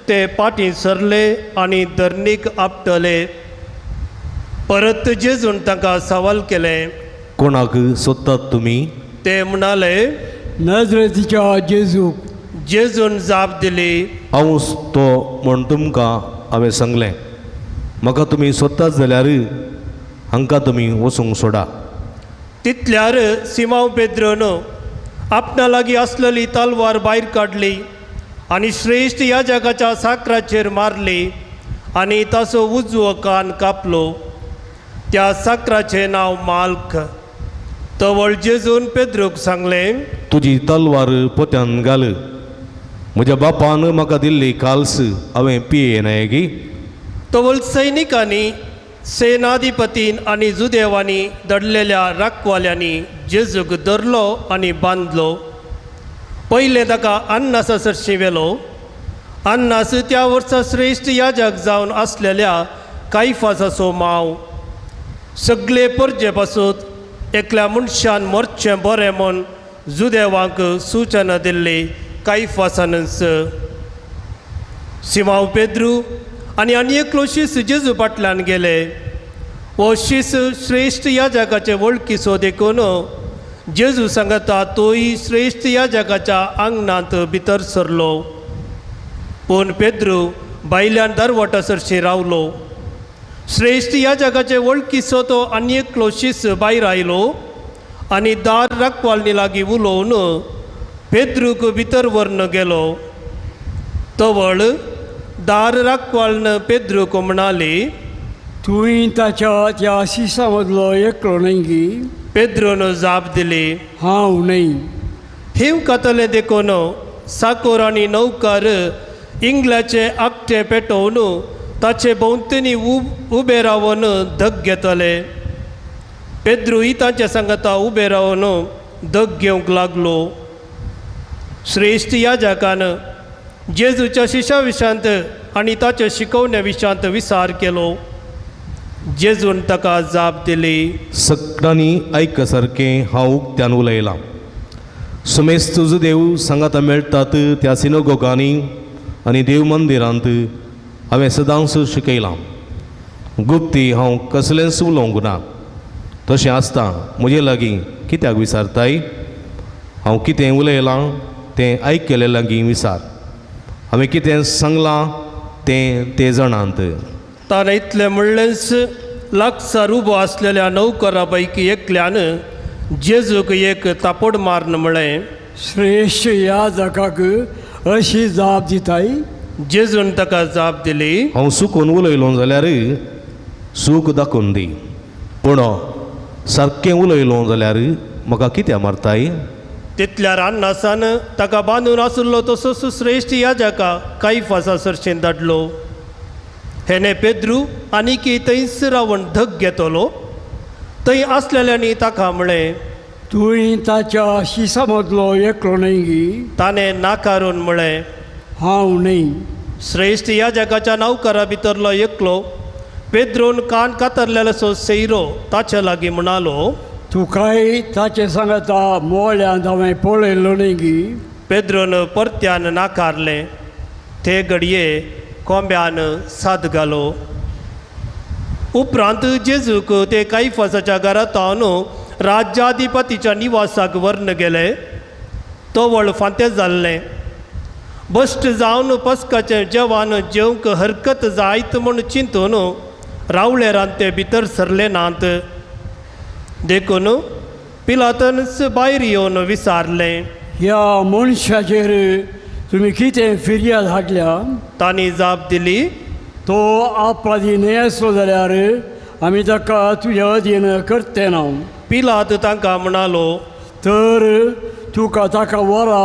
ते पाटी सरले आनी धरणीक आपटले. परत जेजून तांकां सवाल केलें, कोणाक सोदतात तुमी? ते म्हणाले, नजरेच्या जेजूक. जेजून जाप दिली, हांवूच तो म्हूण तुमकां हांवें सांगलें. म्हाका तुमी सोदतात जाल्यार हांकां तुमी वचूंक सोडा. तितल्यार सिमांव पेद्रोन आपणा लागीं आसलेली तलवार भायर काडली आनी श्रेश्ठ याजकाच्या साकराचेर मारली आनी ताचो उजवो कान कापलो. त्या साकराचें नांव माल्क. तवळ जेजून पेद्रूक सांगलें, तुजी तलवार पोत्यान घाल. म्हज्या बापान म्हाका दिल्ली काल्स हांवें पिये न्हय गी? तवळ सैनिकांनी, सेनाधिपतीन आनी जुदेवांनी दडलेल्या राखवाल्यांनी जेजूक धरलो आनी बांदलो. पयलें ताका अन्नासा सरशी व्हेलो. अन्नास त्या वर्सा श्रेश्ठ याजक जावन आसलेल्या कायफासाचो माव. सगळे परजे पासून एकल्या मनशान मरचें बरें म्हूण जुदेवांक सुचना दिल्ली कायफासानच. सिमांव पेद्रू आनी आनी एकलो शीस जेजू फाटल्यान गेले. हो शीस श्रेश्ठ याजकाचे वळखीचो देखून जेजू सांगता तोय श्रेश्ठ याजकाच्या आंगणांत भितर सरलो. पूण पेद्रू भायल्यान दरवटा सरशी रावलो. श्रेश्ठ याजकाचे वळखीचो तो आनी एकलो शीस भायर आयलो आनी दार राखवालनी लागीं उलोवन पेद्रूक भितर व्हरून गेलो. तवळ दार राखवालन पेद्रूक म्हणाली, तुवें ताच्या त्या शिसां मदलो एकलो न्हय गी? पेद्रून जाप दिली, हांव न्हय. हिंव खातलें देखून साकोर आनी नौकर इंग्लाचे आगटे पेटोवन ताचे भोंवतणी उबे रावन धग घेतले. पेद्रूय तांच्या सांगाता उबे रावन धग घेवंक लागलो. श्रेश्ठ याजकान जेजूच्या शिशा विशांत आनी ताच्या शिकवण्या विशांत विचार केलो. जेजून ताका जाप दिली, सगळ्यांनी आयक सारकें हांव उक्त्यान उलयलां. सुमेस्त तुजो देव सांगाता मेळटात त्या सिनोगोगांनी आनी देव मंदिरांत हांवें सदांच शिकयलां. गुप्ती हांव कसलेंच उलोवंक ना. तशें आसता म्हजे लागीं कित्याक विचारताय? हांव कितें उलयलां तें आयकले लागीं विचार. हांवें कितें सांगलां तें ते जाणांत. ताणें इतलें म्हणलेंच लागसार उबो आसलेल्या नौकरा पैकी एकल्यान जेजूक एक तापोड मारून म्हळें, श्रेश्ठ याजकाक अशी जाप दिताय? जेजून ताका जाप दिली, हांव चुकून उलयलो जाल्यार चूक दाखोवन दी, पूण सारकें उलयलो जाल्यार म्हाका कित्याक मारताय? तितल्यार अन्नासान ताका बांदून आशिल्लो तसोच श्रेश्ठ याजका कायफासा सरशेन धाडलो. हेणे पेद्रू आनीकी थंयच रावन धग घेतलो. थंय आसलेल्यांनी ताका म्हळें, तुवें ताच्या शिसां मदलो एकलो न्हय गी? ताणें नाकारून म्हळें, हांव न्हय. श्रेश्ठ याजकाच्या नौकरा भितरलो एकलो पेद्रून कान कातरलेलो सैरो ताचे लागीं म्हणालो, तुकाय ताचे सांगाता मोळ्यांत हांवें पळयलो न्हय गी? पेद्रोन परत्यान नाकारलें. ते घडये कोंब्यान साद घालो. उपरांत जेजूक ते कायफासाच्या घरांत राज्याधिपतीच्या निवासाक व्हरून गेले. तवळ फांतें जाल्लें. बश्ट जावन पस्काचें जेवण जेवंक हरकत जायत म्हूण चिंतून रावळेरान ते भितर सरले नात. देखून पिलातनच भायर येवन विचारलें, ह्या मनशाचेर तुमी कितें फिर्याद हाडल्या? तांणी जाप दिली, तो आपराधी न्हय आसलो जाल्यार आमी ताका तुज्या अधीन करते ना. पिलात तांकां म्हणालो, तर तुका ताका व्हरा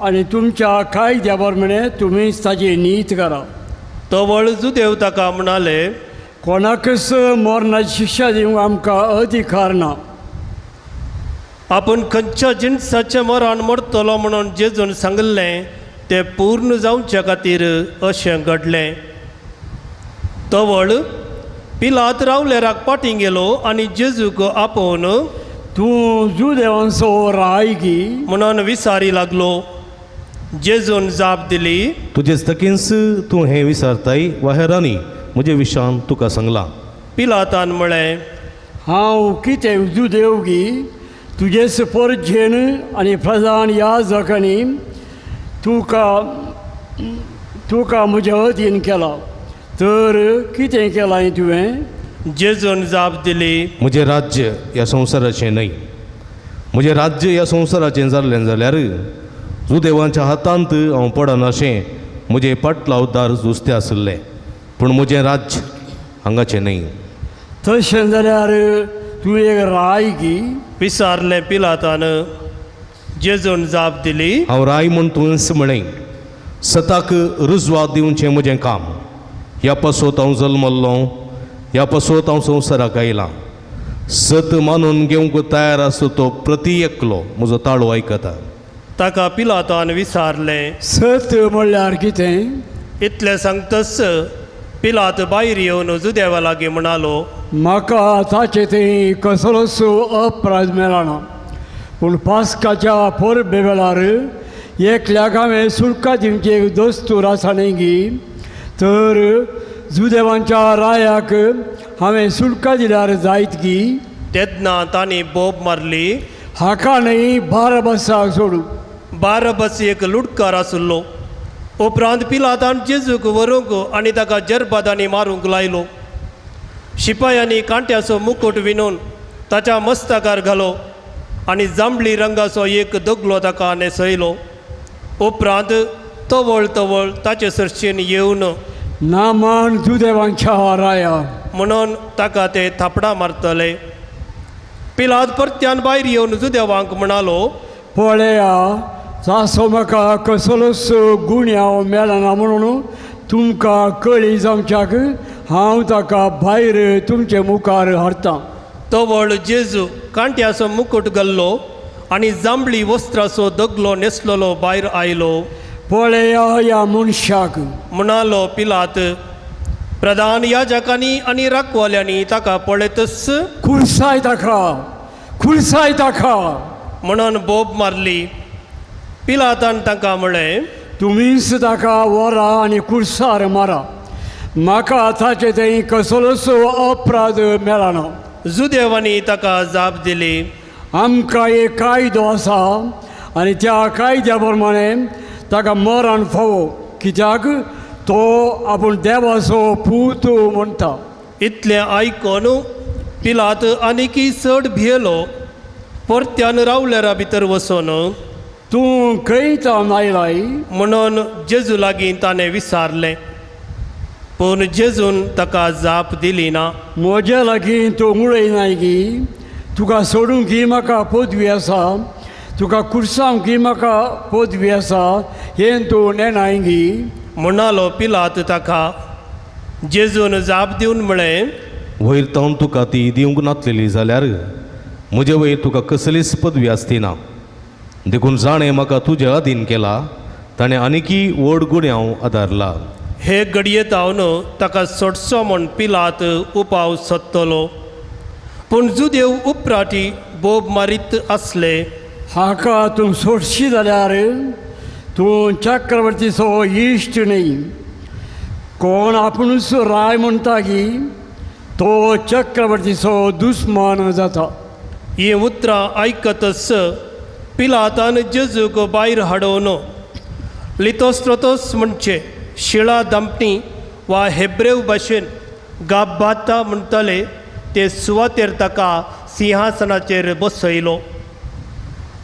आनी तुमच्या कायद्या प्रमाणे तुमीच ताची नीत करा. तवळ जुदेव ताका म्हणाले, कोणाकच मरणाची शिक्षा दिवंक आमकां अधिकार ना. आपूण खंयच्या जिनसाचें मरण मरतलो म्हणून जेजून सांगिल्लें तें पूर्ण जावचे खातीर अशें घडलें. तवळ पिलात रावलेराक फाटीं गेलो आनी जेजूक आपोवन, तूं जुदेवांचो राय गी? म्हणून विचारी लागलो. जेजून जाप दिली, तुजेच तकींच तूं हें विचारताय वा हेरांनी म्हजे विशान तुका सांगलां? पिलातान म्हळें, हांव कितें जुदेव गी? तुजेच परजेन आनी प्रधान याजकांनी तुका म्हज्या अधीन केला, तर कितें केलां तुवें? जेजून जाप दिली, म्हजें राज्य ह्या संवसाराचें न्हय. म्हजें राज्य ह्या संवसाराचें जाल्लें जाल्यार जुदेवांच्या हातांत हांव पडनाशें म्हजें पाटलावदार जुस्ते आशिल्ले, पूण म्हजें राज्य हांगाचें न्हय. तशें जाल्यार तूं एक राय गी? विचारलें पिलातान. जेजून जाप दिली, हांव राय म्हूण तुवेंच म्हळें. सताक रुजवात दिवचें म्हजें काम. ह्या पासत हांव जल्मल्लो, ह्या पासत हांव संवसाराक आयलां. सत मानून घेवंक तयार आसा तो प्रती एकलो म्हजो ताळो आयकता. ताका पिलातान विचारलें, सत म्हणल्यार कितें? इतलें सांगतच पिलात भायर येवन जुदेवा लागीं म्हणालो, म्हाका ताचे थंय कसलोच अपराध मेळना, पूण पास्काच्या परबे वेळार एकल्याक हांवें सुटका दिवची एक दस्तूर आसा न्हय गी? तर जुदेवांच्या रायाक हांवें सुटका दिल्यार जायत गी? तेन्ना तांणी बोब मारली, हाका न्हय बाराबसाक सोडू. बाराबस एक लुटकार आशिल्लो. उपरांत पिलातान जेजूक व्हरूंक आनी ताका जरबादांनी मारूंक लायलो. शिपायांनी कांट्याचो मुकूट विणून ताच्या मस्तकार घालो आनी जांबळी रंगाचो एक दगलो ताका न्हेसयलो. उपरांत तवळ तवळ ताचे सरशीन येवन, नामान जुदेवांच्या राया, म्हणून ताका ते थापडां मारतले. पिलात परत्यान भायर येवन जुदेवांक म्हणालो, पळया, ताचो म्हाका कसलोच गुन्यांव मेळना म्हणून तुमकां कळी जावच्याक हांव ताका भायर तुमचे मुखार हाडटां. तवळ जेजू कांट्याचो मुकूट घाल्लो आनी जांबळी वस्त्राचो दगलो न्हेसलेलो भायर आयलो. पळया ह्या मनशाक, म्हणालो पिलात. प्रधान याजकांनी आनी राखवाल्यांनी ताका पळयतच, खुर्साय ताका, खुर्साय ताका, म्हणून बोब मारली. पिलातान तांकां म्हळें, तुमीच ताका व्हरा आनी खुर्सार मारा. म्हाका ताचे थंय कसलोच अपराध मेळना. जुदेवांनी ताका जाप दिली, आमकां एक कायदो आसा आनी त्या कायद्या प्रमाणे ताका मरण फावो, कित्याक तो आपूण देवाचो पूत म्हणटा. इतलें आयकून पिलात आनीकय चड भियेलो. परत्यान रावलेरा भितर वचून, तूं खंय तावन आयलाय? म्हणून जेजू लागीं ताणें विचारलें. पूण जेजून ताका जाप दिली ना. म्हज्या लागीं तूं उलयनाय गी? तुका सोडूंक ही म्हाका पदवी आसा, तुका कुर्सावंक ही म्हाका पदवी आसा, हें तूं नेणाय गी? म्हणालो पिलात ताका. जेजून जाप दिवन म्हळें, वयर तावन तुका ती दिवंक नातलेली जाल्यार म्हजे वयर तुका कसलीच पदवी आसती ना. देखून जाणें म्हाका तुजे अधीन केला ताणें आनीकय व्हड गुन्यांव आदारला. हे घडये तावन ताका सोडचो म्हूण पिलात उपाव सोदतलो, पूण जुदेव उपराटी बोब मारीत आसले. हाका तूं सोडशी जाल्यार तूं चक्रवर्तीचो इश्ट न्हय. कोण आपुणूच राय म्हणटा की तो चक्रवर्तीचो दुस्मान जाता. हीं उतरां आयकतच पिलातान जेजूक भायर हाडोवन लितोस्त्रोतोस म्हणचे शिळा दामटी वा हेब्रेव भाशेन गाब्बाता म्हणटले ते सुवातेर ताका सिंहासनाचेर बसयलो.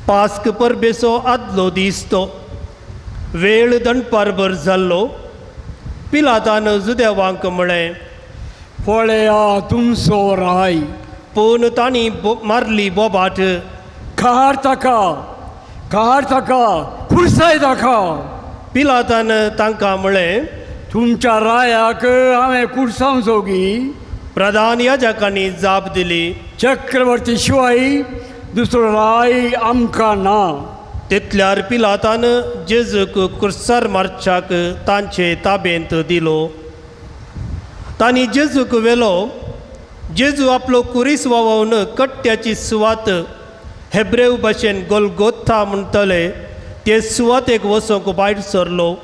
पास्क परबेचो आदलो दीस तो. वेळ दनपारभर जाल्लो. पिलातान जुदेवांक म्हळें, पळया तुमचो राय. पूण तांणी मारली बोबाट, काड ताका, काड ताका, खुर्साय ताका. पिलातान तांकां म्हळें, तुमच्या रायाक हांवें कुर्सावचो गी? प्रधान याजकांनी जाप दिली, चक्रवर्ती शिवाय दुसरो राय आमकां ना. तितल्यार पिलातान जेजूक कुर्सार मारच्याक तांचे ताबेंत दिलो. तांणी जेजूक व्हेलो. जेजू आपलो कुरीस वावोवन कट्ट्याची सुवात, हेब्रेव भाशेन गोलगोथा म्हणटले ते सुवातेक वचूंक भायर सरलो.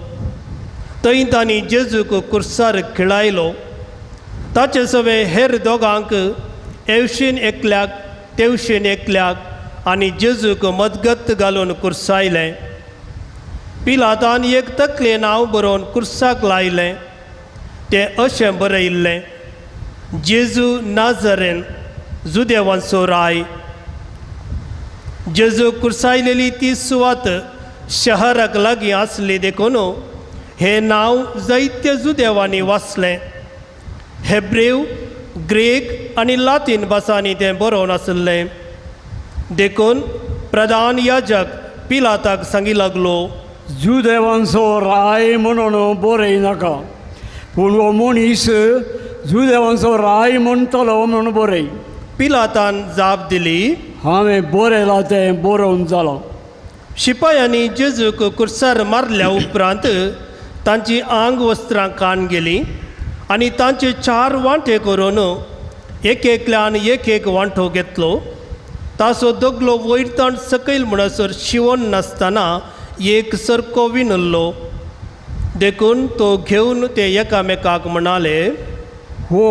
थंय तांणी जेजूक कुर्सार खिळायलो. ताचे सवे हेर दोगांक, एवशीन एकल्याक तेवशीन एकल्याक, आनी जेजूक मदगत घालून कुर्सायलें. पिलातान एक तकले नांव बरोवन कुर्साक लायलें. तें अशें बरयिल्लें, जेजू नाजरेन जुदेवांचो राय. जेजू कुर्सायलेली ती सुवात शहराक लागीं आसली देखून हें नांव जायत्या जुदेवांनी वाचलें. हेब्रेव, ग्रीक आनी लातीन भासांनी तें बरोवन आशिल्लें. देखून प्रधान याजक पिलाताक सांगी लागलो, जुदेवांचो राय म्हणून बरय नाका, पूण हो मनीस जुदेवांचो राय म्हणटलो म्हणून बरय. पिलातान जाप दिली, हांवें बरयलां तें बरोवन जालां. शिपायांनी जेजूक कुर्सार मारल्या उपरांत तांची आंग वस्त्रां कान गेलीं आनी तांचे चार वांटे करून एक एकल्यान एक एक वांटो घेतलो. ताचो दगलो वयर ताण सकयल म्हणसर शिवण नासतना एक सारको विणल्लो. देखून तो घेवन ते एकामेकाक म्हणाले, हो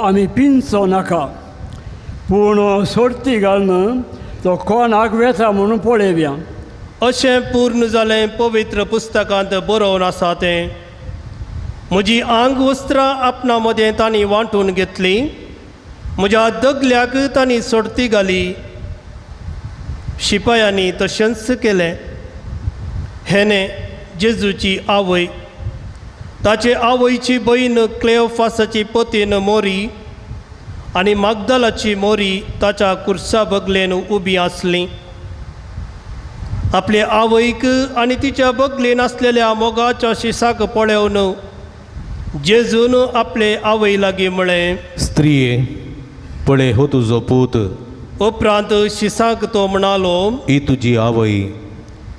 आमी पिंचो नाका, पूण सोडती घालून तो कोणाक वेता म्हणून पळोवया. अशें पूर्ण जालें पवित्र पुस्तकांत बरोवन आसा तें. म्हजी आंग वस्त्रां आपणा मदें तांणी वांटून घेतलीं, म्हज्या दगल्याक तांणी सोडती घाली. शिपायांनी तशेंच केलें. हेणे जेजूची आवय, ताचे आवयची भयण क्लेओफासाची पतीन मोरी आनी मागदालाची मोरी ताच्या कुर्सा बगलेन उबी आसली. आपले आवयक आनी तिच्या बगलेन आसलेल्या मोगाच्या शिसाक पळोवन जेजून आपले आवय लागीं म्हळें, स्त्रिये, पळय हो तुजो पूत. उपरांत शिसाक तो म्हणालो, ही तुजी आवय.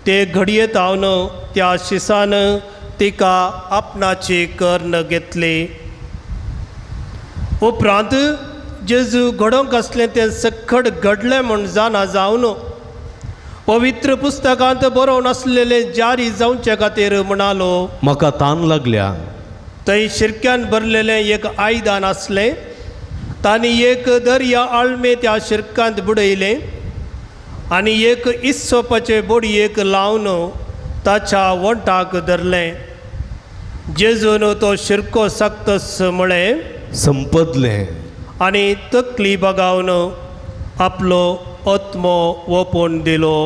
ते घडयेत हांव त्या शिसान तिका आपणाची कर्ण घेतली. उपरांत जेजू घडोवंक आसलें तें सक्कड घडलें म्हूण जाणा जावन पवित्र पुस्तकांत बरोवन आसलेलें जारी जावचे खातीर म्हणालो, म्हाका तान लागल्या. थंय शिरक्यान भरलेलें एक आयदन आसलें. तांणी एक दर्या आळमे त्या शिरकांत बुडयलें आनी एक इसोपाचे बोडयेक लावन ताच्या वंठाक धरलें. जेजून तो शिरको सक्तस म्हळें, संपदलें. आनी तकली बगावन आपलो आत्मो ओपून दिलो.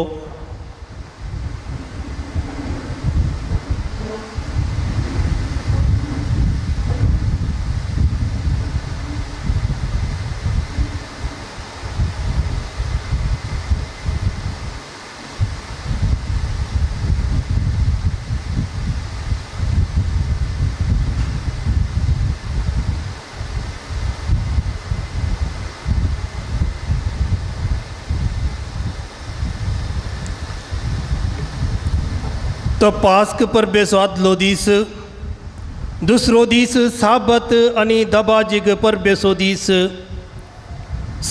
तो पास्क परबेचो आदलो दीस, दुसरो दीस साबत आनी दबाजीग परबेचो दीस.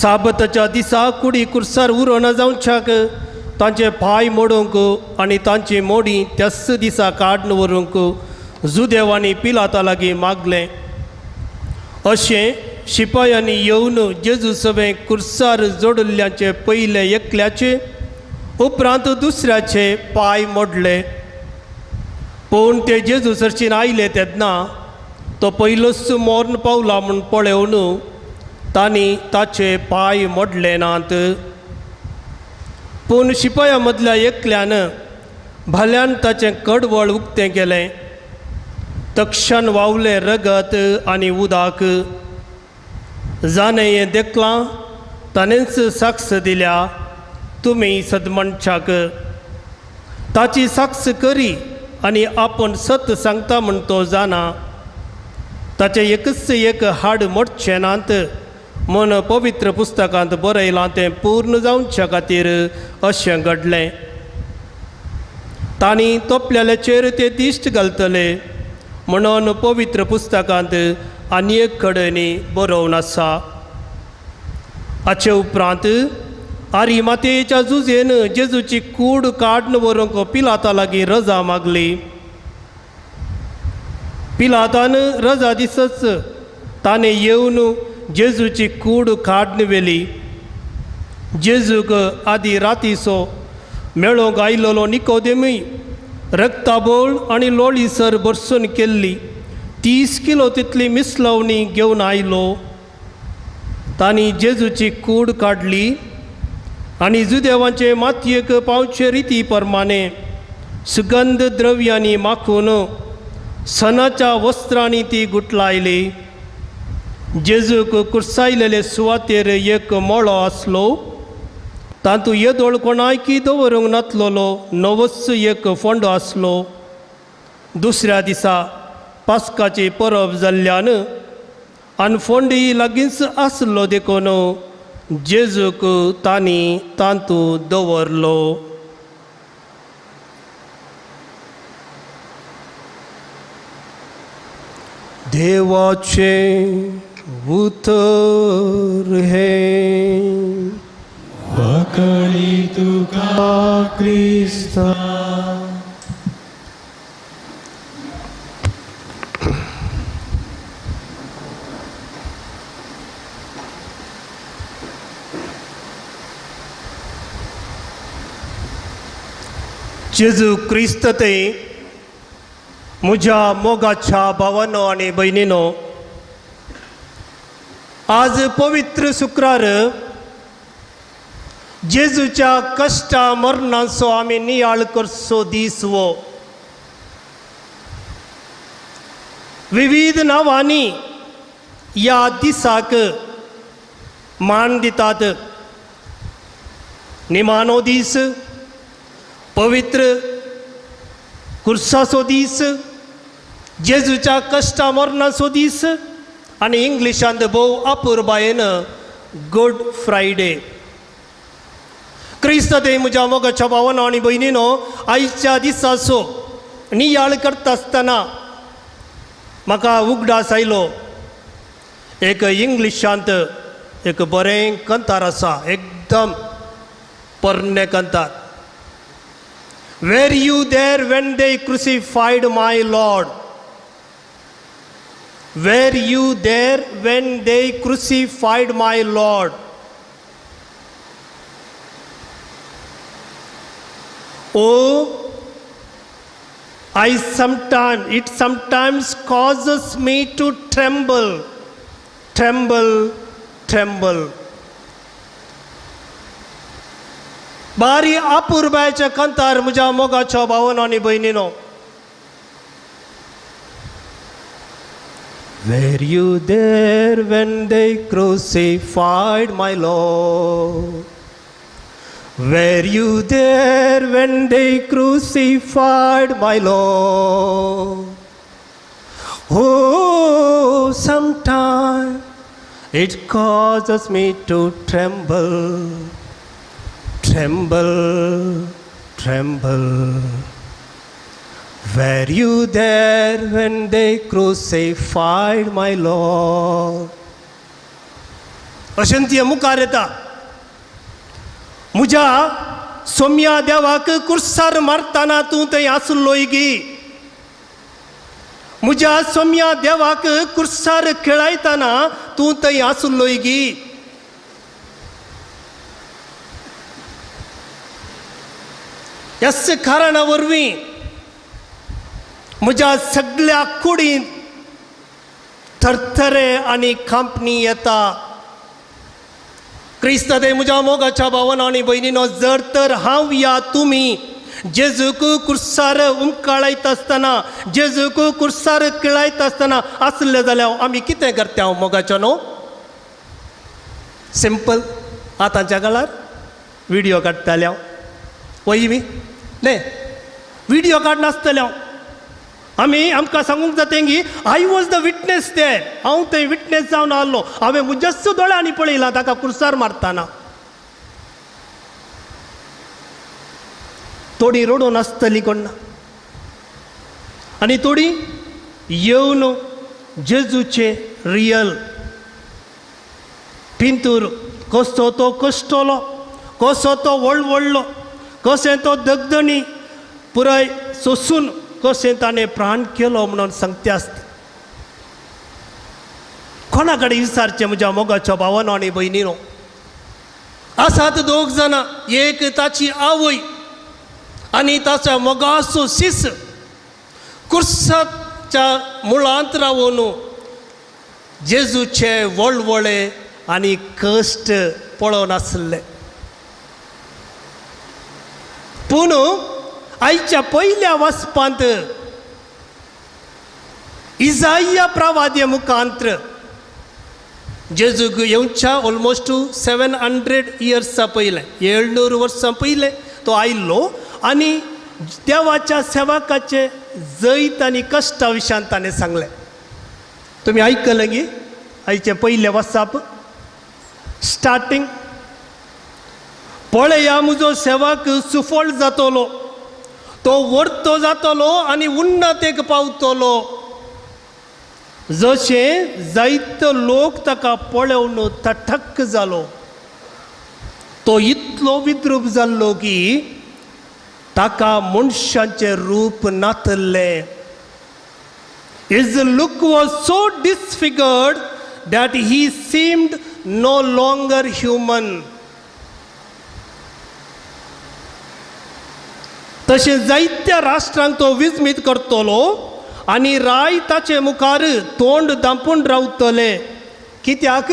साबताच्या दिसा कुडी कुर्सार उरोना जावच्याक तांचे पांय मोडूंक आनी तांची मोडी त्याच दिसा काडून व्हरूंक जुदेवांनी पिलाता लागीं मागलें. अशें शिपायांनी येवन जेजू सवें कुर्सार जोडिल्ल्याचे पयले एकल्याचे उपरांत दुसऱ्याचे पांय मोडले. पूण ते जेजू सरशीन आयले तेन्ना तो पयलोच मोर्न पावला म्हूण पळोवन तांणी ताचे पांय मोडले नात. पूण शिपाया मदल्या एकल्यान भाल्यान ताचें कडवळ उक्तें केलें. तक्षण वावलें रगत आनी उदक. जाणें हें देखलां ताणेंच साक्ष दिल्या, तुमी सदमनशाक ताची साक्ष करी आनी आपूण सत सांगता म्हण तो जाणा. ताचें एकच एक हाड मोडचें नात म्हूण पवित्र पुस्तकांत बरयलां तें पूर्ण जावच्या खातीर अशें घडलें. तांणी तोपल्याचेर ते दिश्ट घालतले म्हणून पवित्र पुस्तकांत आनी एक कडेन बरोवन आसा. हाचे उपरांत आरी मातयेच्या जुजेन जेजूची कूड काडून व्हरूंक पिलाता लागीं रजा मागली. पिलातान रजा दिसच ताणें येवन जेजूची कूड काडून व्हेली. जेजूक आदी रातीचो मेळोंक आयलेलो निकोदेमूय रक्ताबोळ आनी लोळीसर भरसून केल्ली 30 किलो तितली मिसलवणी घेवन आयलो. तांणी जेजूची कूड काडली आनी जुदेवांचे मातयेक पावचे रिती प्रमाणे सुगंध द्रव्यांनी माखून सणाच्या वस्त्रांनी ती गुटलायली. जेजूक कुर्सायलेले सुवातेर एक मळो आसलो. तातूंत येदोळ कोणायकी दवरूंक नातलेलो नवोच एक फोंडो आसलो. दुसऱ्या दिसा पास्काची परब जाल्ल्यान आनी फोंडी लागींच आसलो देखून जेजूक तांणी तातूंत दवरलो. देवाचें उतर हें. वकळी तुका क्रिस्ता. जेजू क्रिस्त ते म्हज्या मोगाच्या भावानो आनी भयणीनो, आज पवित्र शुक्रार जेजूच्या कश्टा मरणाचो आमी नियाळ करचो दीस वो. विविध नांवांनी ह्या दिसाक मान दितात. निमाणो दीस, पवित्र कुर्साचो दीस, जेजूच्या कश्टा मरणाचो दीस आनी इंग्लिशांत भोव अपुरबायेन गुड फ्रायडे. क्रिस्त ते म्हज्या मोगाच्या भावानो आनी भयणीनो, आयच्या दिसाचो नियाळ करता आसतना म्हाका उगडास आयलो एक इंग्लिशांत एक बरें कंतार आसा, एकदम पोरणें कंतार. Were you there when they crucified my Lord? Were you there when they crucified my Lord? Oh, it sometimes causes me to tremble, tremble, tremble. बारी अपुरबायच्या कंतार म्हज्या मोगाच्या भावानो आनी भयणीनो. Were you there when they crucified my Lord? Were you there when they crucified my Lord? Oh, sometimes it causes me to tremble, tremble, tremble. Were you there when they crucified my Lord? अशें ती मुखार येता. म्हज्या सोम्या देवाक कुर्सार मारतना तूं थंय आसलोय गी? म्हज्या सोम्या देवाक कुर्सार खेळायतना तूं थंय आसलोय गी? ह्याच कारणा वरवीं म्हज्या सगळ्या कुडींत थरथरे आनी कांपणी येता. क्रिस्त ते म्हज्या मोगाच्या भावान आनी भयणीनो, जर तर हांव या तुमी जेजूक कुर्सार उमकाळयत आसतना, जेजूक कुर्सार किळायत आसतना आसले जाल्यार आमी कितें करता हांव मोगाचो न्हू? सिंपल, आतांच्या काळार विडियो काडटाले हांव, वय बी न्ही विडियो काडनासतले हांव. आमी आमकां सांगूंक जाता की I was the witness there. हांव थंय विटनेस जावन आहलो. हांवें म्हज्याच दोळ्यांनी पळयलां ताका कुर्सार मारतना. थोडी रडून आसतली कोण आनी थोडी येवन जेजूचे रियल पिंतूर, कसो तो कश्टलो, कसो तो वळवळलो, कशें तो दगदणी पुराय सोसून कशें ताणें प्राण केलो म्हणून सांगते आसता. कोणा कडेन विचारचें म्हज्या मोगाच्या भावानो आनी भयणीनो? आसात दोग जाणां, एक ताची आवय आनी ताच्या मोगाचो शिस कुर्साच्या मुळांत रावन जेजूचे वळवळे आनी कश्ट पळोवन आसले. पूण आयच्या पयल्या वचपांत इजाया प्रवाद्य मुखांत्र जेजूक येवच्या ऑलमोस्ट 700 इयर्सां पयलें, 700 वर्सां पयलें तो आयिल्लो आनी देवाच्या सेवकाचे जैत आनी कश्टा विशयान ताणें सांगलें. तुमी आयकलें गी आयचें पयलें वसाप स्टार्टींग? पळया म्हजो सेवक सुफळ जातलो, तो वर्तो जातलो आनी उन्नतेक पावतलो. जशें जायतो लोक ताका पळोवन तटक जालो, तो इतलो विद्रूप जाल्लो की ताका मनशाचें रूप नातल्लें. His look was so disfigured that he seemed no longer human. तशें जायत्या राष्ट्रांक तो विस्मीत करतलो आनी राय ताचे मुखार तोंड दांपून रावतले, कित्याक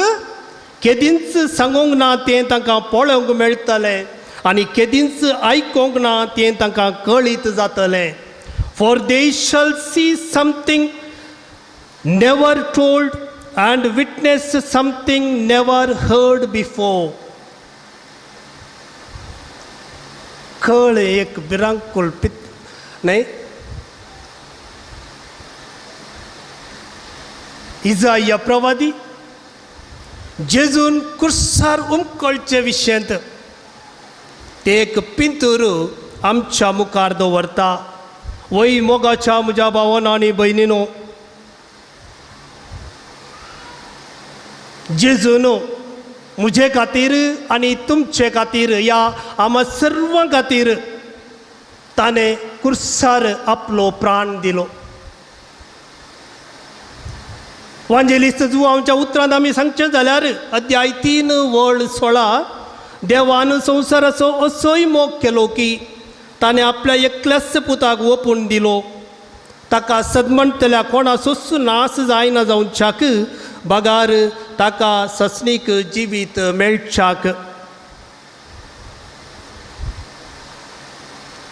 केदींच सांगूंक ना तें तांकां पळोवंक मेळटलें आनी केदींच आयकूंक ना तें तांकां कळीत जातलें. For they shall see something never told and witness something never heard before. कळ एक भिरांकूळ पित न्हय. इजाया प्रवादी जेजून कुर्सार उमकळचे विशयंत ते एक पिंतूर आमच्या मुखार दवरता. वय मोगाच्या म्हज्या भावान आनी भयणीनो, जेजून म्हजे खातीर आनी तुमचे खातीर ह्या आमा सर्वां खातीर ताणें कुर्सार आपलो प्राण दिलो. वांजेलिस्त जुवांच्या उतरांत आमी सांगचें जाल्यार अध्याय 3 वळ 16, देवान संवसाराचो असोय मोग केलो की ताणें आपल्या एकल्याच पुताक ओपून दिलो, ताका सदमणतल्या कोणाचोच नाश जायना जावच्याक बगार ताका ससनीक जिवीत मेळच्याक.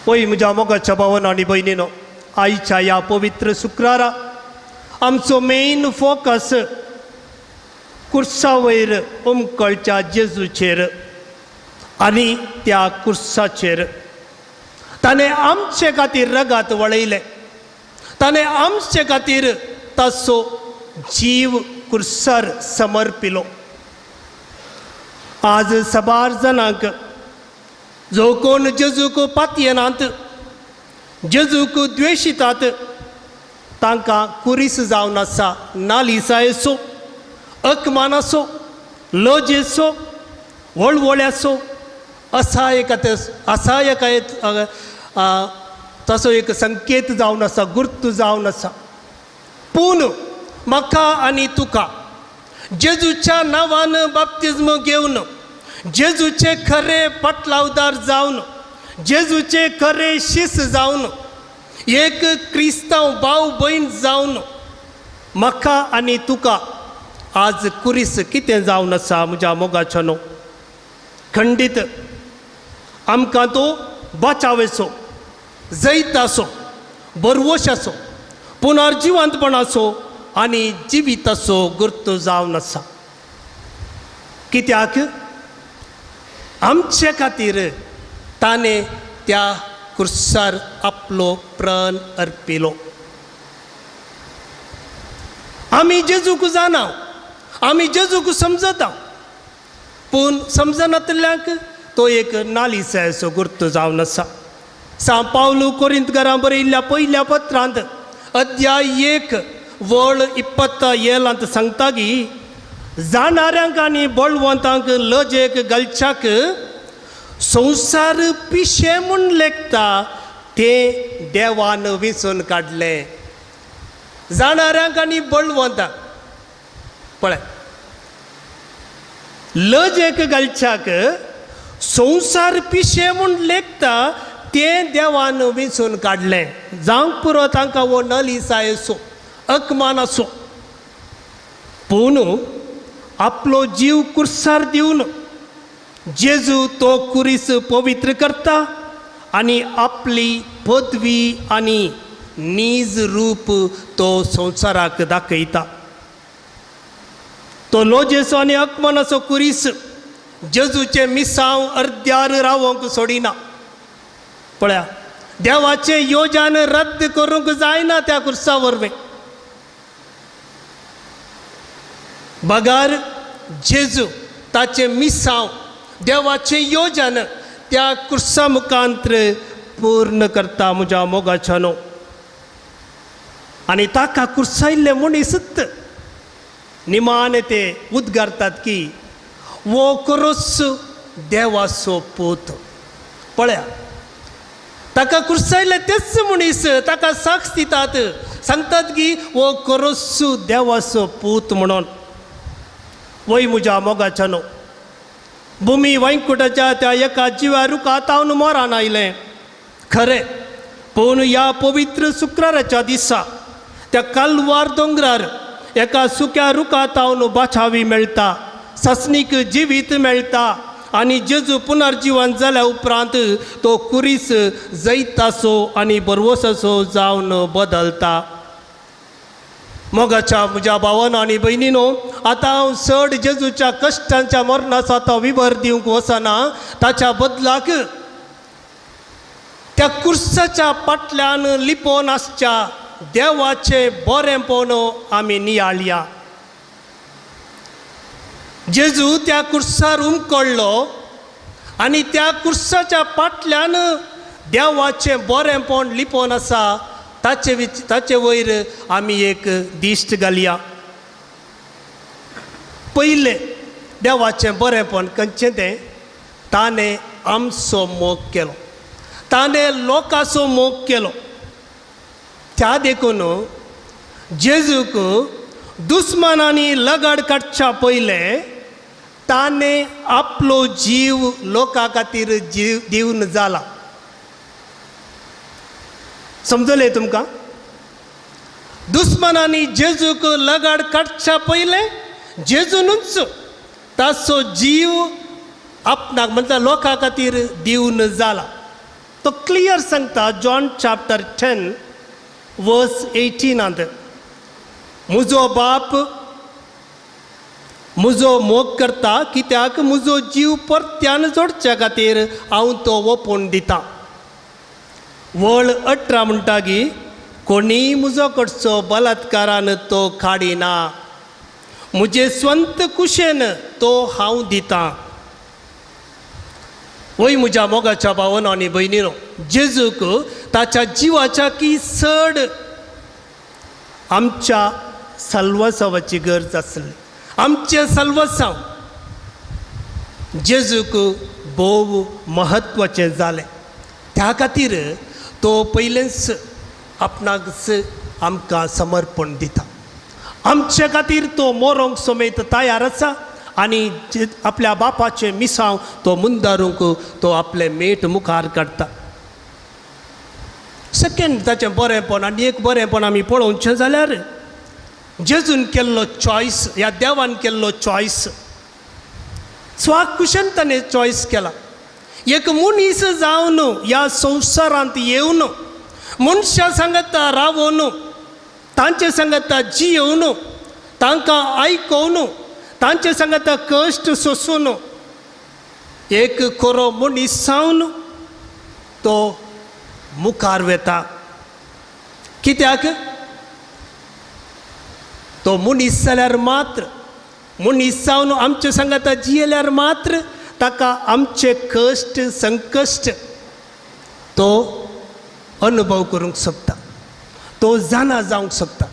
पय म्हज्या मोगाच्या भावन आनी भयणीनो, आयच्या ह्या पवित्र शुक्रारा आमचो मेन फोकस कुर्सा वयर उमकळच्या जेजूचेर आनी त्या कुर्साचेर. ताणें आमचे खातीर रगात वळयलें, ताणें आमचे खातीर ताचो जीव कुर्सार समर्पिलो. आज सबार जाणांक जो कोण जेजूक पातयेनात, जेजूक द्वेशितात, तांकां कुरीस जावन आसा नालिसायेचो, अकमानाचो, लजेचो, वळवळ्याचो, असायकाय तसो एक संकेत जावन आसा, गुर्त जावन आसा. पूण म्हाका आनी तुका जेजूच्या नांवान बाप्तिज्म घेवन जेजूचे खरे पटलावदार जावन जेजूचे खरे शीस जावन एक क्रिस्तांव भाव भयण जावन म्हाका आनी तुका आज कुरीस कितें जावन आसा म्हज्या मोगाचो न्हू. खंडीत आमकां तो बचावेचो, जैताचो, बरवशाचो, पुनर्जिवंतपणाचो आनी जिविताचो गुर्त जावन आसा. कित्याक आमचे खातीर ताणें त्या कुर्सार आपलो प्रण अर्पिलो. आमी जेजूक जाणा, आमी जेजूक समजता, पूण समजनातल्यांक तो एक नालिसायेचो गुर्त जावन आसा. सांव पावलू कोरिंतकारां बरयल्ल्या पयल्या पत्रांत अध्याय 1 वळ 27 सांगता की जाणाऱ्यांक आनी बळवंतांक लजेक घालच्याक संवसार पिशें म्हूण लेखता तें देवान विंचून काडलें. जाणाऱ्यांक आनी बळवंतांक पळय लजेक घालच्याक संवसार पिशें म्हूण लेखता तें देवान विंचून काडलें. जावंक पुरो तांकां हो नलिसायेचो अकमानाचो, पूण आपलो जीव कुर्सार दिवन जेजू तो कुरीस पवित्र करता आनी आपली पदवी आनी नीज रूप तो संवसाराक दाखयता. तो लोजेचो आनी अकमानाचो कुरीस जेजूचें मिसांव अर्द्यार रावोंक सोडिना. पळया देवाचें योजन रद्द करूंक जायना त्या कुर्सा वरवीं. बगार जेजू ताचें मिसांव देवाचें योजन त्या कुर्सा मुखांत्र पूर्ण करता म्हज्या मोगाच्यानो. आनी ताका कुर्सायल्ले मनीसच निमाणे ते उद्गारतात की वो करोच देवाचो पूत. पळया ताका कुर्सायल्ले तेच मनीस ताका साक्ष दितात, सांगतात की वो करोच देवाचो पूत म्हणून. वय म्हज्या मोगाच्यानो, भुमी वैंकुटाच्या त्या एका जिव्या रुखा तावन मरण आयलें खरें, पूण ह्या पवित्र शुक्राराच्या दिसा त्या कालवार दोंगरार एका सुक्या रुखा तावन बाचावी मेळटा, ससनीक जिवीत मेळटा आनी जेजू पुनर्जिवन जाल्या उपरांत तो कुरीस जैताचो आनी बरवसाचो जावन बदलता. मोगाच्या म्हज्या भावान आनी भयणीनो, आतां हांव चड जेजूच्या कश्टांच्या मरणाचो आतां विवर दिवंक वचना. ताच्या बदलाक त्या कुर्साच्या पाटल्यान लिपोवन आसच्या देवाचें बरेंपण आमी नियाळया. जेजू त्या कुर्सार उमकळ्ळो आनी त्या कुर्साच्या पाटल्यान देवाचें बरेंपण लिपोवन आसा ताचे वयर आमी एक दिश्ट घालया. पयलें देवाचें बरेंपण खंयचें तें, ताणें आमचो मोग केलो, ताणें लोकांचो मोग केलो. त्या देखून जेजूक दुस्मानांनी लगाड काडच्या पयलें ताणें आपलो जीव लोकां खातीर जीव दिवन जाला. समजलें तुमकां? दुस्मानांनी जेजूक लगाड काडच्या पयलें जेजूनूच ताचो जीव आपणाक म्हणल्यार लोकां खातीर दिवन जाला. तो क्लियर सांगता जॉन चॅप्टर 10 वर्स 18, म्हजो बाप म्हजो मोग करता कित्याक म्हजो जीव परत्यान जोडच्या खातीर हांव तो ओपून दिता. वळ 18 म्हणटा की कोणीय म्हजो कडचो बलात्कारान तो काडिना, म्हजे स्वंत कुशेन तो हांव दिता. वय म्हज्या मोगाच्या भावानो आनी भयणीनो, जेजूक ताच्या जिवाच्या की चड आमच्या सल्वसावाची गरज आसली. आमचें सल्वसांव जेजूक भोव म्हत्वाचें जालें. त्या खातीर तो पयलेंच आपणाक आमकां समर्पण दिता. आमचे खातीर तो मोरोंक समेत तयार आसा आनी आपल्या बापाचें मिसांव तो मुंदारूंक तो आपलें मेट मुखार काडटा. सेकेंड ताचें बरेंपण आनी एक बरेंपण आमी पळोवचें जाल्यार जेजून केल्लो चॉयस, ह्या देवान केल्लो चॉयस, स्वाकुशन ताणें चॉयस केला. एक मनीस जावन ह्या संवसारांत येवन मनशां सांगता रावोन, तांचे सांगता जियोवन, तांकां आयकोवन, तांचे सांगता कश्ट सोसून एक खरो मनीस जावन तो मुखार वेता. कित्याक तो मनीस जाल्यार मात्र, मनीस जावन आमचे सांगाता जियेल्यार मात्र ताका आमचे कश्ट संकश्ट तो अनुभव करूंक शकता, तो जाणा जावंक शकता.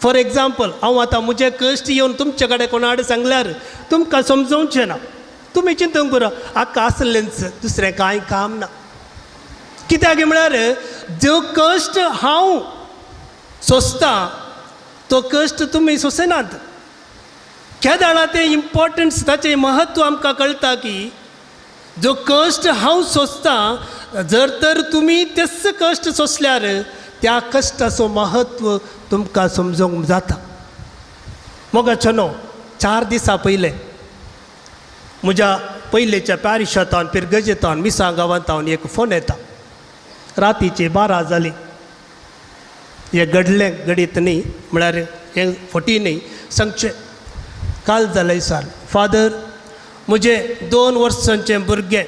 फॉर एग्जाम्पल, हांव आतां म्हजे कश्ट येवन तुमचे कडेन कोणा कडेन सांगल्यार तुमकां समजोवचें ना. तुमी चिंतूंक पुरो हाका आसलेंच दुसरें कांय काम ना. कित्याक म्हळ्यार जो कश्ट हांव सोंसता तो कश्ट तुमी सोंसनात. केदाळा तें इम्पोर्टन्स, ताचें महत्व आमकां कळटा की जो कश्ट हांव सोंसता, जर तर तुमी तेच कश्ट सोंसल्यार त्या कश्टाचो महत्व तुमकां समजूंक जाता. मोगाचो न्हू, 4 दिसां पयलें म्हज्या पयलेच्या पॅरिशांतावन पिरगजेतावन मिसां गांवांतावन एक फोन येता. रातीची 12 जाली. हें घडलें घडीत न्ही, म्हळ्यार हें फटी न्ही, सांगचें काल जालें साल. फादर, म्हजें 2 वर्सांचें भुरगें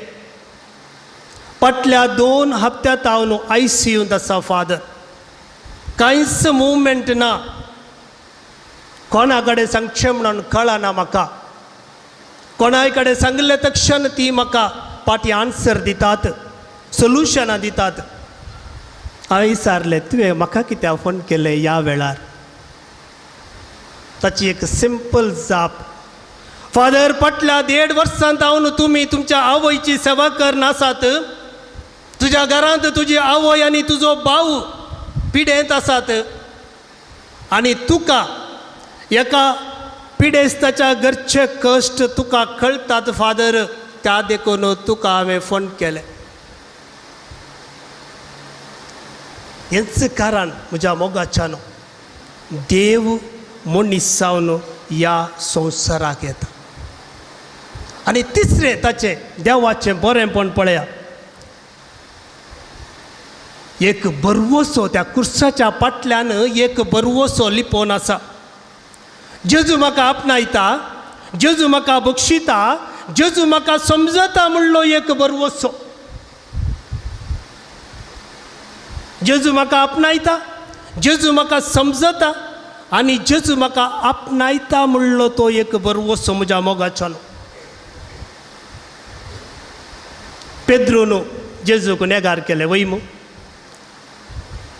फाटल्या 2 हप्त्यांत हांव I C यूंत आसा. फादर, कांयच मुवमेंट ना, कोणा कडेन सांगचें म्हणून कळना म्हाका. कोणाय कडेन सांगिल्लें तक्षण ती म्हाका पाटी आन्सर दितात, सोल्युशनां दितात. हांवें विचारलें, तुवें म्हाका कित्याक फोन केलें ह्या वेळार? ताची एक सिंपल जाप, फादर, फाटल्या 1.5 वर्सांत हांव तुमी तुमच्या आवयची सेवा करनासात. तुज्या घरांत तुजी आवय आनी तुजो भाव पिडेंत आसात आनी तुका एका पिडेस्ताच्या घरचे कश्ट तुका कळटात फादर, त्या देखून तुका हांवें फोन केलें. हेंच कारण म्हज्या मोगाच्यान देव मनीस जावन ह्या संवसाराक येता. आनी तिसरें ताचें देवाचें बरेंपण पळया, एक बरवसो त्या कुर्साच्या फाटल्यान एक बरवसो लिपोवन आसा. जेजू म्हाका आपणायता, जेजू म्हाका बक्षिता, जेजू म्हाका समजता म्हणलो एक बरवसो. जेजू म्हाका आपणायता, जेजू म्हाका समजता आनी जेजू म्हाका आपणायता म्हणलो तो एक बरवसो म्हज्या मोगाच्यान. पेद्रून जेजूक नेगार केलें वय मू,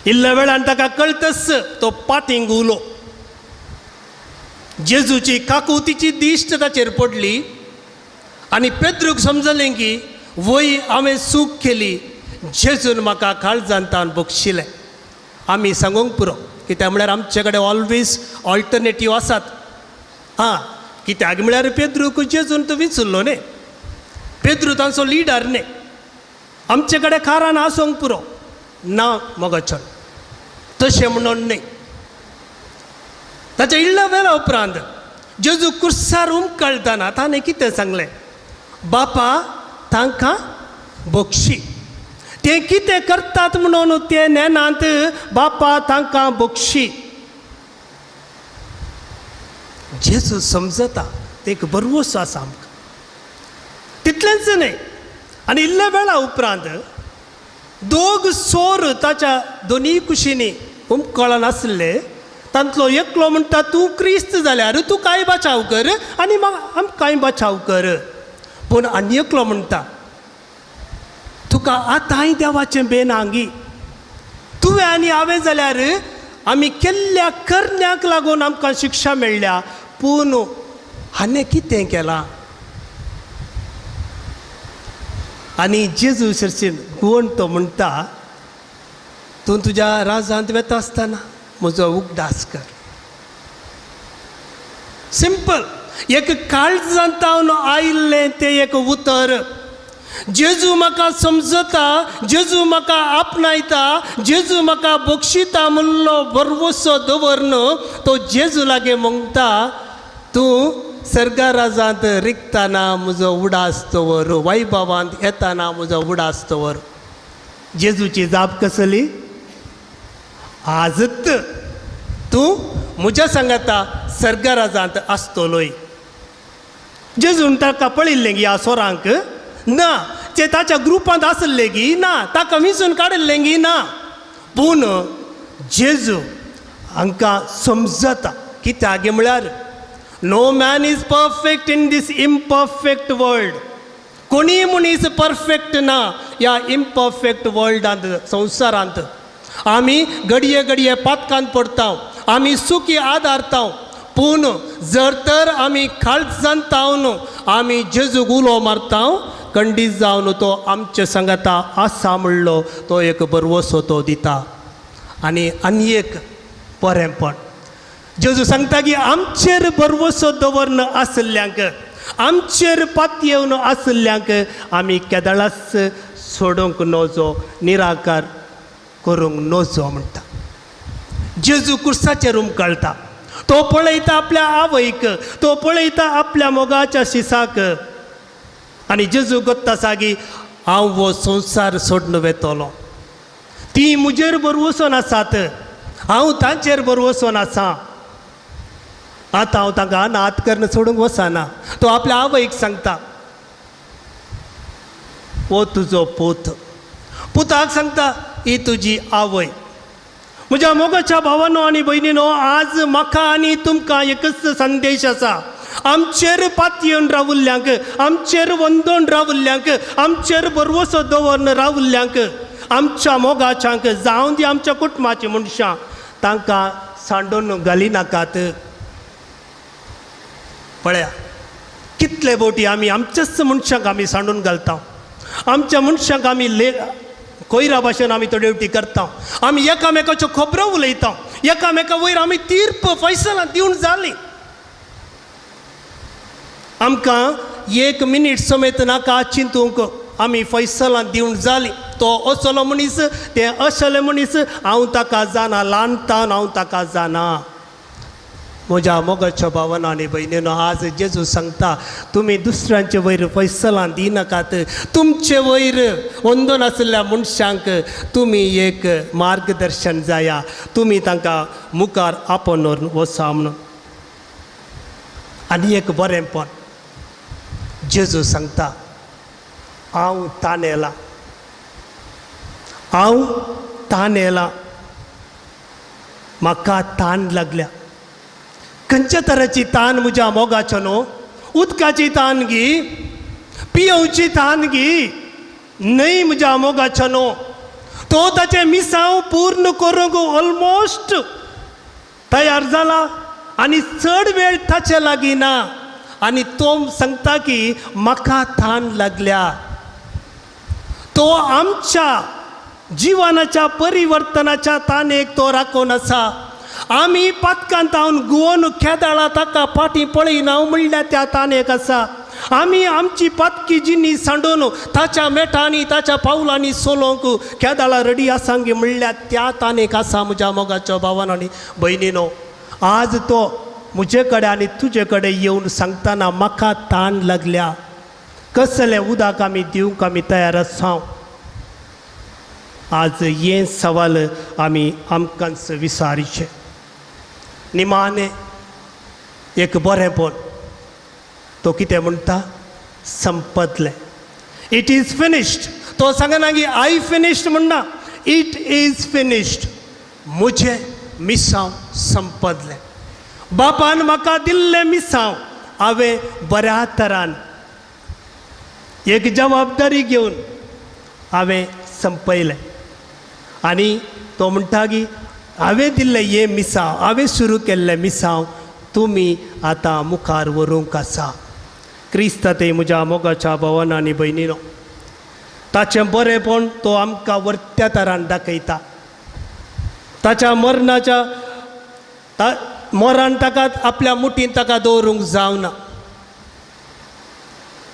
इल्ल्या वेळान ताका कळतच तो पाटींग उलो. जेजूची काकुतीची दिश्ट ताचेर पडली आनी पेद्रूक समजलें की वय हांवें चूक केली, जेजून म्हाका काळजांतान बक्षिलें. आमी सांगूंक पुरो, कित्याक म्हळ्यार आमचे कडेन ऑलवेज ऑल्टरनेटीव आसात. आं, कित्याक म्हळ्यार पेद्रूक जेजून तो विचुल्लो न्ही, पेद्रू तांचो लिडर न्ही. आमचे कडेन कारण आसूंक पुरो ना मोगाचन, तशें म्हणून न्ही. ताच्या इल्ल्या वेळा उपरांत जेजू कुर्सार उमकळटना ताणें कितें सांगलें, बापा तांकां बक्षी, ते कितें करतात म्हणून ते नेनात, बापा तांकां बक्षी. जेजू समजता ते एक बरवसो आसा आमकां, तितलेंच न्हय. आनी इल्ल्या वेळा उपरांत दोग चोर ताच्या दोनूय कुशींनी उमकळन आसले. तांतलो एकलो म्हणटा, तूं क्रिस्त जाल्यार तूं कांय बचाव कर आनी आमकांय बचाव कर. पूण आनी एकलो म्हणटा, तुका आतांय देवाचें बेन आंगी, तुवें आनी हांवें जाल्यार आमी केल्ल्या करण्याक लागून आमकां शिक्षा मेळ्ळ्या, पूण हाणें कितें केलां? आनी जेजू सरशीन कोण तो म्हणटा, तूं तुज्या राजांत वेता आसतना म्हजो उगडास कर. सिंपल, एक काळजांतावन आयिल्लें तें एक उतर. जेजू म्हाका समजता, जेजू म्हाका आपणायता, जेजू म्हाका बक्षिता म्हणलो बरवसो दवरन तो जेजू लागीं म्हणटा, तूं सर्गाराजांत रिगताना म्हजो उडास दवर, वैभवांत येताना म्हजो उडास दवर. जेजूची जाप कसली? आजत तूं म्हज्या सांगाता सर्गराजांत आसतलोय. जेजून ताका पळयल्लें गी ह्या सोरांक ना, ते ताच्या ग्रुपांत आसले गी ना, ताका विंचून काडिल्लें गी ना. पूण जेजू हांकां समजता कित्याक म्हळ्यार no man is perfect in this imperfect world. कोणीय मनीस परफेक्ट ना ह्या इम्परफेक्ट वर्ल्डांत, संवसारांत. आमी घडये घडये पातकांत पडटा, आमी सुखी आदारता. पूण जर तर आमी काळजांत तावन आमी जेजूक उलो मारता, खंडीत जावन तो आमचे सांगाता आसा म्हणलो तो एक भरवसो तो दिता. आनी आनी एक बरेंपण जेजू सांगता की आमचेर भरवसो दवरन आशिल्ल्यांक, आमचेर पातयेवन आशिल्ल्यांक आमी केदळाच सोडूंक नजो, निराकार करूंक नजो म्हणटा. जेजू कुर्साचेर उमकळटा, तो पळयता आपल्या आवयक, तो पळयता आपल्या मोगाच्या शिसाक. आनी जेजू गोत्ता सागी हांव हो संवसार सोडून वेतलो, ती म्हजेर भरवसोन आसात, हांव तांचेर भरवसोन आसा. आतां हांव तांकां नात करून सोडूंक वचना. तो आपल्या आवयक सांगता, हो तुजो पूत. पुताक सांगता, ही तुजी आवय. म्हज्या मोगाच्या भावानो आनी भयणीनो, आज म्हाका आनी तुमकां एकच संदेश आसा. आमचेर पातयेवन रावल्ल्यांक, आमचेर वंदोन रावल्ल्यांक, आमचेर भरवसो दवरन रावल्ल्यांक, आमच्या मोगाच्यांक, जावं दी आमच्या कुटुंबाची मनशां, तांकां सांडून घाली नाकात. पळया कितले बोटी आमी आमच्याच मनशांक आमी सांडून घालता. आमच्या मनशांक आमी ले कोयरा भाशेन आमी थोड्यो करता. आमी एकामेकाच्यो खबरो उलयता, एकामेका वयर आमी तीर्प फैसलां दिवन जाली. आमकां एक मिनीट समेत नाका चिंतूंक, आमी फैसलां दिवन जाली. तो असलो मनीस, तें असले मनीस, हांव ताका जाणा, ल्हानतान हांव ताका जाणा. म्हज्या मोगाच्या भावना आनी भयणीनो, आज जेजू सांगता, तुमी दुसऱ्यांचे वयर फैसलां दिनाकात. तुमचे वयर वंदोन आशिल्ल्या मनशांक तुमी एक मार्गदर्शन जाया, तुमी तांकां मुखार आपोवन व्हरून वचा म्हणून. आनी एक बरेंपण जेजू सांगता, हांव तानेला, हांव तानेला, म्हाका तान लागल्या. खंयच्या तराची तान म्हज्या मोगाचो न्हू? उदकाची तान गी, पियोवची तान गी? न्हय म्हज्या मोगाचो न्हू. तो ताचें मिसांव पूर्ण करूंक ऑलमोस्ट तयार जाला आनी चड वेळ ताचे लागीं ना. आनी तो सांगता की म्हाका तान लागल्या. तो आमच्या जिवनाच्या परिवर्तनाच्या तानेक तो राखून आसा. आमी पातकांत हांव गुवोन खेदाळा ताका फाटीं पळयना म्हणल्यार त्या तानेक आसा. आमी आमची पातकी जिन्नी सांडून ताच्या मेटांनी ताच्या पावलांनी सोलोवंक केदाळा रडी आसांगी म्हणल्यार त्या तानेक आसा. म्हज्या मोगाच्या भावान आनी भयणीनो, आज तो म्हजे कडेन आनी तुजे कडेन येवन सांगतना म्हाका तान लागल्या. कसलें उदक आमी दिवंक आमी तयार आसा? आज हें सवाल आमी आमकांच विचारचें. निमाणें एक बरेंपण तो कितें म्हणटा? संपतलें. It is finished. तो सांगना की I finished म्हणना, it is finished. म्हजें मिसांव संपतलें. बापान म्हाका दिल्लें मिसांव हांवें बऱ्या तरान एक जबाबदारी घेवन हांवें संपयलें. आनी तो म्हणटा की हांवें दिल्लें हें मिसांव, हांवें सुरू केल्लें मिसांव तुमी आतां मुखार व्हरूंक आसा. क्रिस्त ते म्हज्या मोगाच्या भावान आनी भयणीनो, ताचें बरेंपण तो आमकां वर्त्या तरान दाखयता. ताच्या मरणाच्या मरण ताका आपल्या मुठीन ताका दवरूंक जावना.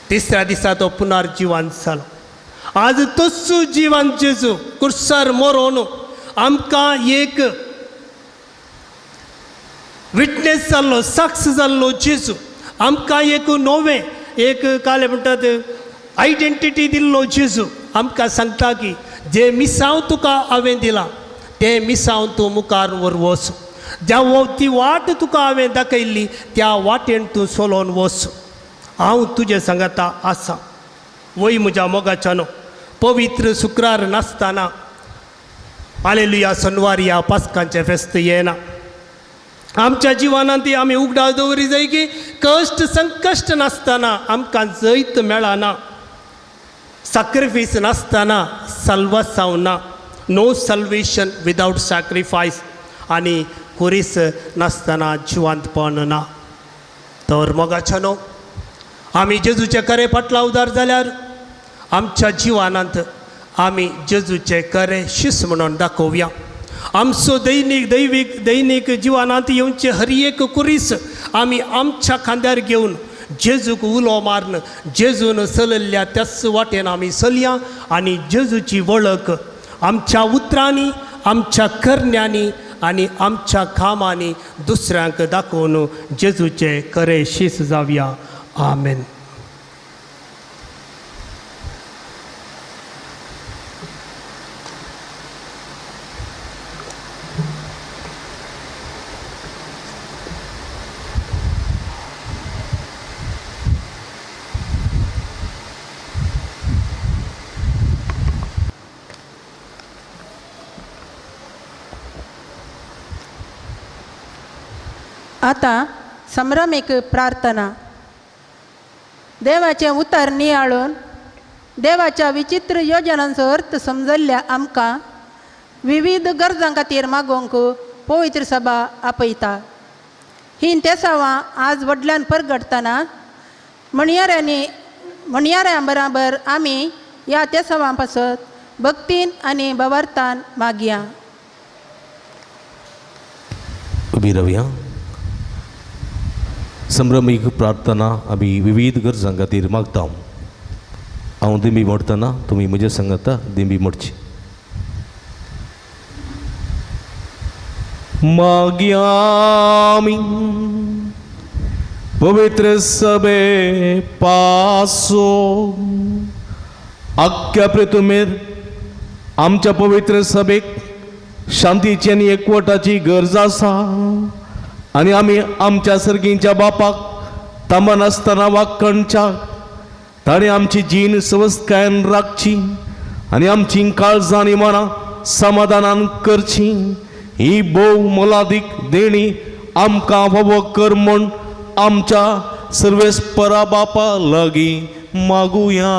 तिसऱ्या दिसा तो पुनर्जिवन जालो. आज तोच जिवन जेजू कुर्सार मरोन आमकां एक विटनेस जाल्लो, साक्ष जाल्लो जेजू आमकां एक नवें एक काले म्हणटात आयडेंटिटी दिल्लो जेजू आमकां सांगता की जें मिसांव तुका हांवें दिलां तें मिसांव तूं मुखार व्हर वच, ज्या ती वाट तुका हांवें दाखयल्ली त्या वाटेन तूं चलोन वच, हांव तुजें सांगाता आसा. वय म्हज्या मोगाच्यानो, पवित्र शुक्रार नासतना हालेलुया सनवार या पास्कांचें फेस्त येना. आमच्या जिवनांत आमी उगडास दवरी जाय की कश्ट संकश्ट नासतना आमकां जैत मेळना, साक्रिफीस नासतना साल्वासांव ना, नो साल्वेशन विदावट सॅक्रिफायस, आनी खुरीस नासतना जिवांतपण ना. तर मोगाच्यानो, आमी जेजूचे खरे फाटलावदार जाल्यार आमच्या जिवनांत आमी जेजूचे खरे शिस म्हणून दाखोवया. आमचो दैनीक दैवीक दैनीक जिवनांत येवचे हर एक कुरीस आमी आमच्या खांद्यार घेवन जेजूक उलो मारून जेजून चलयल्ल्या त्याच वाटेन आमी चलया आनी जेजूची वळख आमच्या उतरांनी, आमच्या करण्यांनी आनी आमच्या कामांनी दुसऱ्यांक दाखोवन जेजूचे खरे शीस जावया. आमेन. आतां संभ्रमीक प्रार्थना. देवाचें उतर नियाळून देवाच्या विचित्र योजनांचो अर्थ समजल्ल्या आमकां विविध गरजां खातीर मागोवंक पवित्र सभा आपयता. ही तेसांवां आज व्हडल्यान परगटतना म्हणयाऱ्यांनी म्हणयाऱ्यां बराबर आमी ह्या तेसांवां पासत भक्तीन आनी भवार्थान मागया. उबी रावया. संभ्रमीक प्रार्थना आमी विविध गरजां खातीर मागता. हांव दिंबी मोडटना तुमी म्हजे सांगाता दिंबी मोडची. मागया आमी पवित्र सभे पासो आख्ख्या प्रितुमेर आमच्या पवित्र सभेक शांतीची आनी एकवटाची गरज आसा आनी आमी आमच्या सर्गींच्या बापाक तांबनासतना वाक्कणच्या ताणें आमची जीण सवस्कायन राखची आनी आमची काळजां आनी मनां समाधानान करची. ही भोव मोलादीक देणी आमकां फावो कर म्हूण आमच्या सर्वेस्परा बापा लागीं मागुया.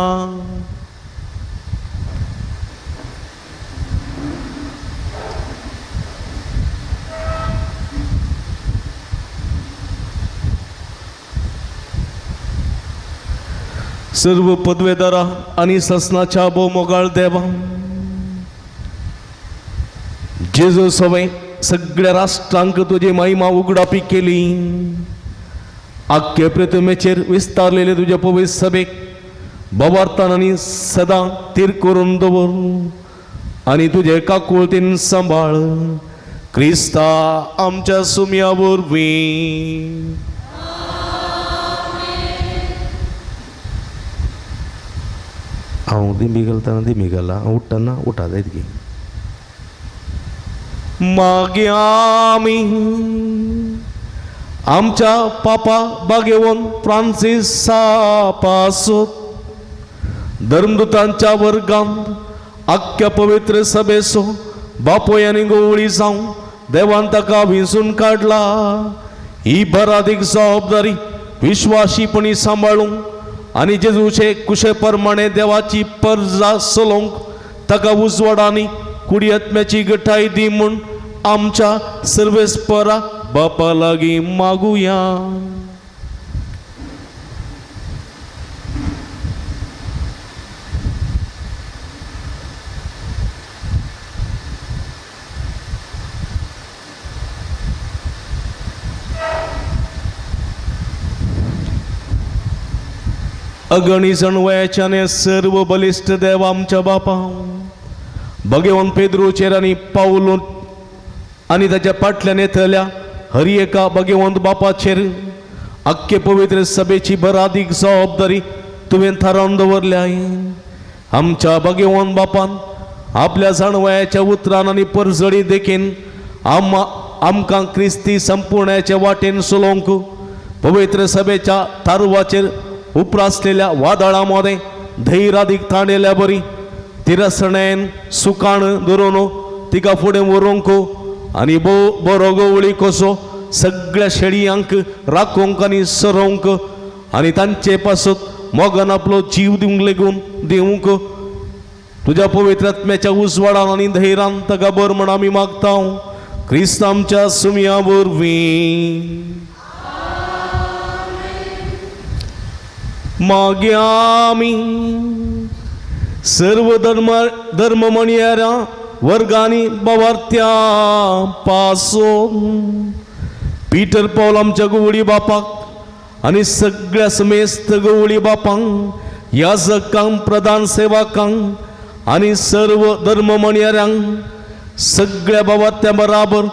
सर्व पदवेदारा आनी ससनाच्या भोव मोगाळ देवा, जेजू सवय सगळ्या राष्ट्रांक तुजी महिमा उगडापी केली. आख्खे प्रतिमेचेर विस्तारलेले तुज्या पवित्र सभेक बोवार्थान आनी सदां तीर करून दवर आनी तुजे काकुळतीन सांबाळ. क्रिस्ता आमच्या सुम्या वरवीं. हांव दिंबी घालतना दिंबी घाला, हांव उठ्ठना उठा जायत की. मागीर आमी आमच्या पापा बागेवन फ्रांसिसा पासून धर्मदूतांच्या वर्गांत आख्ख्या पवित्र सभेचो बापोय आनी गोवळी जावं देवान ताका विंचून काडला. ही बरादीक जबाबदारी विश्वाशीपणी सांबाळूंक आनी जेजूचे कुशे प्रमाणे देवाची परजा चलोवंक ताका उजवाडांनी कुडियत्म्याची गठाय दी म्हूण आमच्या सर्वेस्परा बापा लागीं मागुया. अगणी जणवयाच्याने सर्व बलिश्ट देव आमच्या बापा भगवान पेद्रूचेर आनी पावलो आनी ताच्या फाटल्यान येतल्या हर एका भगवंत बापाचेर आख्खे पवित्र सभेची बरादीक जबाबदारी तुवें थारावन दवरल्या. आमच्या भगवान बापान आपल्या जाणवयाच्या उतरान आनी परजळी देखीन आमकां क्रिस्ती संपूर्णाच्या वाटेन चलोवंक पवित्र सभेच्या तारवाचेर उप्रासलेल्या वादळां मदें धैरादीक ताणेल्या बरी तिरसणेन सुकाण धरून तिका फुडें व्हरूंक आनी बरो गवळी कसो सगळ्या शेळयांक राखूंक आनी सरोवंक आनी तांचे पासत मोगान आपलो जीव दिवंक लेगून दिवंक तुज्या पवित्र आत्म्याच्या उजवाडान आनी धैरान ताका बर म्हण आमी मागता क्रिस्त आमच्या सुमया वरवीं. मागीर आमी सर्व धर्म धर्म म्हणयाऱ्या वर्गांनी बवार्त्या पासून पीटर पावल आमच्या गवळी बापाक आनी सगळ्या समेस्त गवळी बापांक याजकांक प्रधान सेवकांक आनी सर्व धर्म म्हणयाऱ्यांक सगळ्या बाबात्या बराबर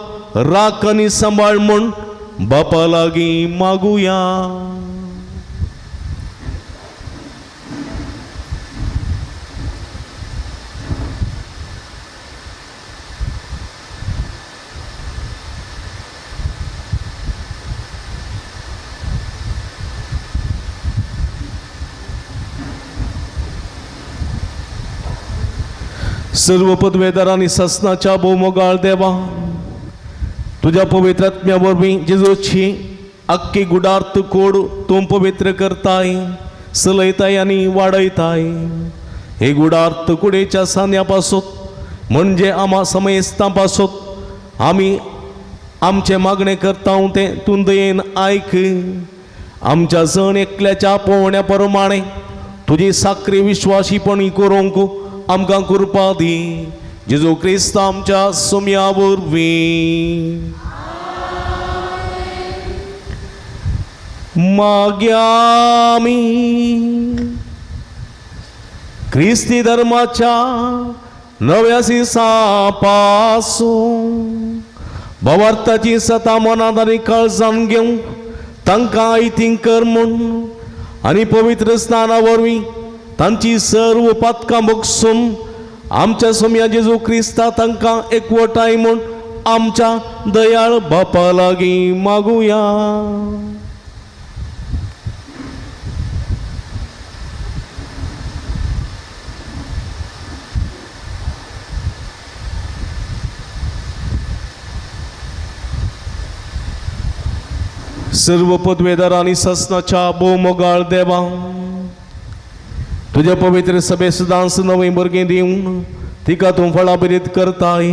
राख आनी सांबाळ म्हूण बापा लागीं मागुया. सर्व पदवेदारांनी ससनाच्या भोवमोगाळ देवा तुज्या पवित्र आत्म्या वरवीं जेजूची आख्खी गुडार्थ कोड तूं पवित्र करताय सलयताय आनी वाडयताय. हे गुडार्थ कुडेच्या सांद्या पासत म्हणजे आमा समेस्तां पासत आमी आमचें मागणें करता तें तूं दयेन आयक. आमच्या जण एकल्याच्या पोवण्या प्रमाणें तुजी साकरी विश्वासीपणी करूंक आमकां कृपा दी जेजू क्रिस्त आमच्या सुमया वरवीं. मागीर आमी क्रिस्ती धर्माच्या नव्या सिसा पासून भवार्थाची सता मनांत आनी काळजान घेवंक तांकां आयतींग कर म्हूण आनी पवित्र स्नाना वरवीं तांची सर्व पातकां बगसून आमच्या सोम्या जेजू क्रिस्ता तांकां एकवटाय म्हूण आमच्या दयाळ बापा लागीं मागुया. सर्व पदवेदार आनी ससनाच्या भोवमोगाळ देवा तुज्या पवित्र सभे सदांच नवें भुरगें दिवन तिका तूं फळाबरीत करताय.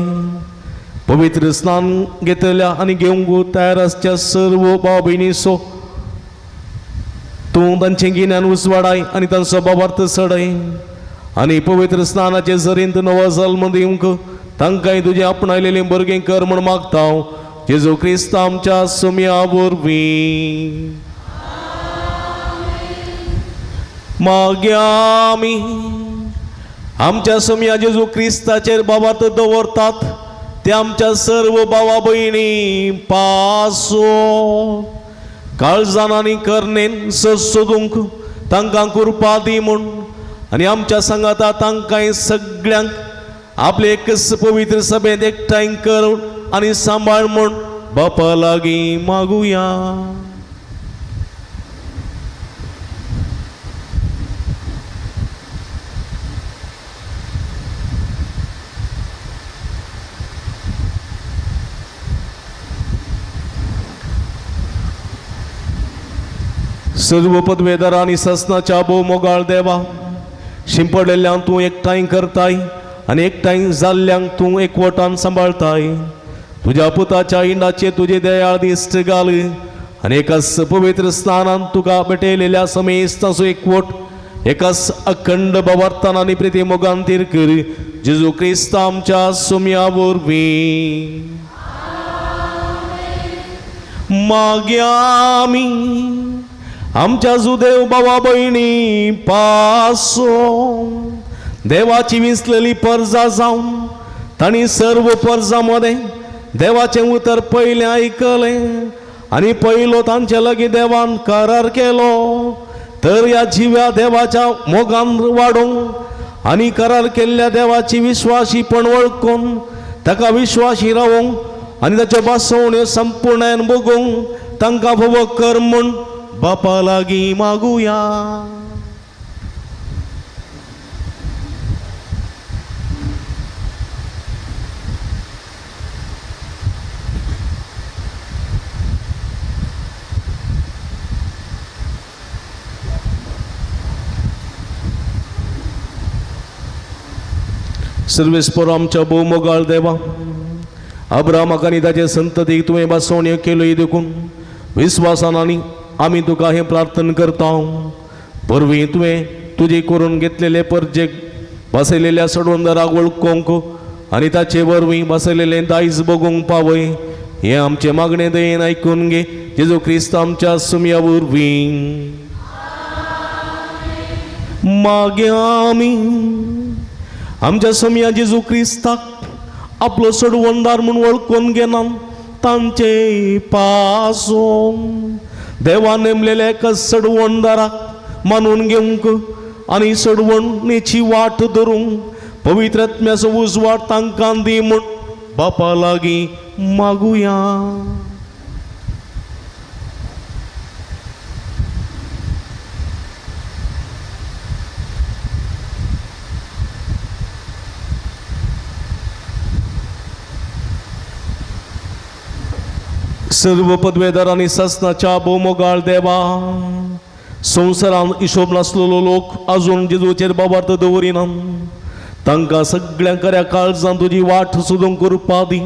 पवित्र स्नान घेतल्या आनी घेवंक तयार आसच्या सर्व भाव भयणीचो तूं तांचें गिन्यान उजवाडाय आनी तांचो बाबार्थ चडय आनी पवित्र स्नानाचे जरींत नवो जल्म दिवंक तांकांय तुजें आपणायलेलें भुरगें कर म्हूण मागता जेजू क्रिस्त आमच्या सुमया वरवीं. मागीर आमी आमच्या सुमया जेजू क्रिस्ताचेर बाबार्थ दवरतात ते आमच्या सर्व भावा भयणी पासो काळजान आनी करणेन सोदूंक तांकां कृपा दी म्हूण आनी आमच्या सांगाता तांकांय सगळ्यांक आपले एकच पवित्र सभेंत एकठांय करून आनी सांबाळ म्हूण बापा लागीं मागुया. सर्व पदवेदार आनी ससनाच्या भोवमोगाळ देवा शिंपडलेल्यांक तूं एकठांय करताय आनी एकठांय जाल्ल्यांक तूं एकवटान सांबाळताय. तुज्या पुताच्या इंडाचे तुजे दयाळ दिश्ट घाल आनी एकाच पवित्र स्नानान तुका भेटयलेल्या समेस्ताचो एकवट एकाच अखंड भवार्थान आनी प्रिती मोगान तीर कर जेजू क्रिस्त आमच्या सुमया वरवीं. मागीर आमी आमच्या जुदेव बाबा भयणी पासो देवाची विंचलेली परजा जावन तांणी सर्व परजा मदें देवाचें उतर पयलें आयकलें आनी पयलो तांचे लागीं देवान करार केलो तर ह्या जिव्या देवाच्या मोगान वाडोवंक आनी करार केल्ल्या देवाची विश्वासीपण वळखून ताका विश्वासी रावोंक आनी ताच्यो बसवण्यो संपूर्णान भोगूंक तांकां भोव कर म्हूण बापा लागीं मागुया. सर्वेस्पर आमच्या भोवमोगाळ देवा, अब्रामाक आनी ताचे संततीक तुवें बसवण्यो केल्यो देखून विस्वासान आनी आमी तुका हें प्रार्थना करता. परवीं तुवें तुजी करून घेतलेले परजेक बसयलेल्या सडवंदराक वळखूंक आनी ताचे वरवीं बसयलेलें दायज बगूंक पावय हें आमचें मागणें दयेन आयकून घे जेजू क्रिस्त आमच्या सुमया वरवीं. मागीर आमी आमच्या सोमया जेजू क्रिस्ताक आपलो सडवंदार म्हूण वळखून घेना तांचे पासून देवान नेमलेल्या एका सडवणदाराक मानून घेवंक आनी सडवणेची वाट धरूंक पवित्र आत्म्याचो उजवाड तांकां दी म्हूण बापा लागीं मागुया. सर्व पदवेदार आनी सासनाच्या भोवमोगाळ देवा, संवसारान हिशोब नासलेलो लोक आजून जेजूचेर बाबार्थ दवरिना तांकां सगळ्यांक खऱ्या काळजान तुजी वाट सोदूंक करपा दी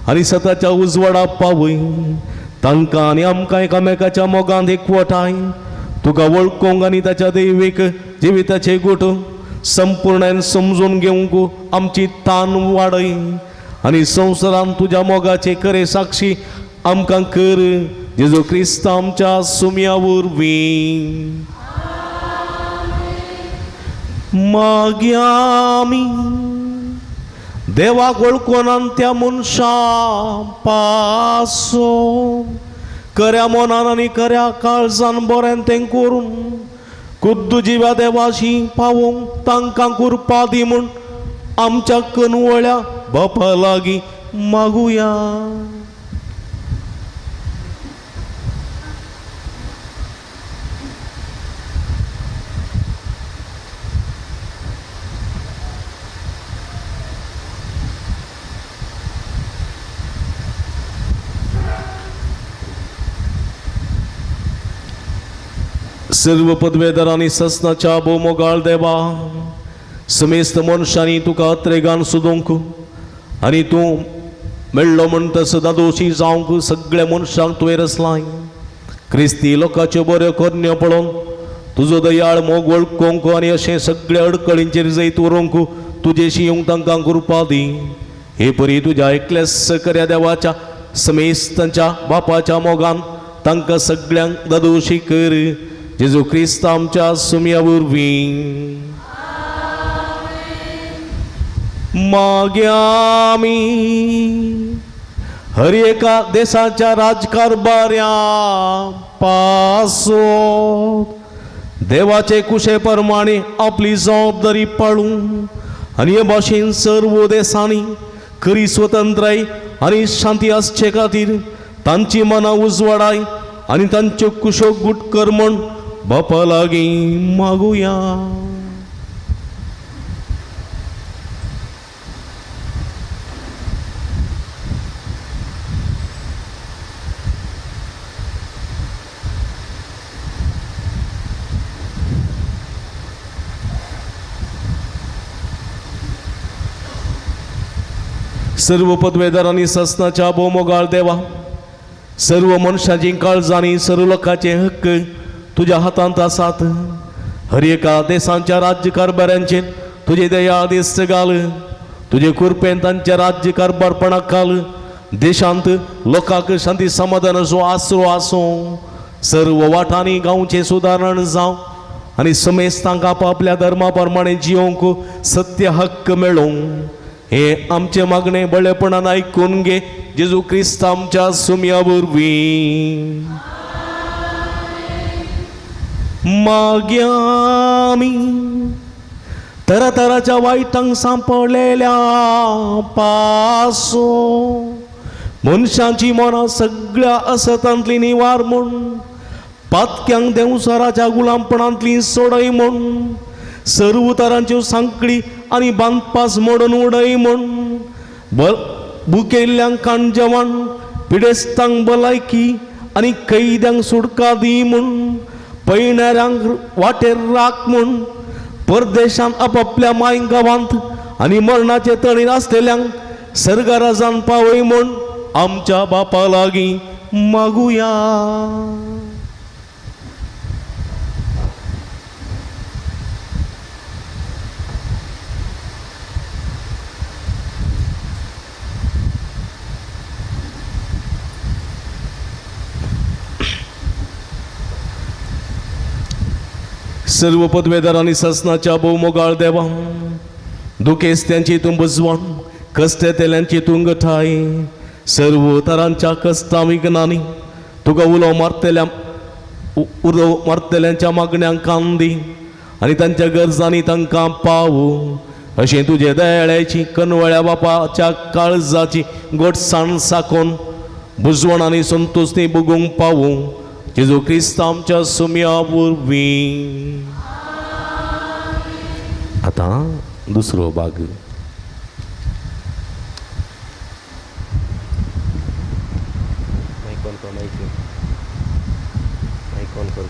आनी सताच्या उजवाडा पावय. तांकां आनी आमकां एकामेकाच्या मोगान एकवटाय तुका वळखूंक आनी ताच्या दैवीक जिविताचे गोट संपूर्णान समजून घेवंक आमची तान वाडय आनी संवसारान तुज्या मोगाचे खरे साक्षी आमकां कर जेजू क्रिस्त आमच्या सुमया वरवीं. मागीर आमी देवाक वळखून त्या मनशा पासून खऱ्या मनान आनी खऱ्या काळजान बरें तें करून खुद्द जिव्या देवाशी पावोवंक तांकां कुरपा दी म्हूण आमच्या कनवळ्या बापा लागीं मागुया. सर्व पदवेदार आनी ससनाच्या भोवमोगाळ देवा, समेस्त मनशांनी तुका अत्रेगान सोदूंक आनी तूं मेळ्ळो म्हणटस दादोशी जावंक सगळ्या मनशांक तुवें रचलाय. क्रिस्ती लोकांच्यो बऱ्यो करण्यो पळोवन तुजो दयाळ मोग वळखूंक आनी अशें सगळ्या अडकळींचेर जैत व्हरूंक तुजेशी येवंक तांकां कृपा दी. हे परी तुज्या एकल्याच खऱ्या देवाच्या समेस्तांच्या बापाच्या मोगान तांकां सगळ्यांक दादोशी कर जेजू क्रिस्त आमच्या सुमया वरवीं. मागीर आमी हर एका देशाच्या राजकारभाऱ्या पासून देवाचे कुशे प्रमाणे आपली जबाबदारी पाळूं आनी हे भाशेन सर्व देशांनी खरी स्वतंत्राय आनी शांती आसचे खातीर तांची मनां उजवाडाय आनी तांच्यो कुशो गुट कर म्हूण बापा लागीं मागुया. सर्व पदवेदार आनी ससनाच्या भोवमोगाळ देवा, सर्व मनशाची काळजांनी सर्व लोकांचे हक्क तुज्या हातांत आसात. हर एका देशांच्या राज्यकारभाऱ्यांचेर तुजे दया आदेश घाल. तुजे कृपेन तांच्या राज्यकारभारपणाक घाल. देशांत लोकांक शांती समाधानाचो आसरो आसूं. सर्व वाठांनी गांवचें सुदारण जावं आनी समेस्तांक आपापल्या धर्मा प्रमाणे जियोंक सत्य हक्क मेळोवं. हे आमचें मागणें बळेपणान आयकून घे जेजू क्रिस्त आमच्या सुम्या वरवीं. माग्यामी तरातराच्या वायटांक सांपडलेल्या पासो मनशांची मनां सगळ्या असतांतली निवार म्हूण पातक्यांक देंवचाराच्या गुलामपणांतली सोडय म्हूण सर्व तरांच्यो सांकळी आनी बांदपास मोडून उडय म्हूण भुकेल्ल्यांक काणजेवण पिडेस्तांक भलायकी आनी कैद्यांक सुटका दी म्हूण पयणाऱ्यांक वाटेर राख म्हूण परदेशांत आपापल्या माय गांवांत आनी मरणाचे तणीर आसलेल्यांक सर्गाराजान पावय म्हूण आमच्या बापा लागीं मागुया. सर्व पदवेदार आनी ससनाच्या भोवमोगाळ देवा, दुखेस्त्यांची तूं बुजवण, कस्टेतेल्यांची तूं गठाय, सर्व तरांच्या कस्ता विघ्नांनी तुका उलो मारतल्या उलो मारतल्यांच्या मागण्यांक कान दी आनी तांच्या गरजांनी तांकां पावू अशें तुजे दयाळ्याची कनवळ्या बापाच्या काळजाची गोडसाण साकोन बुजवण आनी संतोषणी भोगूंक पावूं जेजू क्रिस्त आमच्या सुम्या वरवीं. आतां दुसरो भाग. मायक ऑन कर, मायक ऑन कर.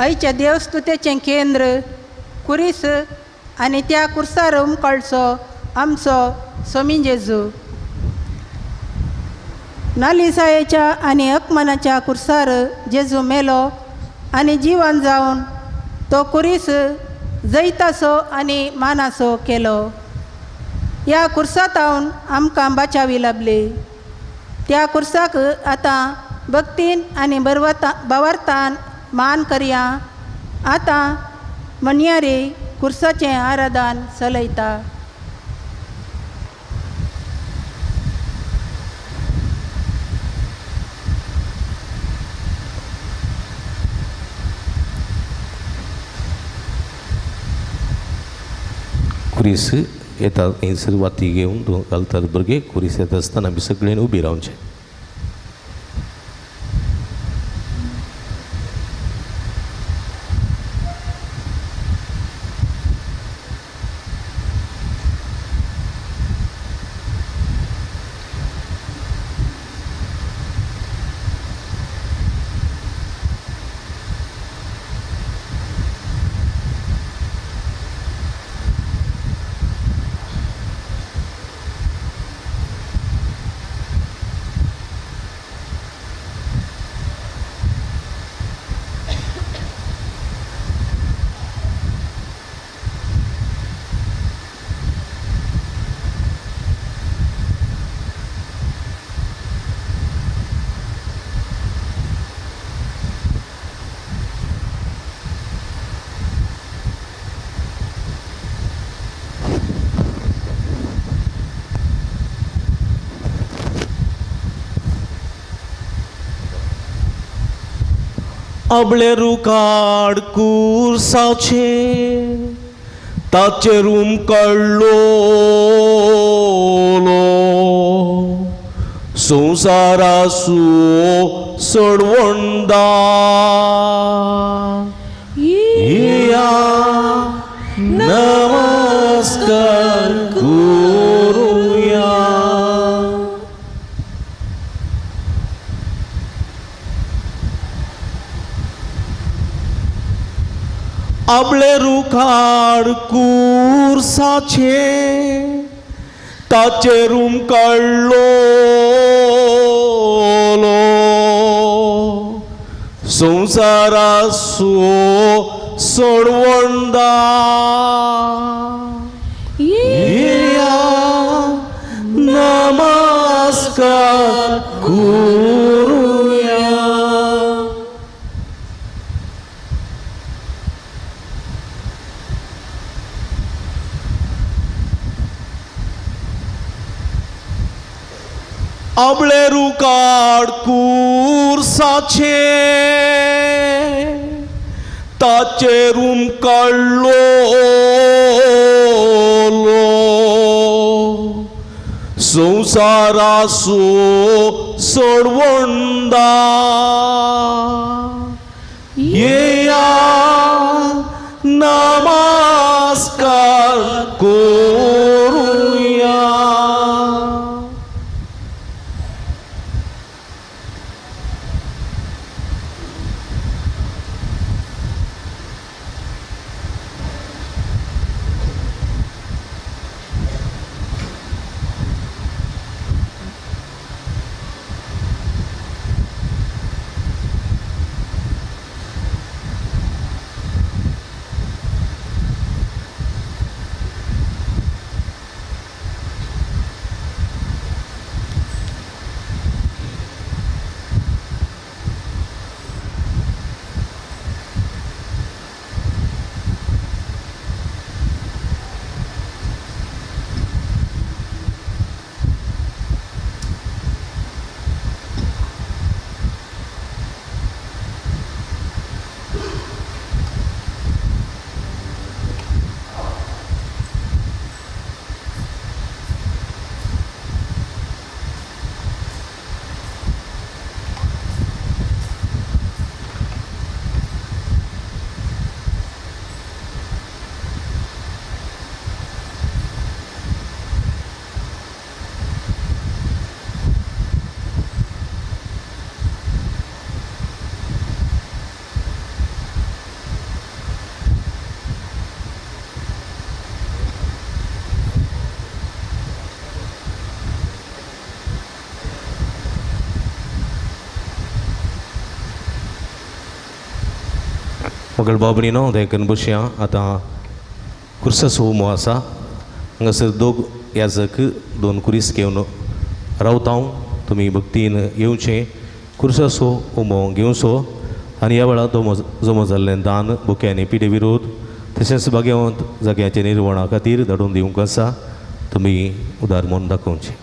आयच्या देवस्तुतेचें केंद्र कुरीस आनी त्या कुर्सार उमकळचो आमचो सोमी जेजू. नालिसायेच्या आनी अकमनाच्या कुर्सार जेजू मेलो आनी जिवन जावन तो कुरीस जैताचो आनी मानाचो केलो. ह्या कुर्सातावन आमकां बाचावी लाबली. त्या कुर्साक आतां भक्तीन आनी बरवता बवार्तान मान करया. आतां म्हणयारे कुर्साचें आराधन चलयता. कुरीस येता ही सुरवाती घेवन तूं घालतात भुरगे कुरीस येता आसतना आमी सगळ्यांनी उबी रावचें. आबळे रुखाड कुर्साचे ताचेर उमकळ्ळो संवसारासू सोडवंदा. या नमस्कार करुया. आबळे रुखाड कुर्साचे ताचेर उमकळ्ळो संवसारासो सोडवंदा. या नमस्कार करुया. आबळे रुकाड कुर्साचे ताचेर उमकाडलो संवसारासो सोडवंदा येया नमस्कार करुया. मगळ बाबणीनो देखून बसया. आतां कुर्साचो होमो आसा. हांगासर दोग याजक दोन कुरीस घेवन रावता. हांव तुमी भक्तीन येवचें, कुर्साचो होमो घेवचो आनी ह्या वेळार दोमो जमो जाल्लें दान बुके आनी पिडे विरोध तशेंच भाग्यवंत जाग्याचे निर्वणा खातीर धाडून दिवंक आसा. तुमी उदार म्हूण दाखोवचें.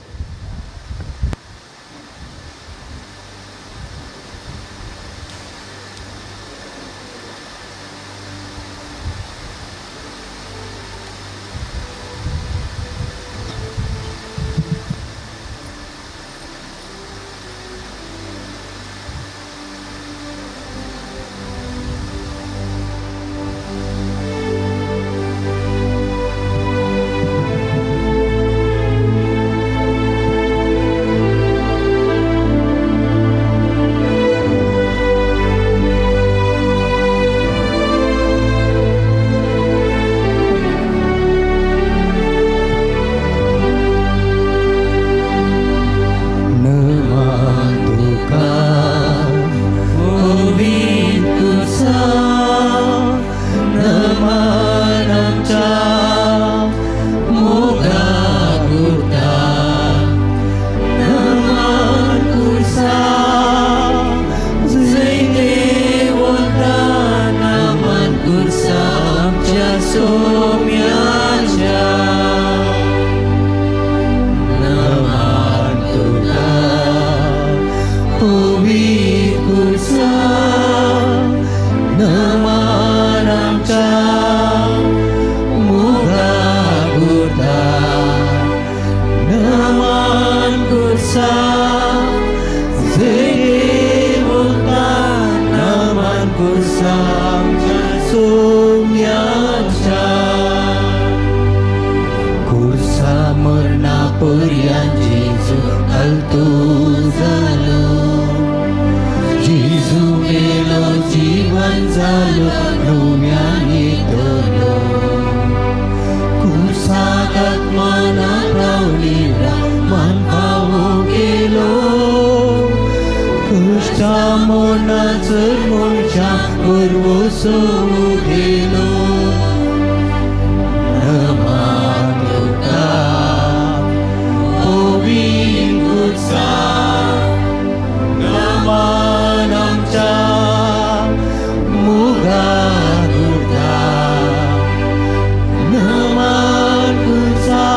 Naman kursa,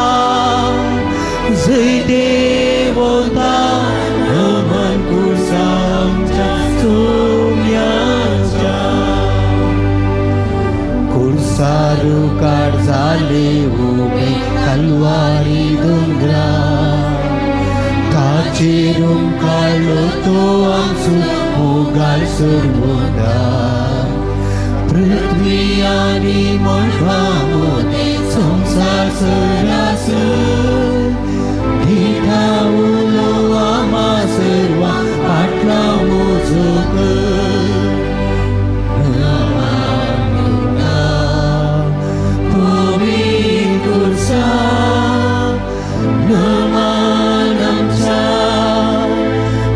zay devota. कालवारी दोंगरा ताचेर काडलो तो आमचो मोगाळ सरवंदा पृथ्वी आनी मळबा मदें संवसार सरासर दिता उलो आमा सर्वां फाटलो म्हजो कर नमान तुका पवीर खुर्सा नमान आमच्या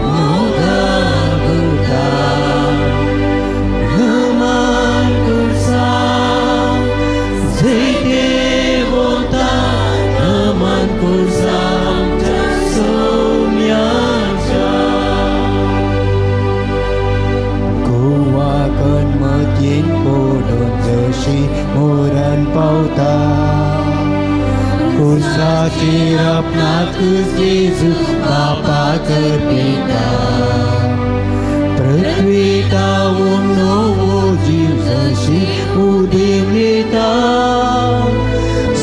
मोगा गुरता नमान खुर्सा जैते वता नमान खुर्सा आमच्या सोम्याच्या गोवा कणमतीन पडून जशी मोरान पावता खुर्साचेर आपणाक जेजू बापाक अर्पिता पृथ्वी तावून नवो जीव जशी उदेम येता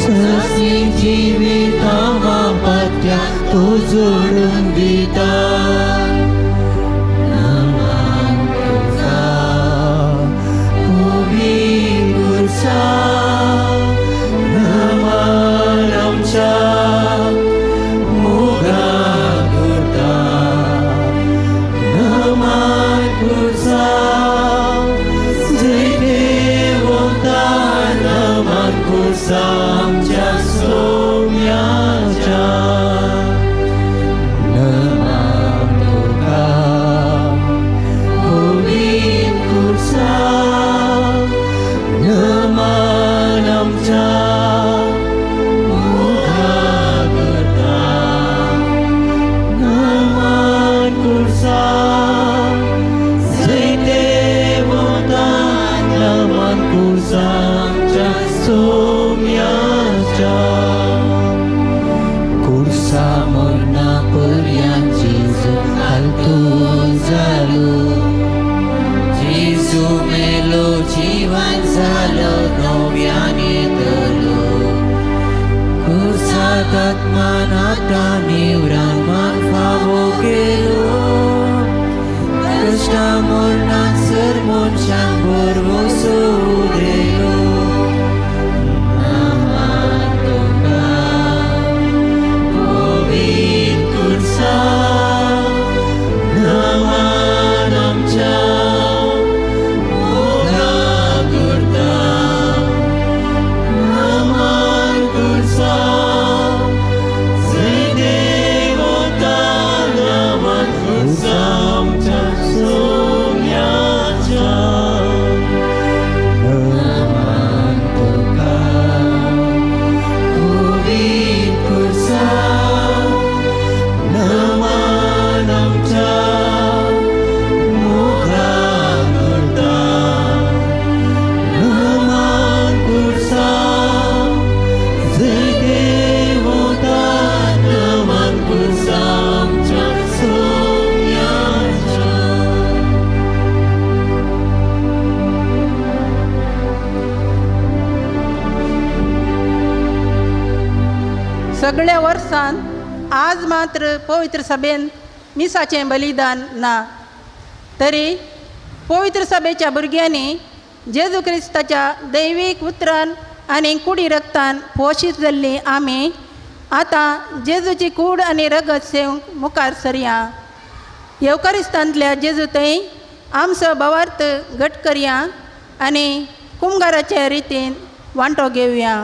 सस्नी जिविता मापात्या तो जोडून दिता नमान तुका पवीर खुर्सा नमान आमच्या मोगा करता नमान खुर्सा जैते वता नमान खुर्सा आमच्या सोम्याच्या नमान तुका पवीर खुर्सा नमान आमच्या मोगा करता नमान खुर्सा जैते वता नमान खुर्सा आमच्या सोम्याच्या खुर्सा मरणा पर्यंत जेजू आल्तूर जालो जेजू मेलो जिवन जालो नव्यान येतलो खुर्साक आत्मान आतां निवरान मान फावो केलो कश्टा मरणान सर मनशांक भरवंसो उदयलो नमान तुका पवीर खुर्सा नमान आमच्या मोगा करता नमान खुर्सा जैते वता नमान खुर्सा आमच्या सोम्याच्या नमान तुका पवीर खुर्सा नमान आमच्या मोगा करता नमान खुर्सा जैते वता नमान खुर्सा आमच्या सोम्याच्या. सगळ्या वर्सान आज मात्र पवित्र सभेन मिसाचें बलिदान ना तरी पवित्र सभेच्या भुरग्यांनी जेजू क्रिस्ताच्या दैवीक उतरान आनी कुडी रक्तान पोशीत जाल्ली आमी आतां जेजूची कूड आनी रगत सेवंक मुखार सरया. येवकारिस्तांतल्या जेजू थंय आमचो भावार्थ घट करया आनी कुमगाराचे रितीन वांटो घेवया.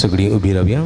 सगळीं उबी रावया.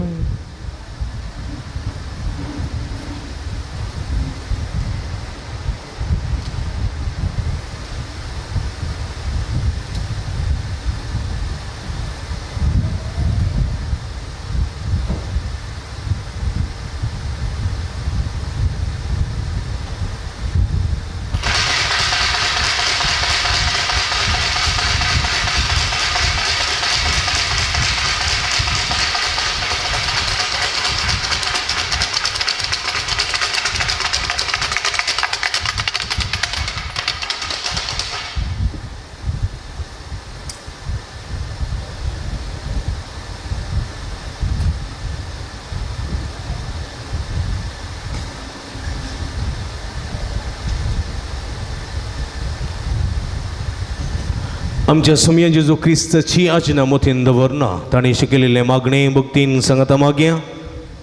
आमच्या सुमया जेजू क्रिस्ताची आजना मोतीन दवरना ताणें शिकयलेलें मागणें भक्तीन सांगता मागया.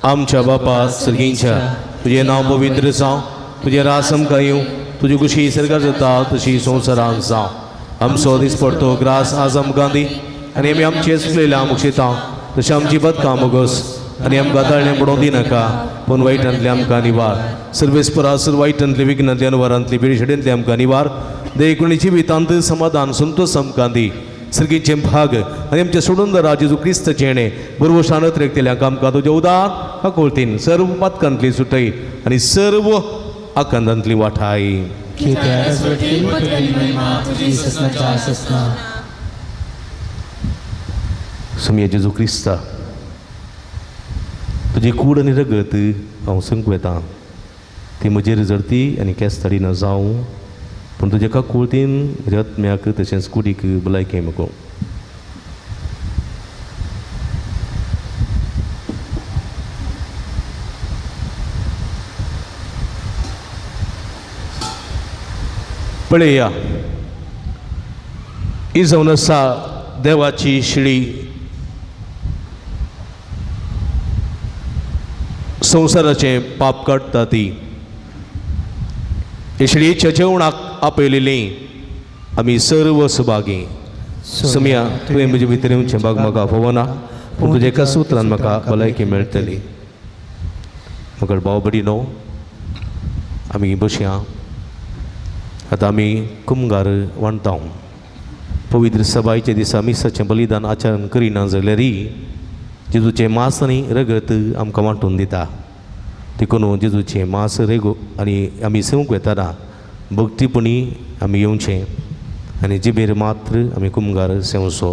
आमच्या बापा सर्गींच्या, तुजें नांव पवित्र जावं, तुजें रास आमकां येवं, तुजी खुशी सर्गार जाता तशी संवसारांत जावं. आमचो दिसपडतो ग्रास आज आमकां दी आनी आमी आमचे चुकलेल्या मुक्षितां तशें आमची बदकां मोगस आनी आमकां ताळणें पडोवंक दिनाका, पूण वायटांतलें आमकां निवार. सर्वेस्परा वायटांतले विघ्नांतले अनवरांतली पिरशेडेंतले आमकां निवार. देखून जिवितांत समाधान संतोष आमकां दी. सर्गीचे भाग आनी आमच्या सोडून दरा जेजू क्रिस्त जेणे बरोबर शानत रेखतल्या आमकां तुज्या उदार काकुळतीन सर्व पातकांतली सुटय आनी सर्व आकांतांतली वाठाय. सुमया जेजू क्रिस्ता, तुजी कूड आनी रगत हांव संक वेता, ती म्हजेर जडती आनी केंस तडी जावं, पूण तुज्या काकुळतीन म्हज्या आत्म्याक तशेंच कुडीक भलायकी म्हाका. पळया, ही जावन आसा देवाची शिळी, संवसाराचें पाप काडटा ती. हे शिळयेच्या जेवणाक आपयलेली आमी सर्व सुभागी. सुमया, तुवें म्हजे भितर येवचें भाग म्हाका फावना, पूण तुज्या एका सुत्रान म्हाका भलायकी मेळटली. मगर भाव बडी न्हू, आमी बसया. आतां आमी कुमगार वांटा. पवित्र सबायच्या दिसा मिसाचें बलिदान आचरण करिना जाल्यार जेजूचें मांस आनी रगत आमकां वांटून दिता. देखून जेजूचें मांस रेगो आनी आमी सेवंक वेताना भक्तीपणी आमी येवचें आनी जिबेर मात्र आमी कुमगार सेवचो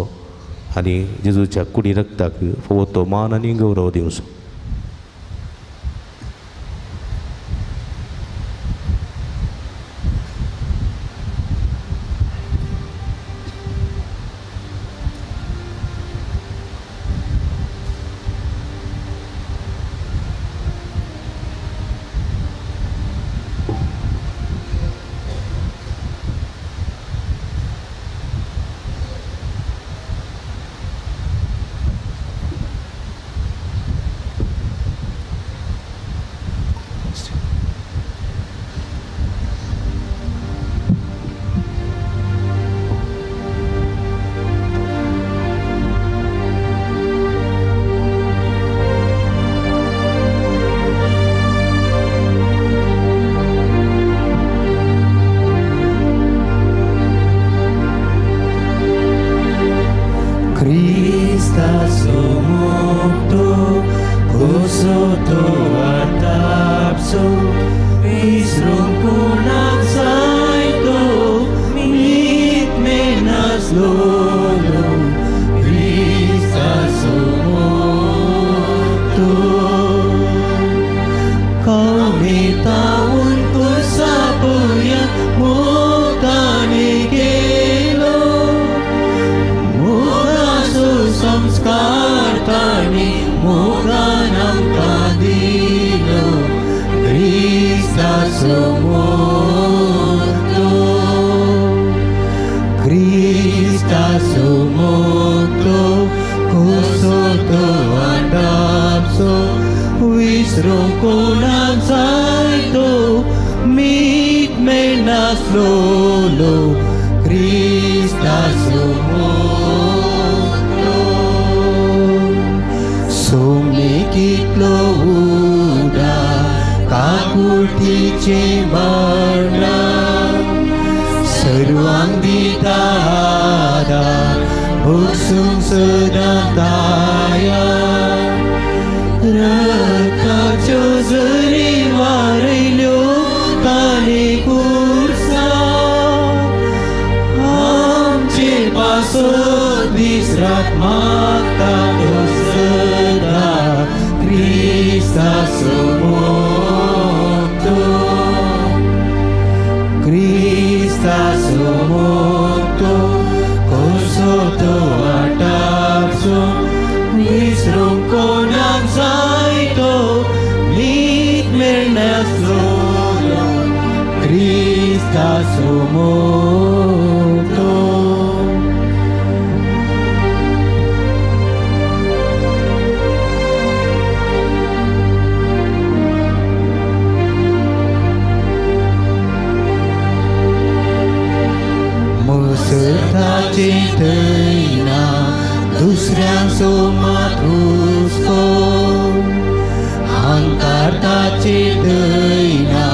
आनी जेजूच्या कुडी रक्ताक फावो तो मान आनी गौरव दिवचो. Cristo su mundo. सर्ताची थंयना दुसऱ्यांचो मात हुस्को हांकारताची थंयना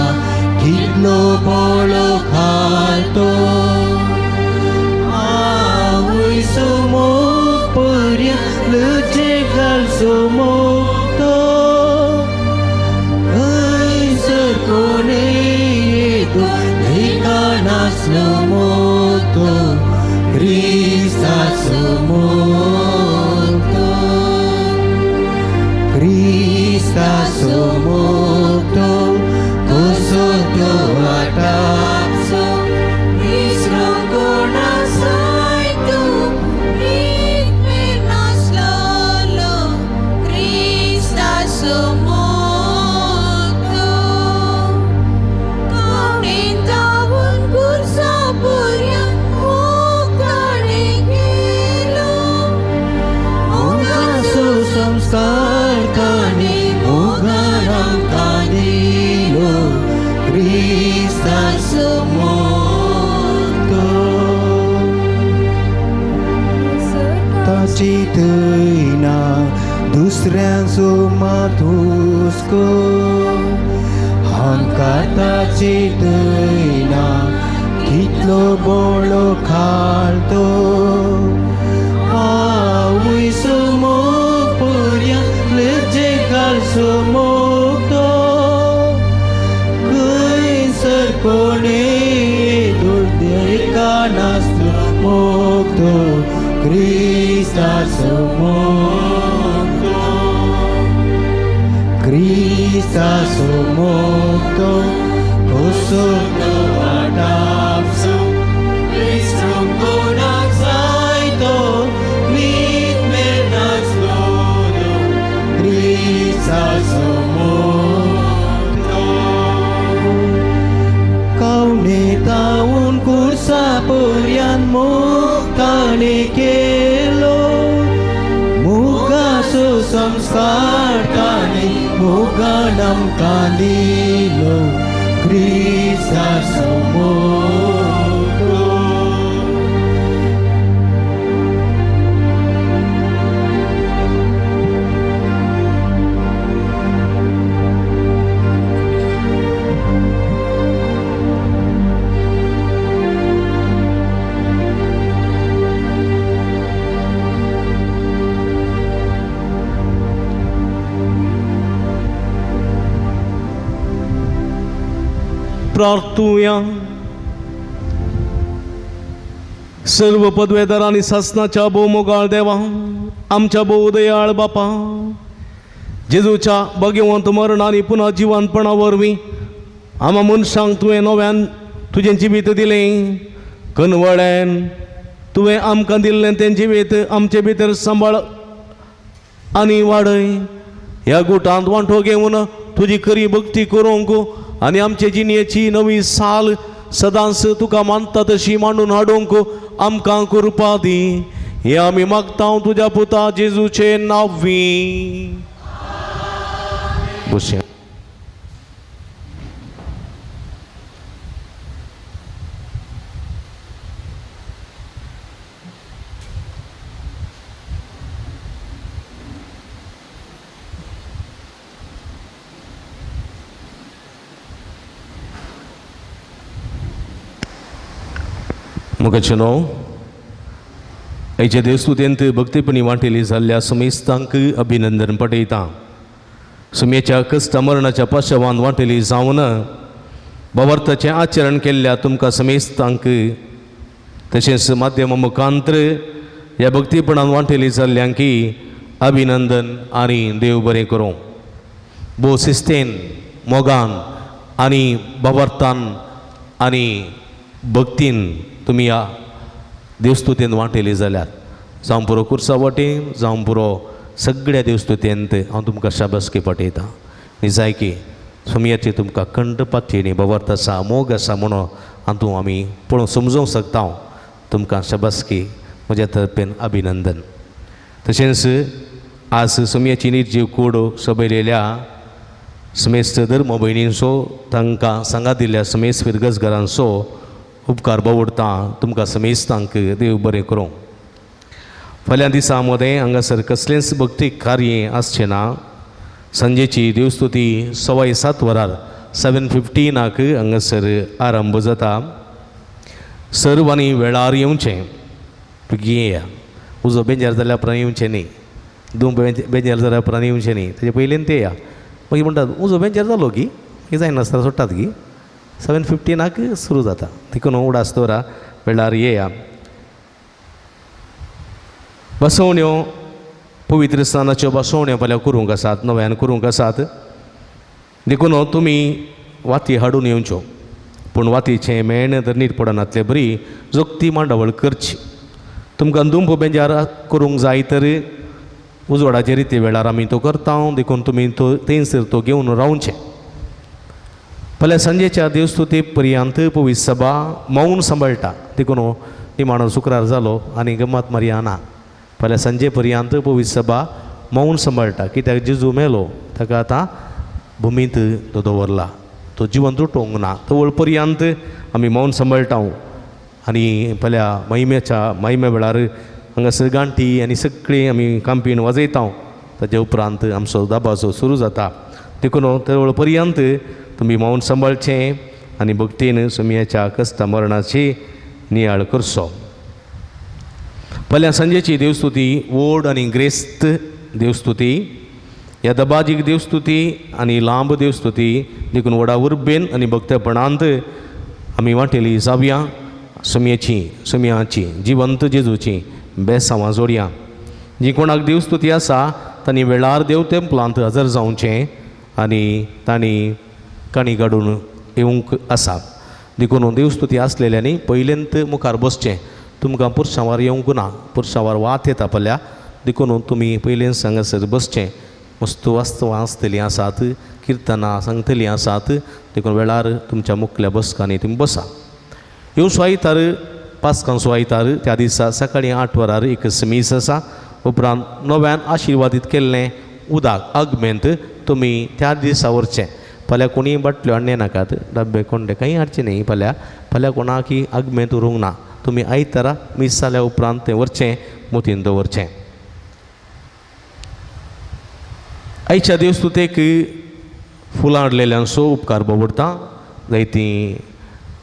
कितलो बोळो घालतो आवय सुमोग पर्यंत लजे घाल सुमोगतो खंयसर कोणे येतो नासलो मोतो क्रिस्ताचो मोगतो क्रिस्ताचो मोगतो कसो तो वाटापचो विसरूंक कोणाक जाय तूं एक नासलोलो क्रिस्ताचो मोग कोणें धांवून खुर्सा पर्यंत मोग ताणें केलो मोगाचो संस्कार ताणें मोगान आमकां दिलो क्रिस्ताचो मोगतो ताची थंयना दुसऱ्यांचो मात हुस्को हांकां ताची थंयना कितलो बोळो घालतो आवय सुमोग पर्यंत लजे घाल सुमोगतो खंयसर कोणे दुर्दैका नासलो मोगतो क्रिस्ताचो मोगतो क्रिस्ताचो मोगतो कसो तो वाटापचो विसरूंक कोणाक जाय तो न्हीद मेळनासलो क्रिस्ताचो मोगतो कावणे तावून कुर्सा पर्यंत मोग ताणें केलो मोगाचो संस्कार ताणें मोगान आमकां दिलो क्रिस्ताचो मोगतो. प्रार्थुया. सर्व पदवेदार आनी सासनाच्या भोव देवा, आमच्या भोव दयाळ बापा, जेजूच्या भगवंत मरण आनी पुनः जिवनपणा वरवीं आमा मनशांक तुवें नव्यान तुजें जिवीत दिलें. कनवळ्यान तुवें आमकां दिल्लें तें जिवीत आमचे भितर सांबाळ आनी वाडय. ह्या गुटांत वांटो घेवन तुजी खरी भक्ती करूंक आनी आमचे जिणेची नवी साल सदांच तुका मानता तशी मांडून हाडूंक आमकां कृपा दी. हे आमी मागता तुज्या पुता जेजूचे नांवी. बसया. मुखाचें आयच्या देवस्तुतेंत भक्तीपणी वांटेली जाल्ल्या समेस्तांक अभिनंदन पटयता. सुमेच्या कश्ट मरणाच्या पाशवान वांटेली जावन भावार्थाचें आचरण केल्ल्या तुमकां समेस्तांक तशेंच माध्यमा मुखांत्र ह्या भक्तीपणान वांटेली जाल्ल्यांकी अभिनंदन आनी देव बरें करूं. भोव शिस्तेन, मोगान आनी भावार्थान आनी भक्तीन तुमी ह्या देवस्तुतेन वांटेली जाल्यात. जावं पुरो कुर्सा वाटेन, जावं पुरो सगळ्या देवस्तुतेंत हांव तुमकां शाबासकी पाठयतां. निजायकी सुमयाची तुमकां कंठपाती आनी भावार्थ आसा, मोग आसा म्हणून हातूंत आमी पळोवंक समजूंक शकता. तुमकां शाबासकी, म्हज्या तर्फेन अभिनंदन. तशेंच आज सुमयाची निर्जीव कूड सोबयलेल्या समेस्त धर्म भयणींचो, तांकां सांगात दिल्ल्या समेस्त फिरगजगारांचो उपकार बावडटा. तुमकां समेस्तांक देव बरें करूं. फाल्यां दिसा मदें हांगासर कसलेंच भक्तीक कार्य आसचें ना. सांजेची देवस्तुती 7:15 वरार 7:15 हांगासर आरंभ जाता. सर्वांनी वेळार येवचें. बेगीन येया. उजो बेंजार जाल्यार उपरांत येवचें न्ही, दोन बेंजार जाल्यार उपरांत येवचें न्ही, तेजे पयलीं ते या. मागीर म्हणटात उजो बेंजार जालो की मागीर जायनासतना सोडटात की. 7:15 सुरू जाता. देखून उडास दवरा, वेळार येया. बसवण्यो पवित्र स्थानाच्यो बसवण्यो फाल्यां करूंक आसात, नव्यान करूंक आसात. देखून तुमी वाती हाडून येवच्यो, पूण वातीचें मेण धरणीर पडनातले बरी जोगती मांडावळ करची. तुमकां दुंप बेंजार करूंक जाय तर उजवाडाचे रिती वेळार आमी तो करता, देखून तुमी तो थंयसर तो घेवन रावचें. फाल्यां सांजेच्या देवस्तुती पर्यंत पवित्र सभा मौन सांबाळटा. देखून निमाणो शुक्रार जालो आनी गमत मारया ना. फाल्यां सांजे पर्यंत पवित्र सभा मौन सांबाळटा, कित्याक जेजू मेलो ताका आतां भुमींत तो दवरला, तो जिवंत उठोवंक ना. तवळ पर्यंत आमी मौन सांबाळटा. आनी फाल्यां महिम्याच्या महिम्या वेळार हांगासर गांठी आनी सगळीं आमी कांपीण वाजयता. ताजे उपरांत आमचो दबाजो सुरू जाता. देखून तवळ पर्यंत तुमी मौन सांबाळचें आनी भक्तीन सुमयाच्या कश्ट मरणाची नियाळ करचो. फाल्यां सांजेची देवस्तुती व्हड आनी ग्रेस्त देवस्तुती, ह्या दबाजीक देवस्तुती आनी लांब देवस्तुती, देखून व्हडा उर्बेन आनी भक्तपणांत आमी वांटेली जावया. सुमयेची सुमयाची जिवंत जेजूची बेसांवां जोडया. जी कोणाक देवस्तुती आसा तांणी वेळार देव तेंपलांत हजर जावचें आनी तांणी काणी काडून येवंक आसा. देखून देवस्तुती आसलेल्यांनी पयलेंत मुखार बसचें. तुमकां पुरसांवार येवंक ना, पुरसांवार वात येता पळया, देखून तुमी पयलेंच हांगासर बसचें. वस्तू वास्तवां आसतलीं आसात, किर्तनां सांगतलीं आसात, देखून वेळार तुमच्या मुखल्या बसकांनी तुमी बसा. येवचो आयतार पास्कांचो आयतार, त्या दिसा सकाळीं 8 वरार एक मीस आसा. उपरांत नव्यान आशिर्वादीत केल्लें उदक आगमेंत तुमी त्या दिसा व्हरचें. फाल्यां कोणीय बाटल्यो हाडणे नाकात, डब्बे कोंडे कांय हाडचें न्ही. फाल्यां फाल्यां कोणाकी आगमेंत उरूंक ना. तुमी आयतारा मीस जाल्या उपरांत तें व्हरचें, मोतीन दवरचें. आयच्या देवस्तुतेक फुलां हाडलेल्यांचो उपकार बावडटा. जायतीं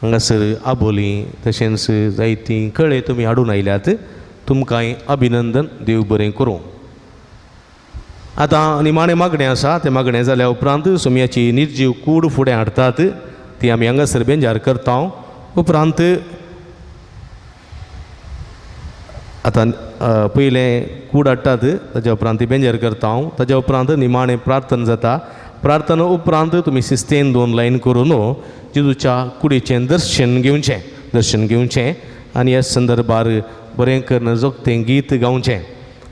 हांगासर आबोलीं तशेंच जायतीं कळे तुमी हाडून आयल्यात, तुमकांय अभिनंदन. देव बरें करूं. आतां निमाणें मागणें आसा, तें मागणें जाल्या उपरांत सुमयाची निर्जीव कूड फुडें हाडटात, ती आमी हांगासर बेंजार करता. उपरांत आतां पयलें कूड हाडटात, ताज्या उपरांत ती बेंजार करता. ताज्या उपरांत निमाणें प्रार्थना जाता. प्रार्थना उपरांत तुमी शिस्तेन 2 लायन करून जेजूच्या कुडीचें दर्शन घेवचें, दर्शन घेवचें आनी ह्या संदर्भार बरें करून जोगतें गीत गावचें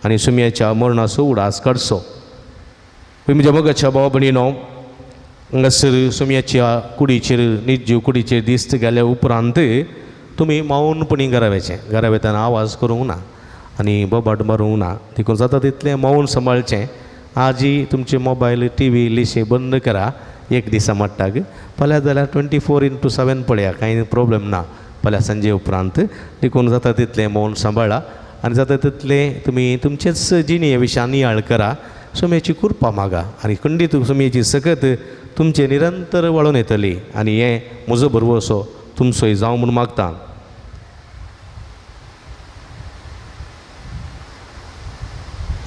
आनी सुमयाच्या मरणाचो उडास काडचो. म्हज्या मोगाच्या भाव भयणीनो, हांगासर सुमयाच्या कुडीचेर निर्जीव कुडीचेर दिस्त गेल्या उपरांत तुमी मौनपणी घरा वचचें. घरा वतना आवाज करूंक ना आनी बोबाट मारूंक ना, देखून जाता तितलें मौन सांबाळचें. आजी तुमचे मोबायल टी व्ही इल्लीशी बंद करा एक दिसा मट्टाक. फाल्यां जाल्यार 24x7 पळया, कांय प्रोब्लेम ना फाल्यां सांजे उपरांत. देखून जाता तितलें मौन सांबाळा आनी जाता तितलें तुमी तुमचेच जिणे विशयान नियाळ करा. सुमयेची कृपा मागा आनी खंडीत सुमयेची सकत तुमचें निरंतर वळोन येतली आनी हें म्हजो भरवसो तुमचोय जावं म्हूण मागता.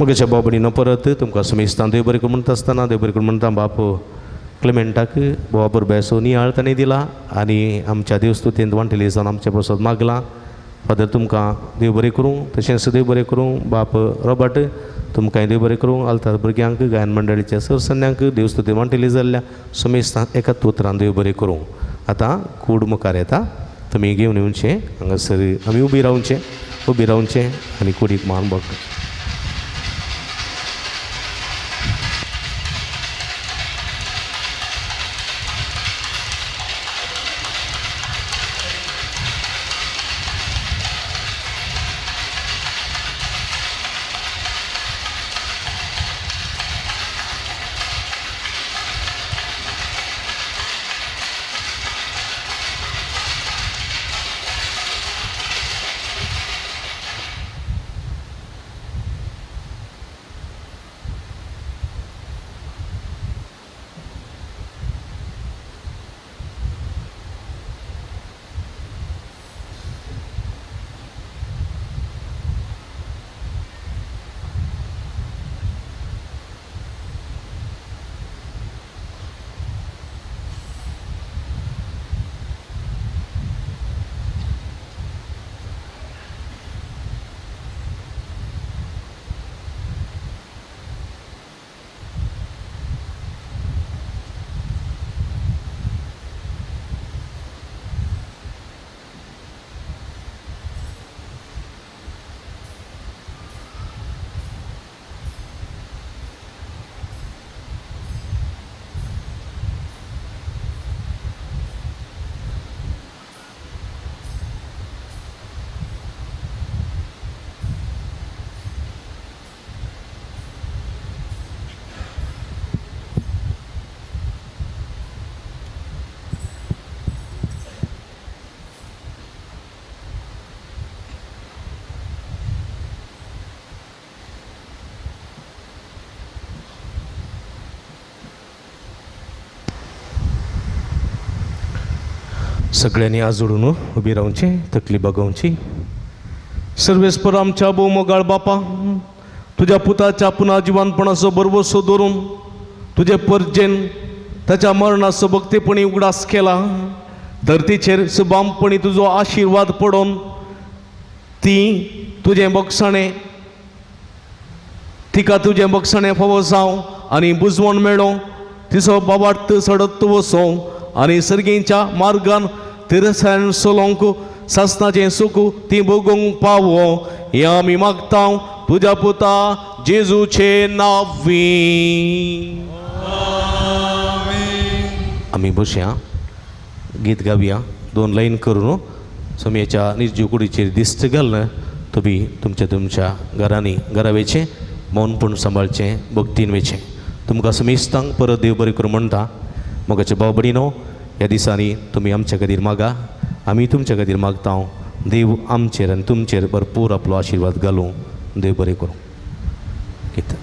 म्हज्या भाव भयणीनो, परत तुमकां सुमेस्तान देव बरें करूं म्हणटा आसतना देव बरें करूं म्हणटा. बाप क्लेमेंटाक बोवा बरब्याचो नियाळ ताणें दिला आनी आमच्या देवस्तुतींत वांटेली जावन आमचें पसत मागलां. फादर तुमकां देव बरें करूं, तशेंच देव बरें करूं बाप रॉबर्ट तुमकांय देव बरें करूं. आल्तार भुरग्यांक, गायन मंडळीच्या सरसन्यांक देवस्तुती वांटेली जाल्ल्या सुमेस्तान एकाच उतरान देव बरें करूं. आतां कूड मुखार येता, तुमी घेवन येवचें हांगासर आमी उबी रावचें, उबी रावचें आनी कुडीक मान बघ. सगळ्यांनी आजोडून उबी रावची, तकली बागोवची. सर्वेस्पर आमच्या भोव मोगाळ बापा, तुज्या पुताच्या पुन्हा जिवानपणाचो भरवसो दवरून तुजे परजेन ताच्या मरणाचो भक्तीपणी उगडास केला. धरतीचेर सुबामपणी तुजो आशिर्वाद पडोवन ती तुजें बक्षाणें तिका तुजें बक्षाणें फावो जावं आनी बुजवण मेळों, तिचो बाबार्थ सडत वसों आनी सर्गींच्या मार्गान तिरसायन चलोवंक सासनाचें सुख ती भोगूंक पावो, हें आमी मागता तुज्या पुता जेजूचे नांवी. आमी बसया, गीत गावया दोन लायन करून सोमयेच्या निर्जीव कुडीचेर दिश्ट घालून तुमी तुमच्या तुमच्या घरांनी घरा वेचें, मौनपण सांबाळचें, भक्तीन वेचें. तुमकां समेस्तांक परत देव बरें करूं म्हणटा. मोगाचे भाव भयणीनो, ह्या दिसांनी तुमी आमच्या खातीर मागा, आमी तुमच्या खातीर मागता. देव आमचेर आनी तुमचेर भरपूर आपलो आशिर्वाद घालूं. देव बरें करूं. गीत.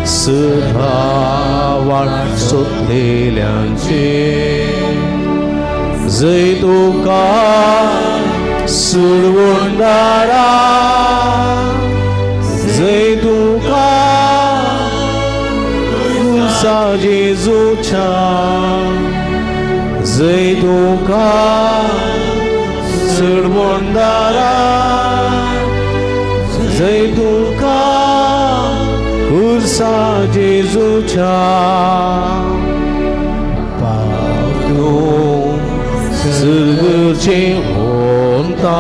सदा वाट सोदलेल्यांचे जंय तुका सुरवंदारा जंय तुका कुर्सा जेजूच्या जंय तुका सुरवंदारा जंय तुका कुर्सा जेजूच्या पावतूं सर्गचे होंता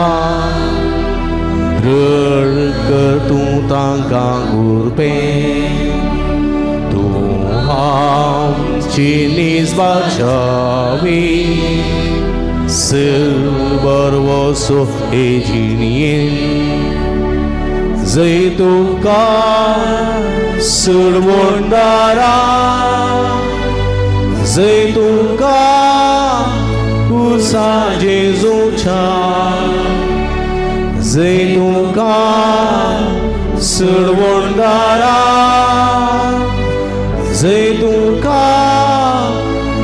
दृढ कर तूं तांकां गुरपें तूं आमची नीज बाचावी सिल्वर वसो हे जिणयेन जंय तुका सुरवंदारा जंय तुका कुर्सा जेजूच्या जंय तुका सुरवंदारा जंय तुका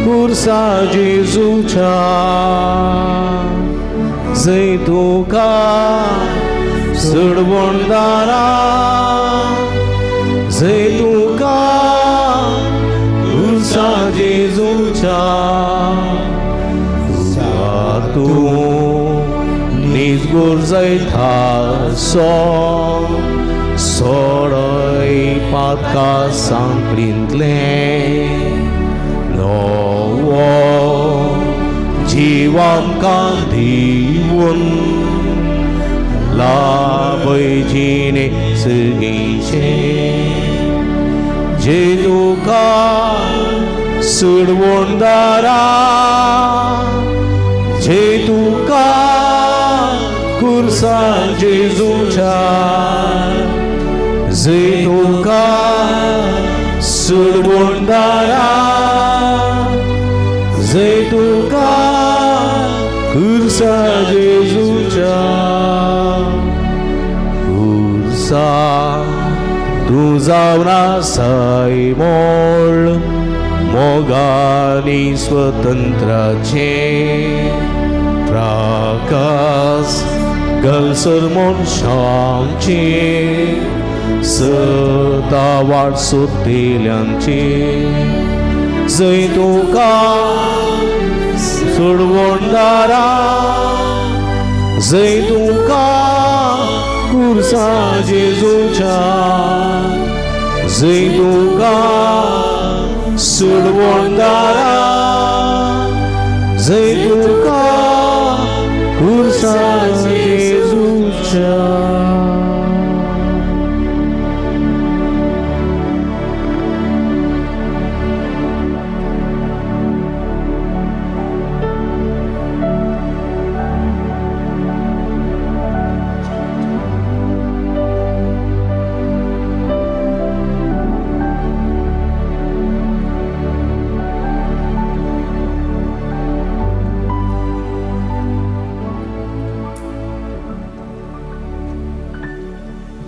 कुर्सा जेजूच्या जंय तुका सुरवंदारा जंय तुका कुर्सा जेजूच्या तूं नीज गुरजयता सोडय पातका सांकळींतलें नवो जीव आमकां दिवन लाभय जिणे सगळीचें जे तुका सुरवंदारा जे तुका कुर्सा जेजूच्या जे तुका सुरवंदारा जे तुका कुर्सा जेजूच्या कुर्सा तूं जावन आसाय मोळ मोगानी स्वतंत्राचें प्राकास गलसर मनशांचे सदा वाट सोदलेल्यांचे जंय तुका सोडवणदारा जंय तुका कुर्सा जेजूच्या जंय तुका सोडवणदारा जंय तुका कुर्सा